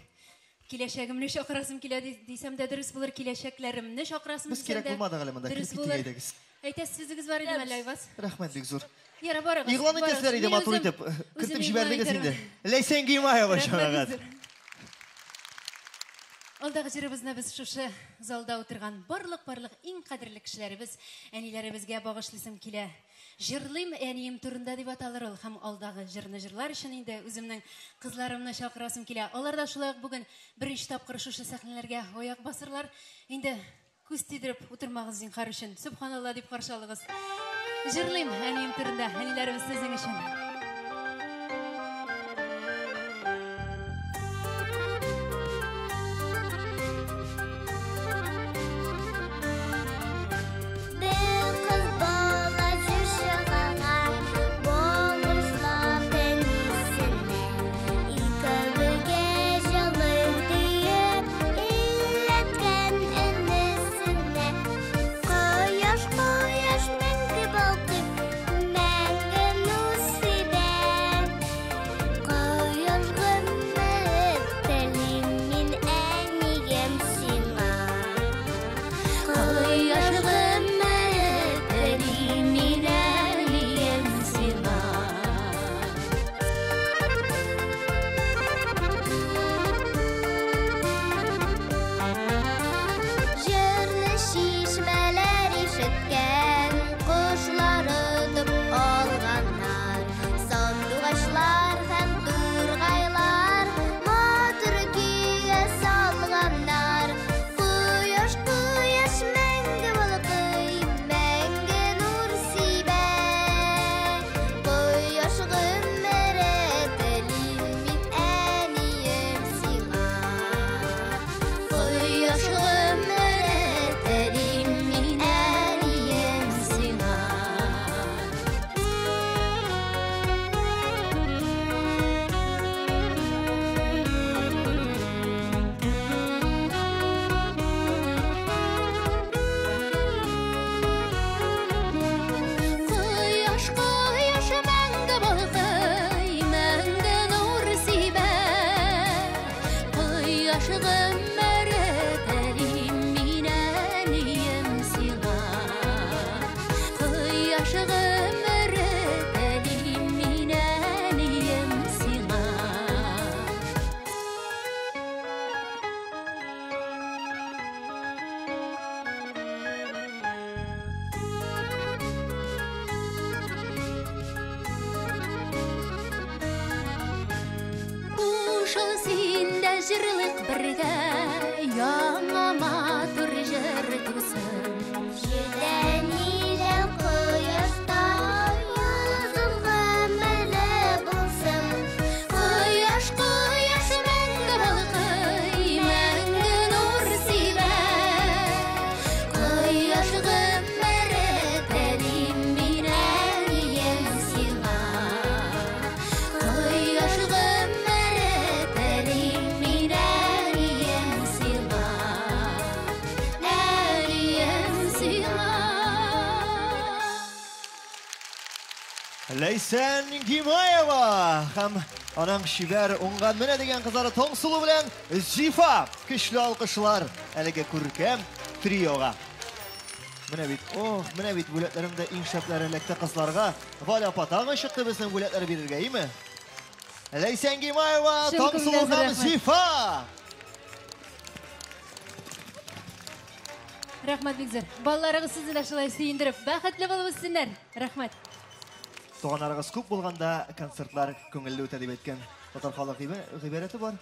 Speaker 13: киләчәгемне чакырасым килә дисәм дә дөрес булыр, киләчәкләремне чакырасым
Speaker 1: Без
Speaker 13: дисәм
Speaker 1: кирәк
Speaker 13: дә
Speaker 1: булмадык әле монда,
Speaker 13: дөрес
Speaker 1: кереп китик
Speaker 13: булыр.
Speaker 1: әйдәгез.
Speaker 13: Әйтәсе сүзегез бар идеме әллә, Айваз?
Speaker 1: Рәхмәт бик зур.
Speaker 13: Яра, барыгыз.
Speaker 1: Игълан итәселәр иде
Speaker 13: Мин
Speaker 1: матур
Speaker 13: үзем-
Speaker 1: итеп.
Speaker 13: үзем
Speaker 1: Кертеп
Speaker 13: игълан
Speaker 1: җибәрдегез
Speaker 13: итәрмен.
Speaker 1: инде. Ләйсән Гимаева
Speaker 13: Рәхмәт
Speaker 1: җәмәгать.
Speaker 13: бик зур. Алдагы җырыбызны без шушы залда утырган барлык-барлык иң кадерле кешеләребез, әниләребезгә багышлыйсым килә. Җырлыйм әнием турында дип аталыр ул һәм алдагы җырны җырлар өчен инде үземнең кызларымны чакырасым килә. Алар да шулай ук бүген беренче тапкыр шушы сәхнәләргә аяк басырлар. Инде күз тидереп утырмагыз зинһар өчен. Сөбханалла дип каршы алыгыз. Җырлыйм әнием турында, әниләребез сезнең өчен.
Speaker 17: Бер кыз бала җырчыга багышлап әнисенә Икәүгә җылы диеп өйләткән энесенә. Кояш, кояш мәңге балкып, мәңге нур сибә. Кояш гомер телим мин әнием сиңа. Кояш гомер телим мин әнием сиңа. Җырлы чишмәләр ишеткән, кошлар отып алганнар. Сандугачлар һәм тургайлар матур көйгә салганнар. Кояш, кояш мәңге балкый, мәңге нур сибә. Кояш гомере телим мин әнием сиңа. Кояш гомере телим мин әнием сиңа.
Speaker 19: Кояш, кояш мәңге балкый, мәңге нур сибә. Кояш гомере телим мин әнием сиңа. Кояш гомере телим мин әнием сиңа. Кушыл син дә җырлык бергә, яңа матур җыр тусын.
Speaker 17: Җилдән илә кояшта озын гомерле булсын.
Speaker 19: Кояш, кояш мәңге балкый, мәңге нур сибә. Кояш гомере телим мин әнием сиңа. Кояш гомере телим мин әнием сиңа. Әнием сиңа.
Speaker 1: Ләйсән Гимаева һәм аның чибәр уңган менә дигән кызлары Таңсылу белән Зифа. Көчле алкышлар әлеге күркәм триога. Менә бит, ох, менә бит бүләкләрем дә иң шәпләре эләкте кызларга. Валя апа тагын чыкты безнең бүләкләр бирергә, име? Ләйсән Гимаева,
Speaker 13: Чын
Speaker 1: Таңсылу
Speaker 13: күңелдән
Speaker 1: һәм
Speaker 13: рәхмәт.
Speaker 1: Зифа.
Speaker 13: Рәхмәт бик зур. Балаларыгыз сезне дә шулай сөендереп, бәхетле булып үссеннәр. Рәхмәт.
Speaker 1: Туганнарыгыз күп булганда концертлар күңелле үтә дип әйткән татар халык гыйбарәте бар.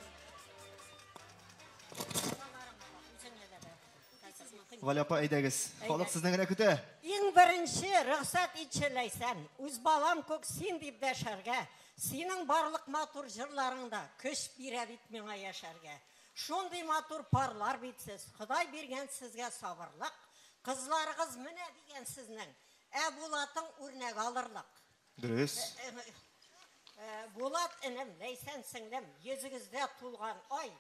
Speaker 1: Валя апа, әйдәгез. Халык сезне генә көтә.
Speaker 20: Иң беренче рөхсәт итче Ләйсән, үз балам күк син дип дәшәргә, синең барлык матур җырларың да көч бирә бит миңа яшәргә. Шундый матур парлар бит сез, Ходай биргән сезгә сабырлык, кызларыгыз менә дигән сезнең, ә Булатың үрнәк алырлык.
Speaker 1: Дөрес.
Speaker 20: Булат энем, Ләйсән сеңлем, йөзегездә тулган ай,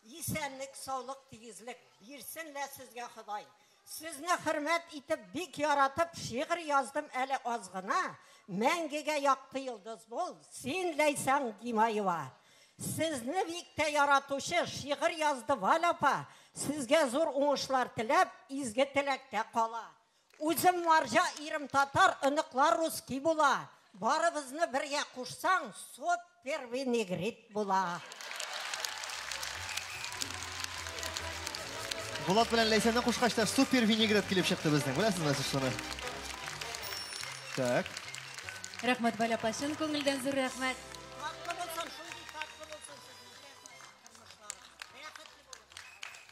Speaker 20: исәнлек, саулык, тигезлек бирсен лә сезгә Ходай. Сезне хөрмәт итеп, бик яратып шигырь яздым әле аз гына. Мәңгегә якты йолдыз бул, син Ләйсән Гимаева. Сезне бик тә яратучы шигырь язды Валя апа. Сезгә зур уңышлар теләп, изге теләктә кала. Үзем марҗа, ирем татар, оныклар русский була. Барыбызны бергә кушсаң, супер винегрет була.
Speaker 1: Булат белән Ләйсәнне кушкач та супер винегрет килеп чыкты безнең. Беләсезме сез шуны? Так.
Speaker 21: Рәхмәт, Валя апа, чын күңелдән зур рәхмәт.
Speaker 20: Татлы булсын, шундый татлы булсын сезнең тормышларыгыз. Бәхетле булыгыз.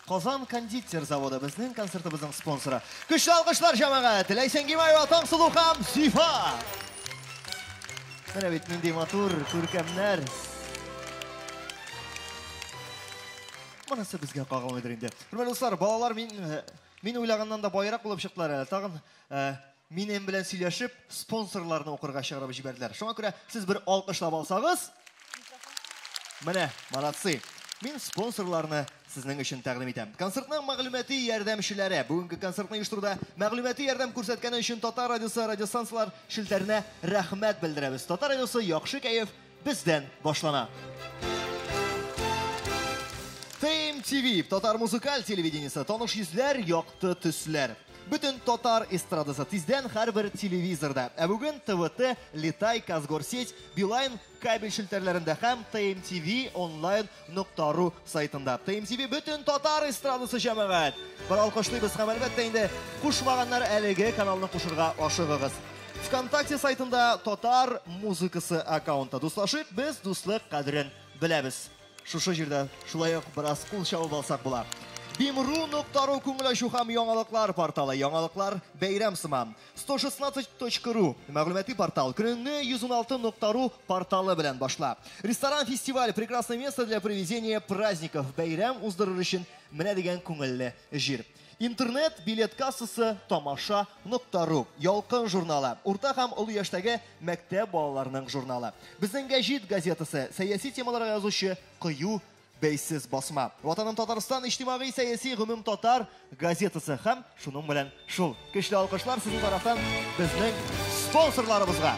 Speaker 1: Казан кондитер заводы безнең концертыбызның спонсоры. Көчле алкышлар, җәмәгать! Ләйсән Гимаева, Таңсылу һәм Зифа! Менә бит нинди матур, күркәмнәр. Монысы безгә кагылмыйдыр инде. Хөрмәтле дуслар, балалар мин мин уйлаганнан да баерак булып чыктылар әле. Тагын минем белән сөйләшеп, спонсорларны укырга чыгарып җибәрделәр. Шуңа күрә сез бер алкышлап алсагыз, менә, молодцы. Мин спонсорларны сезнең өчен тәкъдим итәм. Концертның мәгълүмати ярдәмчеләре. Бүгенге концертны оештыруда мәгълүмати ярдәм күрсәткәне өчен Татар радиосы радиостанцияләр челтәренә рәхмәт белдерәбез. Татар радиосы яхшы кәеф бездән башлана. ТМ ТВ, татар музыкаль телевидениесе, таныш йөзләр, якты төсләр. Бөтен татар эстрадасы тиздән һәрбер телевизорда. Ә бүген ТВТ, Летай, Казгорсеть, Билайн кабель челтәрләрендә һәм ТМ ТВ онлайн нокта ру сайтында. ТМ ТВ бөтен татар эстрадасы, җәмәгать. Бер алкышлыйбыз һәм әлбәттә инде кушмаганнар әлеге каналны кушырга ашыгыгыз. ВКонтакте сайтында татар музыкасы аккаунты. Дуслашыйк, без дуслык кадерен беләбез. Шушы җирдә шулай ук бераз кул чабып алсак була. Бимру нокта ру күңел ачу һәм яңалыклар порталы. Яңалыклар бәйрәм сыман. 116.ru мәгълүмати портал. Көнеңне 116.ru порталы белән башла. Ресторан фестиваль прекрасное место для проведения праздников. Бәйрәм уздырыр өчен менә дигән күңелле җир. Интернет билет кассасы тамаша нокта ру. Ялкын журналы. Урта һәм олы яшьтәге мәктәп балаларының журналы. Безнең гәҗит газетасы сәяси темаларга язучы кыю бәйсез басма. Ватаным Татарстан иҗтимагый сәяси гомум татар газетасы һәм шуның белән шул. Көчле алкышлар сезнең тарафтан безнең спонсорларыбызга.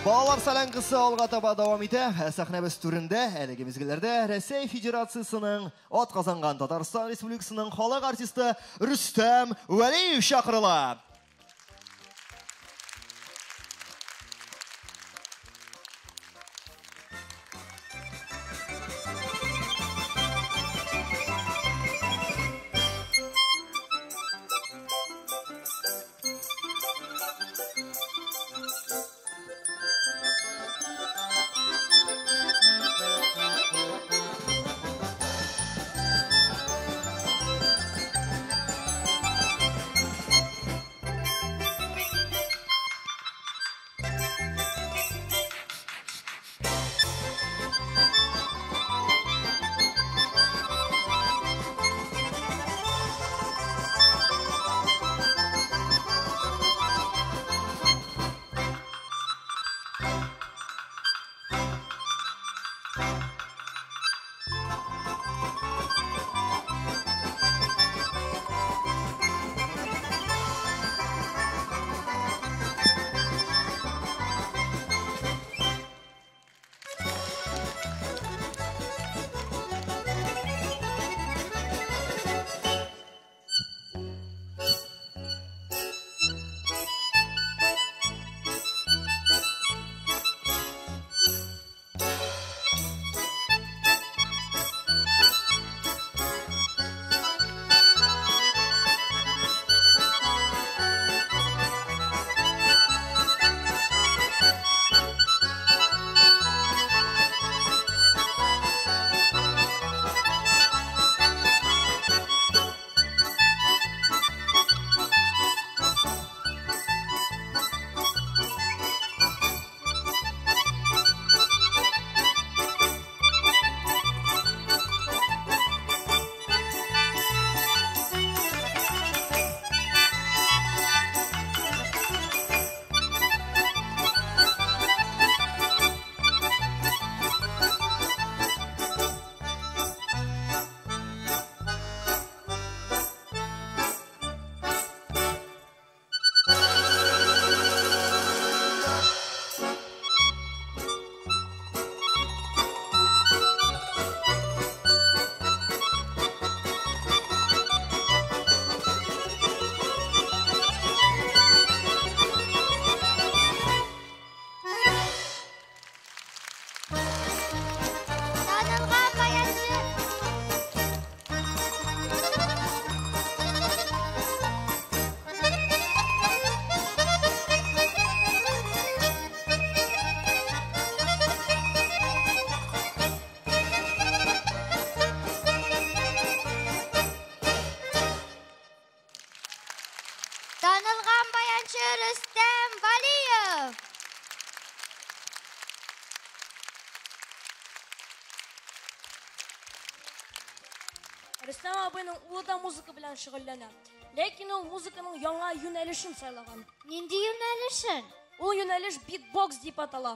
Speaker 1: Балалар солянкасы алга таба дәвам итә. Сәхнәбез түрендә әлеге мизгелләрдә Рәсәй Федерациясенең атказанган Татарстан Республикасының халык артисты Рөстәм Вәлиев чакырыла.
Speaker 4: Рөстәм абыйның улы да музыка белән шөгыльләнә. Ләкин ул музыканың яңа юнәлешен сайлаган.
Speaker 5: Нинди юнәлешен?
Speaker 4: Ул юнәлеш битбокс дип атала.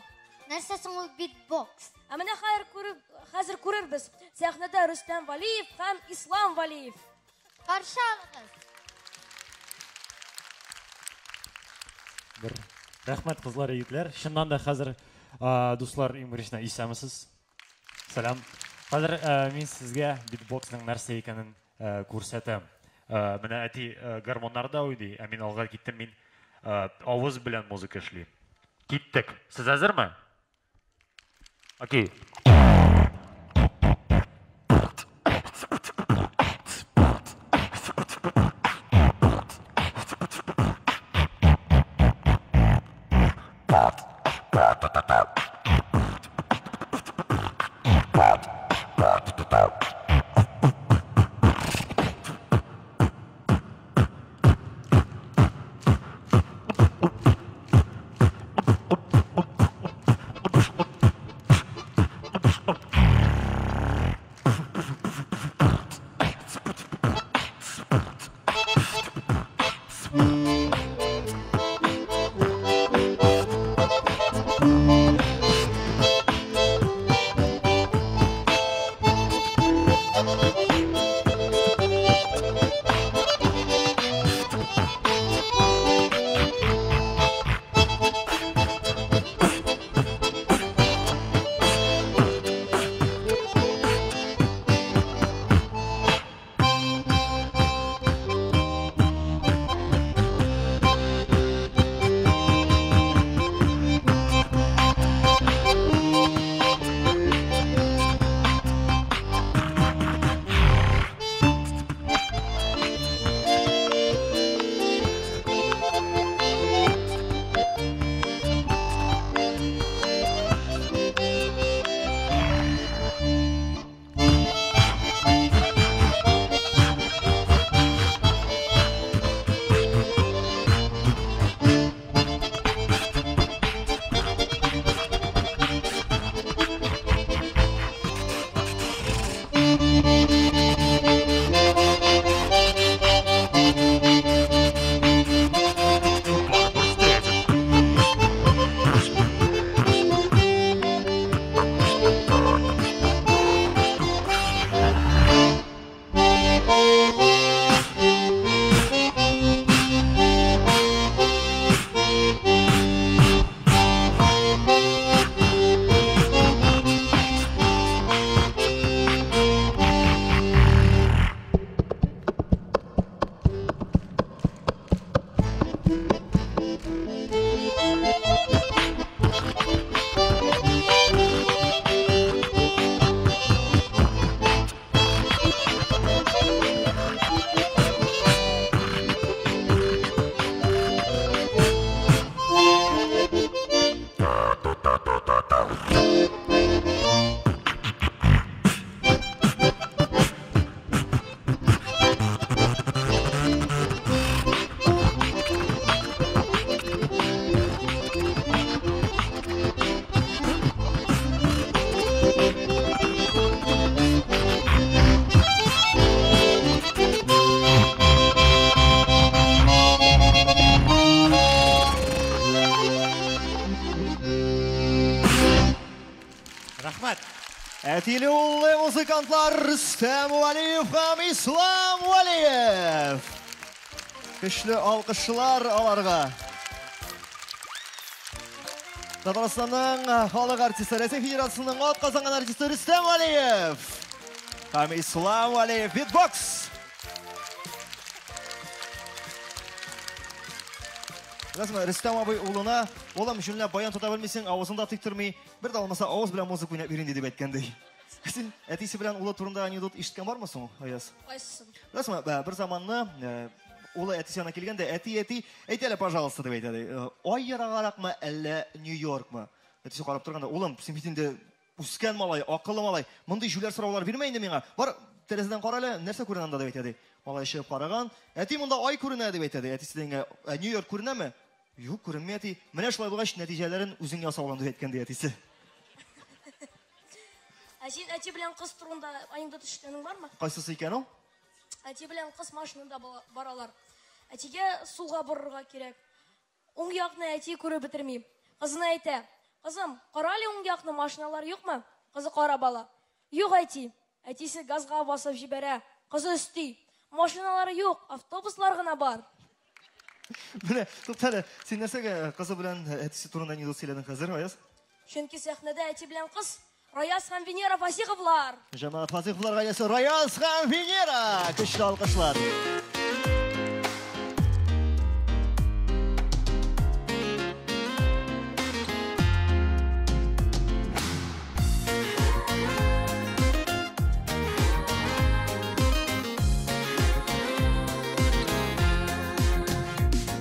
Speaker 5: Нәрсә соң ул битбокс?
Speaker 4: Ә менә хәзер күреп, хәзер күрербез. Сәхнәдә Рөстәм Валиев һәм Ислам Валиев.
Speaker 5: Каршы алыгыз.
Speaker 6: Бер рәхмәт, кызлар, егетләр. Чыннан да хәзер, дуслар, иң беренчедән исәнмесез. Сәлам. Хәзер мин сезгә битбоксның нәрсә икәнен күрсәтәм. Менә әти гармоннарда уйный, ә мин алга киттем, мин авыз белән музыка эшлим. Киттек. Сез әзерме? Окей.
Speaker 1: Рәхмәт. Әтиле уллы музыкантлар Рөстәм Вәлиев һәм Ислам Вәлиев. Көчле алкышлар аларга. Татарстанның халык артисты, Рәсәй Федерациясенең атказанган артисты Рөстәм Вәлиев һәм Ислам Вәлиев битбокс. Беләсеңме, Рөстәм абый улына, улым, җүнләп баян тота белмисең, авызыңда тик тормый, бер дә алмаса авыз белән музыка уйнап йөрин дип әйткән ди. Син әтисе белән улы турында анекдот ишеткән бармы соң, Аяз?
Speaker 4: Кайсысын?
Speaker 1: Беләсеңме, бер заманны улы әтисе янына килгән дә, әти, әти, әйт әле, пожалуйста, дип әйтә ди. Ай ерагаракмы, әллә Нью-Йоркмы? Әтисе карап торган да, улым, син бит инде үскән малай, акыллы малай, мондый җүләр сораулар бирмә инде миңа. Бар, тәрәзәдән кара әле, нәрсә күренә анда, дип әйтә ди. Малай чыгып караган, әти, монда ай күренә, дип әйтә ди. Әтисе дигәнгә, ә Нью-Йорк күренәме? Юк, күренми, әти. Менә шулай булгач, нәтиҗәләрен үзең яса, улым, дип әйткән ди әтисе.
Speaker 4: Ә син әти белән кыз турында анекдот ишеткәнең бармы?
Speaker 1: Кайсысы икән ул?
Speaker 4: Әти белән кыз машинада баралар. Әтигә сулга борырга кирәк. Уң якны әти күреп бетерми. Кызына әйтә: "Кызым, кара әле уң якны, машиналар юкмы?" Кызы карап ала. Юк, әти. Әтисе газга басып җибәрә. Кызы өсти. Машиналар юк, автобуслар гына бар.
Speaker 1: Менә, тукта әле, син нәрсәгә кызы белән әтисе турында анекдот сөйләдең хәзер, Аяз?
Speaker 4: Чөнки сәхнәдә әти белән кыз Раяз һәм Венера Фасиховлар.
Speaker 1: Җәмәгать Фасиховлар гаиләсе Раяз һәм Венера! Көчле алкышлар.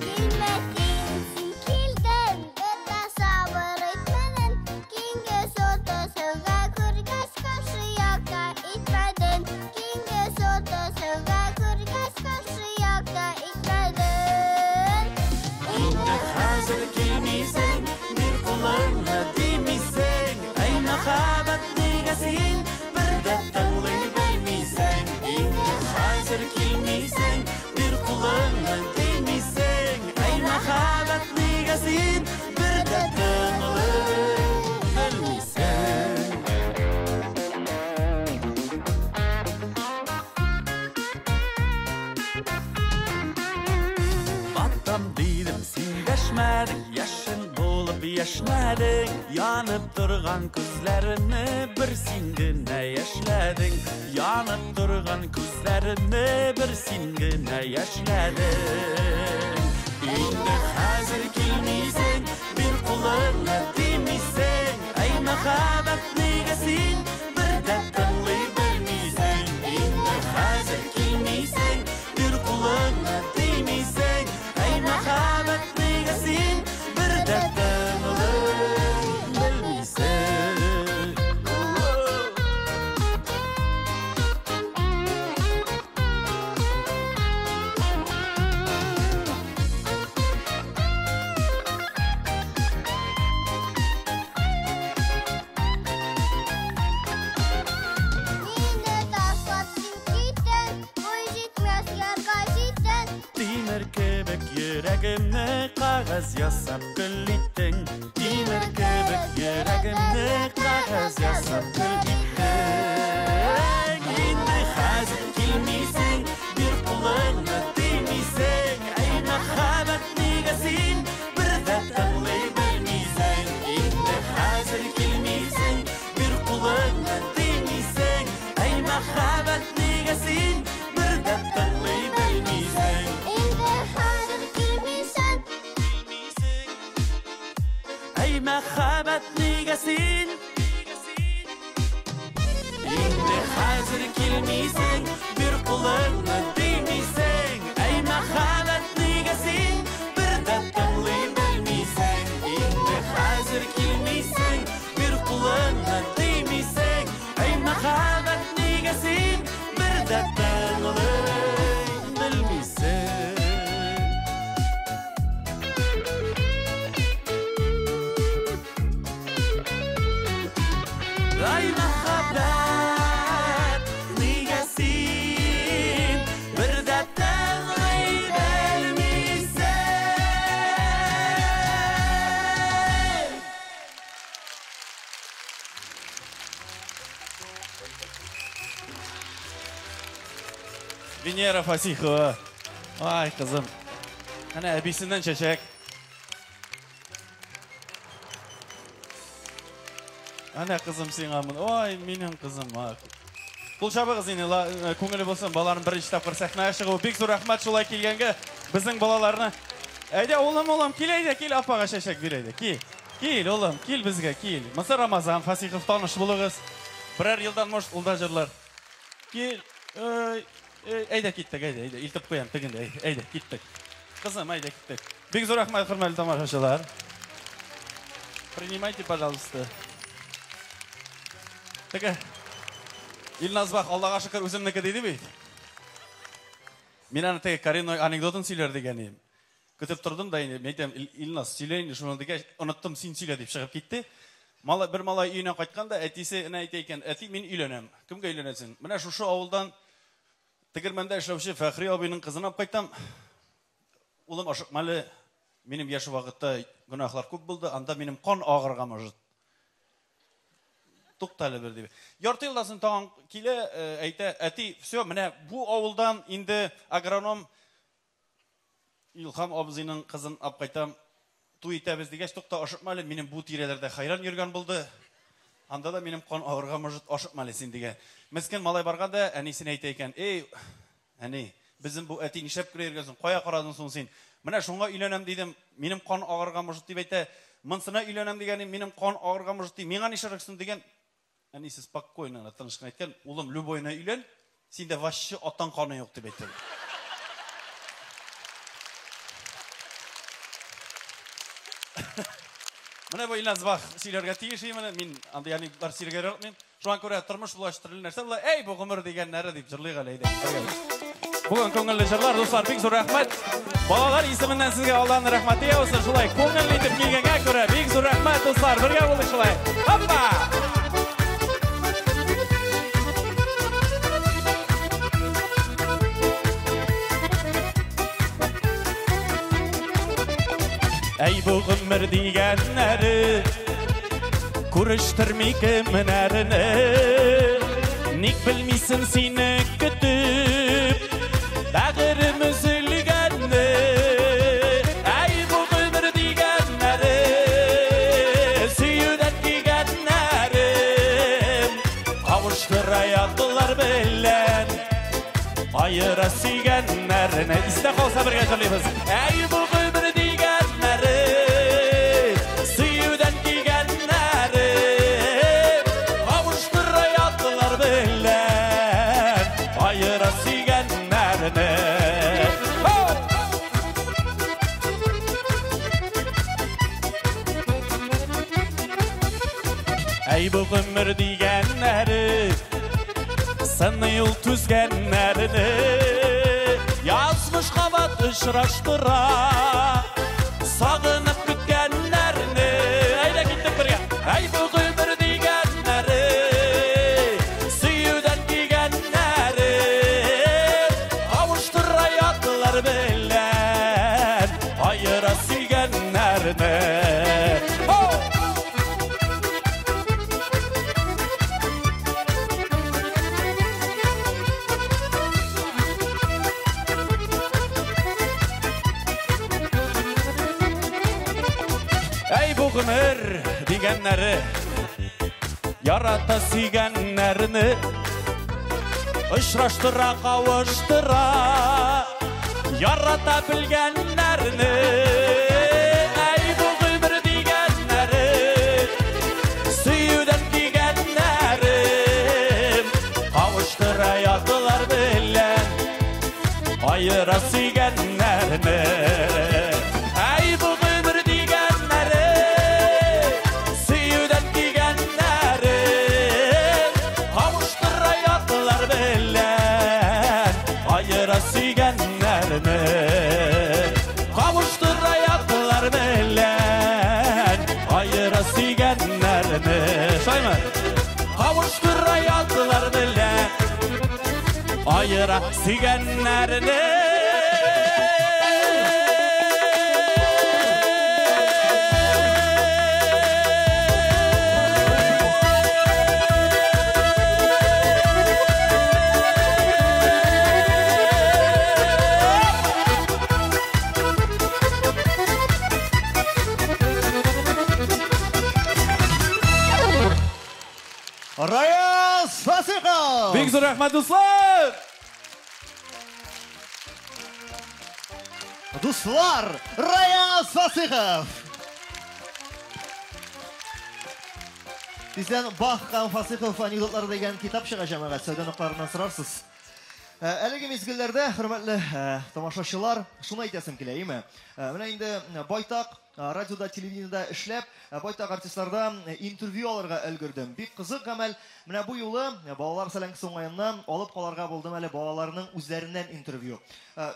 Speaker 17: Килмәсен син килдең, бер дә сабыр итмәдең. Киңгез уртасында күргәч, каршы якта итмәдең. Киңгез уртасында күргәч, каршы якта итмәдең.
Speaker 2: Инде хәзер килмисең, бир кулыңны тимисең. Әй, мәхәббәт, нигә син бер дә тыңлый белмисең? Инде хәзер килмисең, бир кулыңны тимисең. Әй, мәхәббәт, нигә син бер дә тыңлый белмисең? Батам дидем, син дәшмәдең, яшен булып яшьнәдең. Янып торган күзләремне бер син генә яшьләдең. Янып торган күзләремне бер син генә яшьләдең. Инде хәзер килмисең, бир кулыңны тимисең. Әй, мәхәббәт, нигә син бер дә тыңлый белмисең? Инде хәзер килмисең, бир кулыңны тимисең. Әй, мәхәббәт, нигә син бер дә тыңлый белмисең?
Speaker 17: Мине ташлап син киттең, буй җитмәс ярга җиттең.
Speaker 2: Тимер кебек йөрәгемне кәгазь ясап көл иттең. Тимер кебек йөрәгемне кәгазь ясап көл иттең. Инде хәзер килмисең, бир кулыңны тимисең. Әй, мәхәббәт, нигә син бер дә тыңлый белмисең? Инде хәзер килмисең, бир кулыңны тимисең. Әй, мәхәббәт, нигә син бер дә тыңлый белмисең?
Speaker 17: Инде хәзер килмисең.
Speaker 2: Әй, мәхәббәт, нигә син? Инде хәзер килмисең, бир кулыңны тимисең. Әй, мәхәббәт, нигә син бер дә тыңлый белмисең? Инде хәзер килмисең, бир кулыңны тимисең. Әй, мәхәббәт, нигә син бер дә тыңлый белмисең? Ай, мәхәббәт, нигә син бер дә тыңлый белмисең?
Speaker 6: Венера Фасихова. Ай, кызым. Әнә әбисеннән чәчәк. Әнә кызым сиңа моны. Ой, минем кызым. Кул чабыгыз инде, күңеле булсын, балаларның беренче тапкыр сәхнәгә чыгуы. Бик зур рәхмәт шулай килгәнгә. Безнең балаларны. Әйдә, улым, улым, кил әйдә, кил апага чәчәк бир әйдә. Кил. Кил, улым, кил безгә, кил. Монысы Рамазан Фасихов, таныш булыгыз. Берәр елдан, может, ул да җырлар. Кил. Ой, әйдә киттек, әйдә, әйдә, илтеп куям тегендә, әйдә, әйдә, киттек. Кызым, әйдә киттек. Бик зур рәхмәт, хөрмәтле тамашачылар. Принимайте, пожалуйста. Теге Илназ Бах, Аллага шөкер, үземнеке диде бит. Мин аны теге коренной анекдотын сөйләр дигән идем. Көтеп тордым да инде, мин әйтәм, Илназ, сөйлә инде шуны дигәч, оныттым, син сөйлә дип чыгып китте. Малай, бер малай өенә кайткан да, әтисе әнә әйтә икән, әти, мин өйләнәм. Кемгә өйләнәсең? Менә шушы авылдан
Speaker 7: Тегермәндә эшләүче Фәхри абыйның кызын алып кайтам. Улым, ашыкма әле, минем яшь вакытта гөнаһлар күп булды, анда минем кан агырга может. Тукта әле бер дип. Ярты елдан соң тагын килә, әйтә, әти, все, менә бу авылдан инде агроном Илһам абзыйның кызын алып кайтам, туй итәбез дигәч, тукта, ашыкма әле, минем бу тирәләрдә хәйран йөргән булды. Анда да минем кан агырга может, ашыкма әле син дигән. Мескен малай барган да әнисенә әйтә икән, эй, әни, безнең бу әти нишләп кенә йөргән соң, кая карадың соң син? Менә шуңа өйләнәм дидем, минем кан агырга может дип әйтә. Монсына өйләнәм дигән, минем кан агырга может ди. Миңа нишләргә соң дигән. Әнисе спокойно гына, тыныч кына әйткән, улым, любойына өйлән, синдә вообще атаң каны юк дип әйткән. Менә бу Илназ Бах сөйләргә тиеш иде, мин андый анекдотлар сөйләргә яратмыйм. Шуңа күрә тормыш булгач төрле нәрсә була. Әй, бу гомер дигәннәре дип җырлыйк әле, әйдә. Бүген күңелле җырлар, дуслар, бик зур рәхмәт. Балалар исеменнән сезгә Аллаһның рәхмәте яусын. Шулай күңелле итеп килгәнгә күрә бик зур рәхмәт, дуслар. Бергә булыйк шулай. Хоппа! Әй бу гомер дигәннәре күрештерми кемнәрне. Ник белмисең сине көтеп бәгырем өзелгәнне. Әй бу гомер дигәннәре сөюдән кигәннәрем кавыштыра ятлар белән аера сөйгәннәрне. Истә калса бергә җырлыйбыз. Әй бу гомер дигәннәре сөюдән кигәннәре кавыштыра ятлар белән аера сөйгәннәрне. Әй бу гомер дигәннәре сыны юл түзгәннәрне язмыш кабат очраштыра сагынып көткәннәрне. Әйдә киттек бергә. Әй бу гомер дигәннәре сөюдән кигәннәре кавыштыра ятлар белән аера сөйгәннәрне. Әй бу гомер дигәннәре ярата сөйгәннәрне очраштыра, кавыштыра ярата белгәннәрне. Әй бу гомер дигәннәре сөюдән кигәннәре кавыштыра ятлар белән аера сөйгәннәрне. Әй бу гомер дигәннәре сөюдән кигәннәре кавыштыра ятлар белән аера сөйгәннәрне. Кавыштыра ятлар белән аера сөйгәннәрне. Шулаймы? Кавыштыра ятлар белән аера сөйгәннәрне.
Speaker 1: Раяз Фасихов!
Speaker 7: Бик зур рәхмәт, дуслар!
Speaker 1: Дуслар, Раяз Фасихов! Тиздән Бах һәм Фасихов анекдотлары дигән китап чыга, җәмәгать, сәүдә нокталарыннан сорарсыз. Әлеге мизгелләрдә, хөрмәтле тамашачылар, шуны әйтәсем килә, име? Менә инде байтак радиода, телевидениедә эшләп, байтак артистларда интервью алырга өлгердем. Бик кызык гамәл. Менә бу юлы балалар сәләңкесе уңаеннан алып калырга булдым әле балаларның үзләреннән интервью.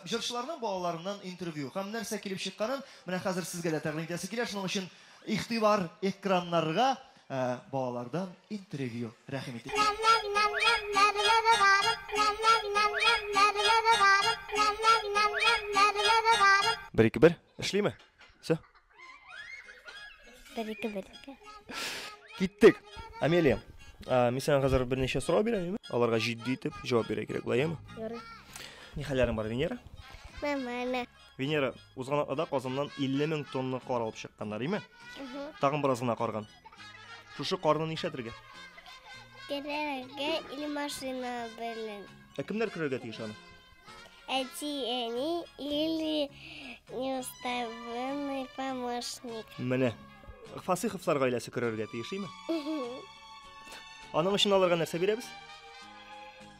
Speaker 1: Җырчыларның балаларыннан интервью. Һәм нәрсә килеп чыкканын менә хәзер сезгә дә тәкъдим итәсе килә. Шуның өчен игътибар экраннарга. Балалардан интервью. Рәхим итик. Бер, ике, бер. Эшлиме? Все.
Speaker 5: Бер, ике, бер.
Speaker 1: Киттек. Амелия, мин сиңа хәзер берничә сорау бирәм, әйеме? Аларга җитди итеп җавап бирергә кирәк була, әйеме?
Speaker 5: Ярый.
Speaker 1: Ни хәлләрең бар, Венера?
Speaker 5: Нормально.
Speaker 1: Венера, узган атнада Казаннан 50 мең тонна кар алып чыкканнар, әйеме? Тагын бераз гына карган. Шушы карны нишләтергә?
Speaker 17: Керергә или машина белән.
Speaker 1: Ә кемнәр керергә тиеш аны?
Speaker 17: Әти, әни или неуставленный помощник.
Speaker 1: Менә. Фасыйховлар гаиләсе керергә тиеш, әйеме? Аның өчен аларга нәрсә бирәбез?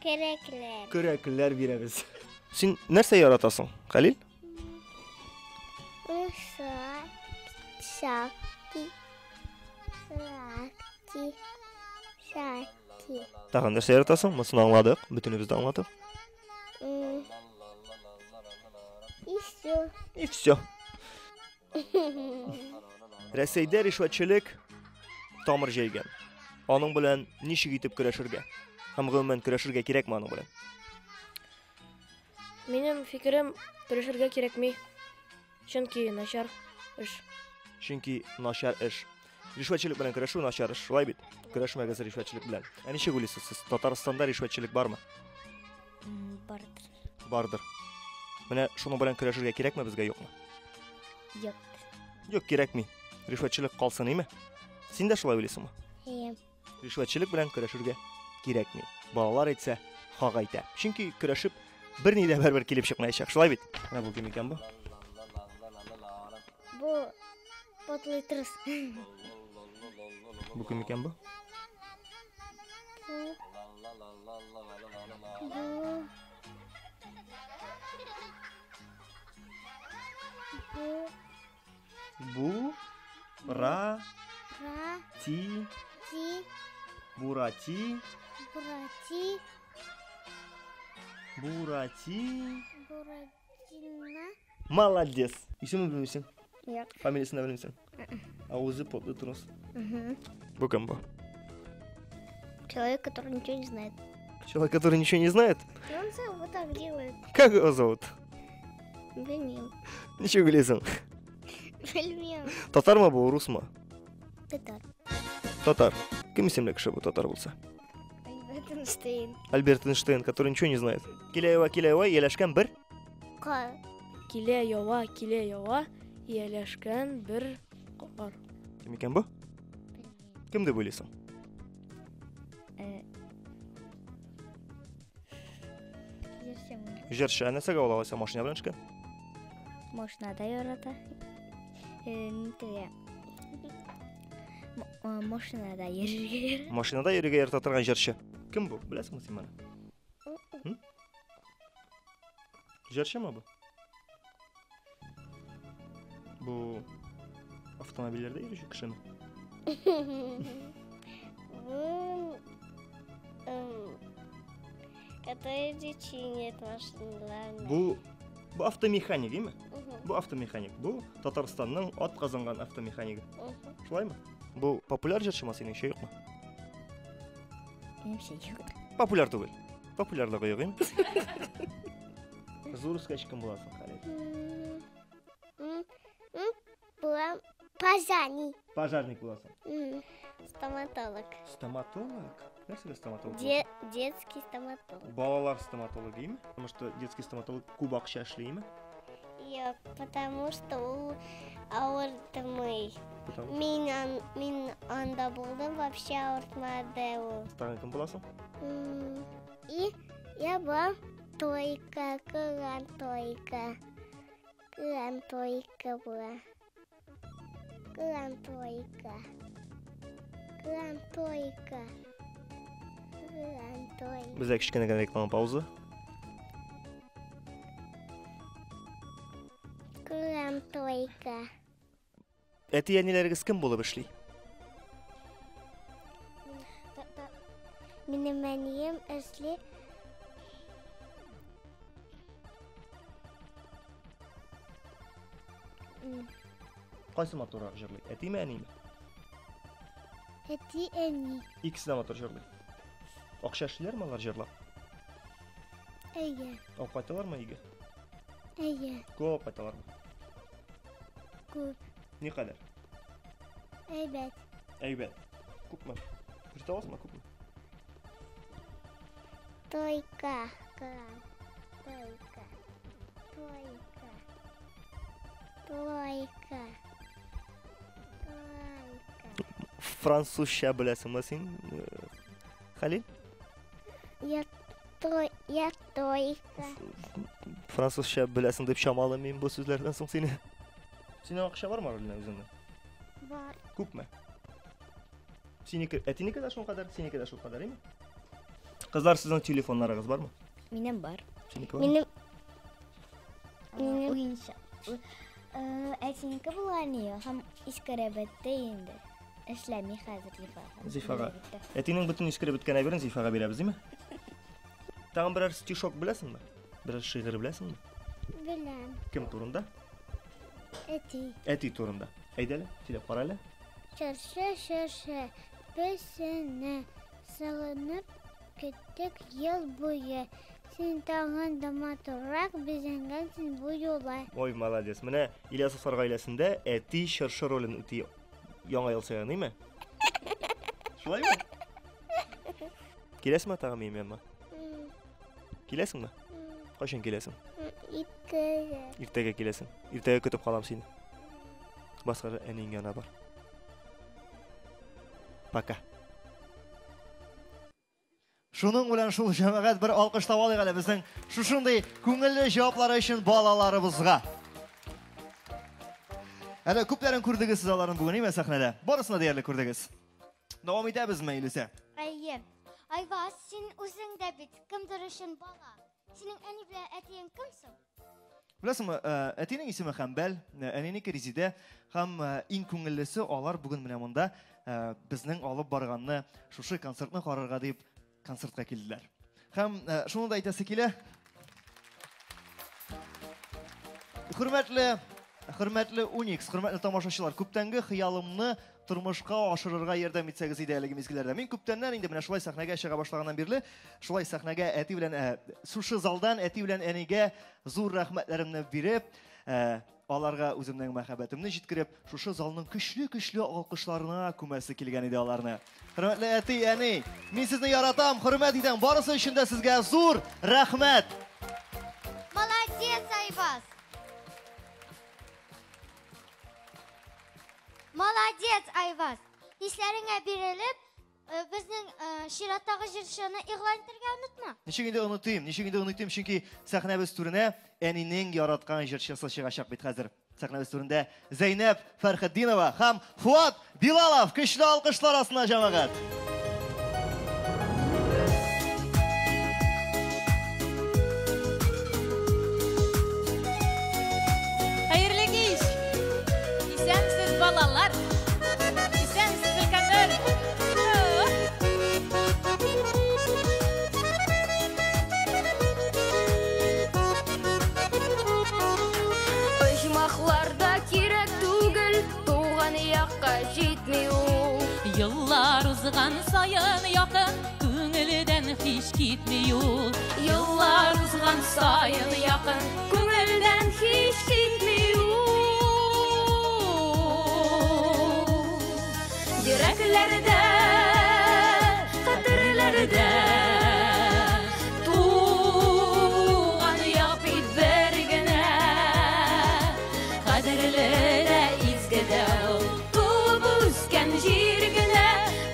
Speaker 17: Көрәкләр.
Speaker 1: Көрәкләр бирәбез. Син нәрсә яратасың, Хәлил?
Speaker 17: Шакти. Шакти. Шакти.
Speaker 1: Тагын нәрсә яратасың? Монысын аңладык, бөтенебез дә аңладык.
Speaker 17: И все.
Speaker 1: И все. Рәсәйдә ришвәтчелек тамыр җәйгән. Аның белән ничек итеп көрәшергә? Һәм гомумән көрәшергә кирәкме аның белән?
Speaker 4: Минем фикерем, көрәшергә кирәкми. Чөнки начар эш.
Speaker 1: Чөнки начар эш. Ришвәтчелек белән көрәшү начар эш, шулай бит? Көрәшмәгез ришвәтчелек белән. Ә ничек уйлыйсыз сез, Татарстанда ришвәтчелек бармы?
Speaker 5: Бардыр.
Speaker 1: Бардыр. Менә шуның белән көрәшергә кирәкме безгә, юкмы?
Speaker 5: Юк.
Speaker 1: Юк, кирәкми. Ришвәтчелек калсын, име? Син дә шулай уйлыйсыңмы?
Speaker 17: Әйе.
Speaker 1: Ришвәтчелек белән көрәшергә кирәкми. Балалар әйтсә, хак әйтә. Чөнки көрәшеп берни дә бәрбер килеп чыкмаячак. Шулай бит? Менә бу кем икән бу?
Speaker 17: Бу потлый трус.
Speaker 1: Бу кем икән бу?
Speaker 17: Бу. Бу.
Speaker 1: Бу. Ра.
Speaker 17: Ра.
Speaker 1: Ти.
Speaker 17: Ти.
Speaker 1: Бурати.
Speaker 17: Бурати.
Speaker 1: Бурати.
Speaker 17: Буратино.
Speaker 1: Молодец. Исемен белмисең?
Speaker 17: Юк.
Speaker 1: Фамилиясын да белмисең? Авызы потлый трус. Бу кем бу?
Speaker 17: Человек, который ничего не знает.
Speaker 1: Человек, который ничего не знает?
Speaker 17: И он сам вот так делает.
Speaker 1: Как его зовут?
Speaker 17: Белмим.
Speaker 1: Ничек уйлыйсың?
Speaker 17: Белмим.
Speaker 1: Татармы бу, русмы?
Speaker 17: Татар.
Speaker 1: Татар. Кем исемле кеше бу татар булса?
Speaker 17: Альберт Эйнштейн.
Speaker 1: Альберт Эйнштейн, который ничего не знает. Килә ява, килә ява, ияләшкән бер.
Speaker 17: Кар.
Speaker 4: Килә ява, килә ява, ияләшкән бер кар.
Speaker 1: Кем икән бу? Кем дип уйлыйсың? Җырчы. Ә нәрсәгә ул алайса машина белән төшкән?
Speaker 5: Машинада ярата. Нитегә. Машинада йөрергә ярата.
Speaker 1: Машинада йөрергә ярата торган җырчы. Кем бу? Беләсеңме син моны? Җырчымы бу? Бу автомобильләрдә йөрүче кешеме?
Speaker 17: Бу который чинит машиналарны.
Speaker 1: Бу бу автомеханик, име? Бу автомеханик. Бу Татарстанның ат казанган автомеханигы. Шулаймы? Бу популяр җырчымы синеңчә, юкмы?
Speaker 5: Минемчә, юк.
Speaker 1: Популяр түгел. Популярлыгы юк, име? Зур үскәч кем буласың, Халил?
Speaker 17: Булам пожарник.
Speaker 1: Пожарник буласың.
Speaker 17: Стоматолог.
Speaker 1: Стоматолог? Нәрсәгә стоматолог?
Speaker 17: Детский стоматолог.
Speaker 1: Балалар стоматологы, име? Потому что детский стоматолог күп акча эшли, име?
Speaker 17: Юк, потому что ул авыртмый.
Speaker 1: Потому
Speaker 17: Мин анда булдым, вообще авыртмады ул.
Speaker 1: Тагын кем буласың?
Speaker 17: И я булам тройка, кырган тройка. Кырган тройка була. Кырган тройка. Кырган тройка. Кырган тройка.
Speaker 1: Бездә кечкенә генә реклама пауза.
Speaker 17: Кырган тройка.
Speaker 1: Әти-әниләрегез кем булып эшли?
Speaker 17: Минем әнием эшли.
Speaker 1: Кайсы матуррак җырлый? Әтиме, әниме?
Speaker 17: Әти, әни.
Speaker 1: Икесе дә матур җырлый. Акча эшлиләрме алар җырлап?
Speaker 17: Әйе.
Speaker 1: Алып кайталармы өйгә?
Speaker 17: Әйе.
Speaker 1: Күп алып кайталармы?
Speaker 17: Күп.
Speaker 1: Никадәр?
Speaker 17: Әйбәт.
Speaker 1: Әйбәт. Күпме? Күрсәтә аласыңмы күпме?
Speaker 17: Тойка. Тойка. Тойка. Тойка.
Speaker 1: Французча беләсеңме син, Хәлил?
Speaker 17: Я той, я тойка.
Speaker 1: Французча беләсең дип чамалыйм мин бу сүзләрдән соң сине. Синең акча бармы, Ралина, үзеңнең?
Speaker 17: Бар.
Speaker 1: Күпме? Синеке, әтинеке дә шул кадәр, синеке дә шул кадәр, әйме? Кызлар, сезнең телефоннарыгыз бармы?
Speaker 3: Минем бар.
Speaker 1: Синеке бармы?
Speaker 17: Минем Минем уенчык. Әтинеке булган иде һәм искереп бетте инде. Эшләми хәзер Зифага.
Speaker 1: Зифага. Әтинең бөтен искереп беткән әйберен Зифага бирәбез, димме? Тагын берәр стишок беләсеңме? Берәр шигырь беләсеңме?
Speaker 17: Беләм.
Speaker 1: Кем турында?
Speaker 17: Әти.
Speaker 1: Әти турында. Әйдә әле, сөйләп кара әле.
Speaker 17: Чыршы, чыршы, без сине сагынып көттек ел буе. Син тагын да матуррак бизәнгәнсең бу юлы.
Speaker 1: Ой, молодец. Менә Ильясовлар гаиләсендә әти чыршы ролен үти Яңа ел саен, әйме? Шулаймы? Киләсеңме тагын минем яныма? Киләсеңме? Кайчан киләсең?
Speaker 17: Иртәгә.
Speaker 1: Иртәгә киләсең. Иртәгә көтеп калам сине. Баскара әниең янына бар. Пока. Шуның белән шул җәмәгать бер алкышлап алыйк әле безнең шушындый күңелле җаваплары өчен балаларыбызга. Әле күпләрен күрдегез сез аларны бүген, әйме, сәхнәдә? Барысын да диярлек күрдегез. Дәвам итәбезме, Илүсә?
Speaker 5: Әйе. Айваз, син үзең дә бит кемдер өчен бала. Синең әни белән әтиең кем соң?
Speaker 1: Беләсеңме, әтинең исеме Хәмбәл, әнинеке Резидә һәм иң күңеллесе алар бүген менә монда безнең алып барганны, шушы концертны карарга дип концертка килделәр. Һәм шуны да әйтәсе килә. Хөрмәтле, хөрмәтле Уникс, хөрмәтле тамашачылар, күптәнге хыялымны тормышка ашырырга ярдәм итсәгез иде әлеге мизгелләрдә. Мин күптәннән инде менә шулай сәхнәгә чыга башлаганнан бирле, шулай сәхнәгә әти белән, шушы залдан әти белән әнигә зур рәхмәтләремне биреп, аларга үземнең мәхәббәтемне җиткереп, шушы залның көчле-көчле алкышларына күмәсе килгән иде аларны. Хөрмәтле әти, әни, мин сезне яратам, хөрмәт итәм. Барысы өчен дә сезгә зур рәхмәт.
Speaker 5: Молодец, Айваз. Молодец, Айваз. Хисләреңә бирелеп, безнең чираттагы җырчыны игълан итәргә онытма.
Speaker 1: Ничек инде онытыйм, ничек инде онытыйм, чөнки сәхнәбез түренә әнинең яраткан җырчысы чыгачак бит хәзер. Сәхнәбез түрендә Зәйнәб Фәрхетдинова һәм Фуат Билалов көчле алкышлар астына җәмәгать.
Speaker 21: Хәерле кич! Исәнсез балалар! Исәнсез өлкәннәр!
Speaker 9: Оҗмахларда кирәк түгел, туган якка җитми ул.
Speaker 21: Еллар узган саен якын, күңелдән һич китми ул. Еллар узган саен якын, күңелдән һич китми ул. Йөрәкләрдә, хәтерләрдә туган як бит бер генә. Кадерле дә, изге дә ул, туып үскән җир генә.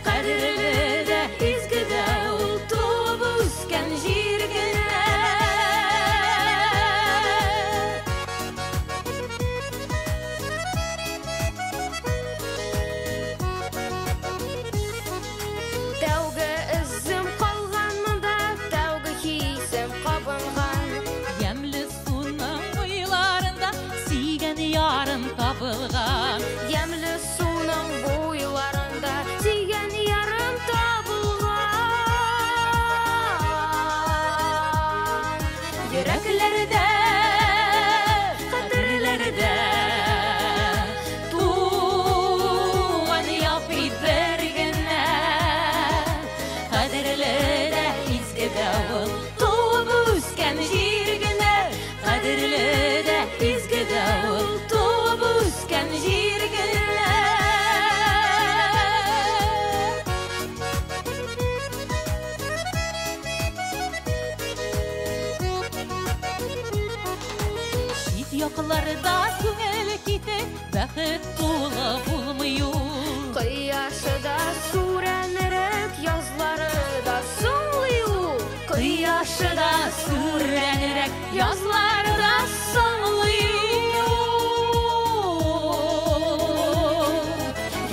Speaker 21: Кадерле дә, изге дә ул, туып үскән җир генә.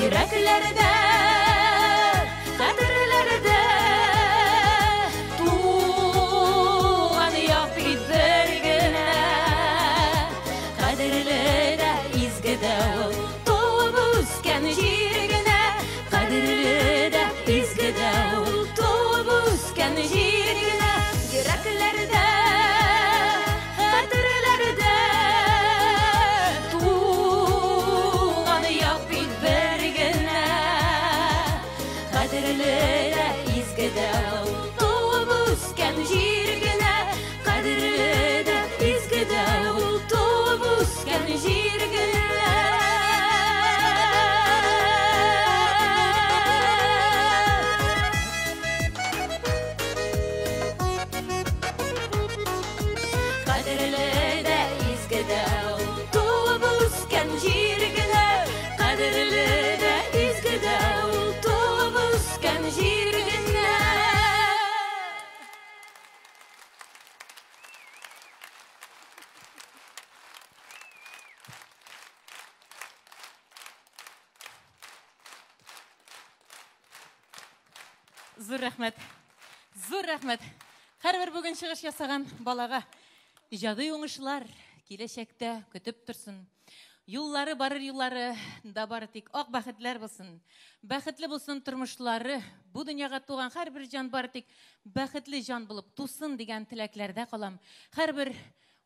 Speaker 21: Йөрәкләрдә, хәтерләрдә туган як бит бер генә. Кадерле дә, изге дә ул туып үскән җир генә. Кадерле дә, изге дә ул туып үскән җир генә. Йөрәкләрдә, хәтерләрдә туган як бит бер генә. Кадерле дә, изге дә ул туып үскән җир генә. Кадерле дә, изге дә ул туып үскән җир генә. Кадерле дә, изге дә ул туып үскән җир генә. Кадерле дә, изге дә ул туып үскән җир генә.
Speaker 3: Зур рәхмәт. Зур рәхмәт. Һәрбер бүген чыгыш ясаган балага иҗади уңышлар киләчәктә көтеп торсын. Юллары барыр юллары да бары тик ак бәхетләр булсын. Бәхетле булсын тормышлары. Бу дөньяга туган һәрбер җан бары тик бәхетле җан булып тусын дигән теләкләрдә калам. Һәрбер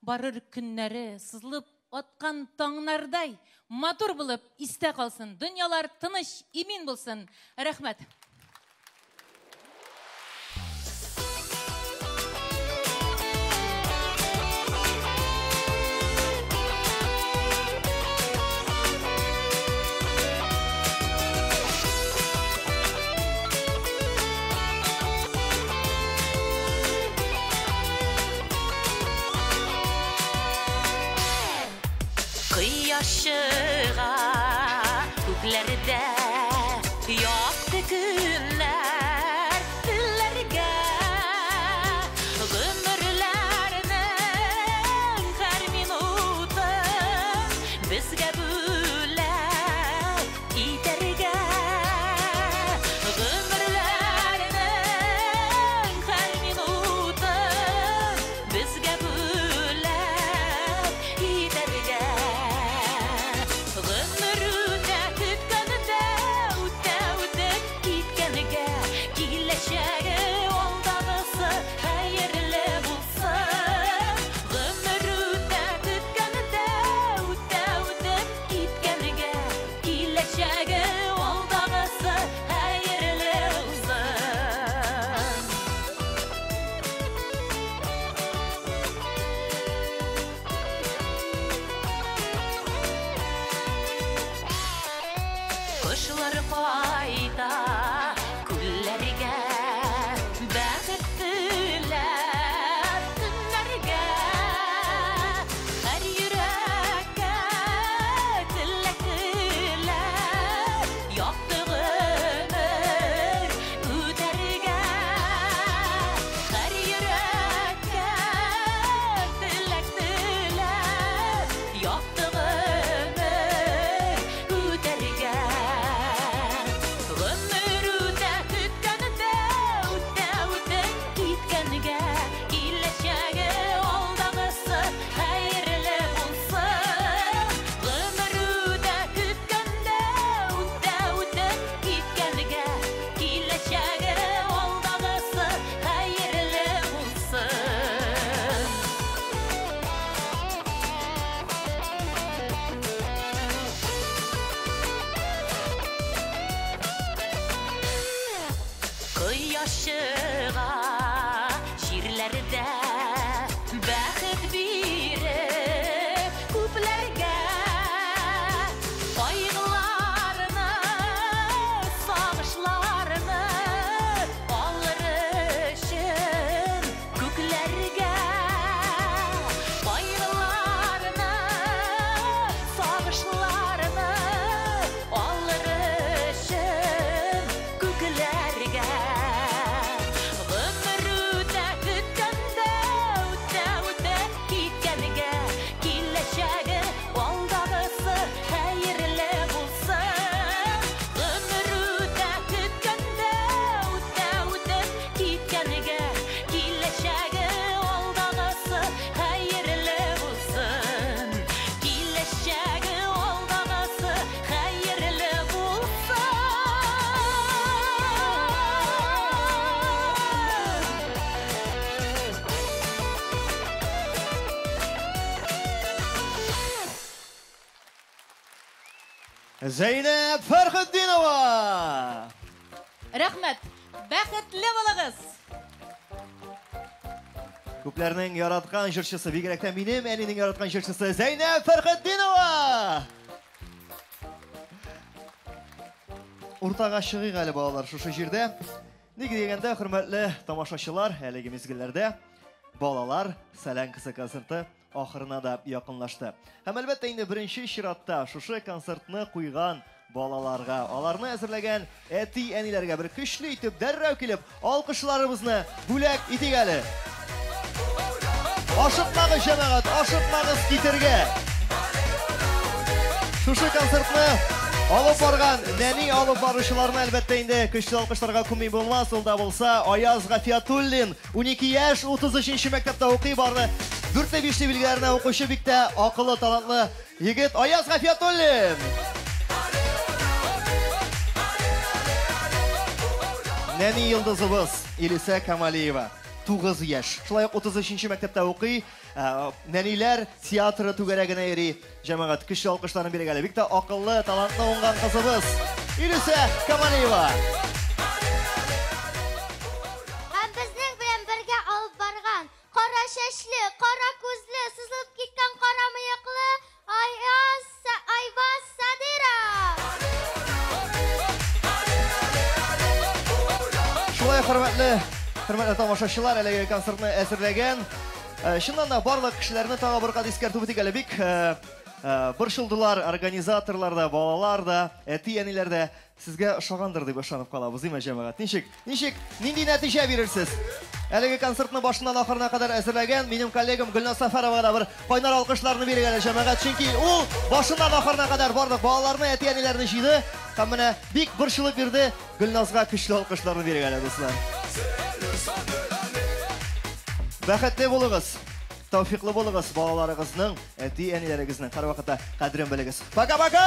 Speaker 3: барыр көннәре сызылып аткан таңнардай матур булып истә калсын. Дөньялар тыныч, имин булсын. Рәхмәт.
Speaker 21: Кояш чыга күкләрдә, якты көннәр телләргә. Гомерләрнең һәр минутын безгә бүләк итәргә. Гомерләрнең һәр минутын безгә бүләк итәргә. Гомер үтә көткәндә, үтә үтеп киткәнгә. Киләчәге алдагысы хәерле булсын. Гомер үтә көткәндә, үтә үтеп киткәнгә. Киләчәге алдагысы хәерле булсын. Кошлар кайта күлләргә, бәхет теләп көннәргә. Һәр йөрәккә теләк теләп, якты гомер үтәргә. Һәр йөрәккә теләк теләп, якты гомер үтәргә. Гомер
Speaker 1: Зәйнәб Фәрхетдинова!
Speaker 3: Рәхмәт! Бәхетле булыгыз!
Speaker 1: Күпләрнең яраткан җырчысы, бигрәк тә минем әнинең яраткан җырчысы Зәйнәб Фәрхетдинова! Уртага чыгыйк әле, балалар, шушы җирдә. Ник дигәндә, хөрмәтле тамашачылар, әлеге мизгелләрдә балалар солянкасы концерты ахырына да якынлашты. Һәм әлбәттә инде беренче чиратта шушы концертны куйган балаларга, аларны әзерләгән әти-әниләргә бер көчле итеп дәррәү килеп алкышларыбызны бүләк итик әле. Ашыкмагыз, җәмәгать, ашыкмагыз китергә. Шушы концертны алып барган нәни алып баручыларны әлбәттә инде көчле алкышларга күми булмас. Ул да булса Аяз Гафиятуллин, 12 яшь, 33 мәктәптә укый, бары 4 5 билгеләренә укучы бик тә акыллы, талантлы егет Аяз Гафиятуллин. Нәни йолдызыбыз Илүсә Камалиева, 9 яшь. Шулай ук 33 мәктәптә укый, нәниләр театры түгәрәгенә йөри. Җәмәгать, көчле алкышларын бирик әле. Бик тә акыллы, талантлы, уңган кызыбыз Илүсә Камалиева.
Speaker 5: Һәм безнең белән бергә алып барган кара чәчле, кара күзле, сызылып киткән кара мыеклы Аяз Айваз Садыров.
Speaker 1: Шулай хөрмәтле, хөрмәтле тамашачылар, әлеге концертны әзерләгән чыннан да барлык кешеләрне тагы бер кат искәртеп үтик әле. Бик борчылдылар организаторлар да, балалар да, әти-әниләр дә. Сезгә ошагандыр дип ышанып калабыз, димә, җәмәгать. Ничек? Ничек? Нинди нәтиҗә бирерсез? Әлеге концертны башыннан ахырына кадәр әзерләгән минем коллегам Гөлназ Сәфәровага да бер кайнар алкышларны бирик әле, җәмәгать. Чөнки ул башыннан ахырына кадәр барлык балаларны, әти-әниләрне җыйды һәм менә бик борчылып йөрде. Гөлназга көчле алкышларны бирик әле, дуслар. Бәхетле булыгыз, тәүфиклы булыгыз, балаларыгызның, әти-әниләрегезнең һәрвакытта кадерен белегез. Пока-пока!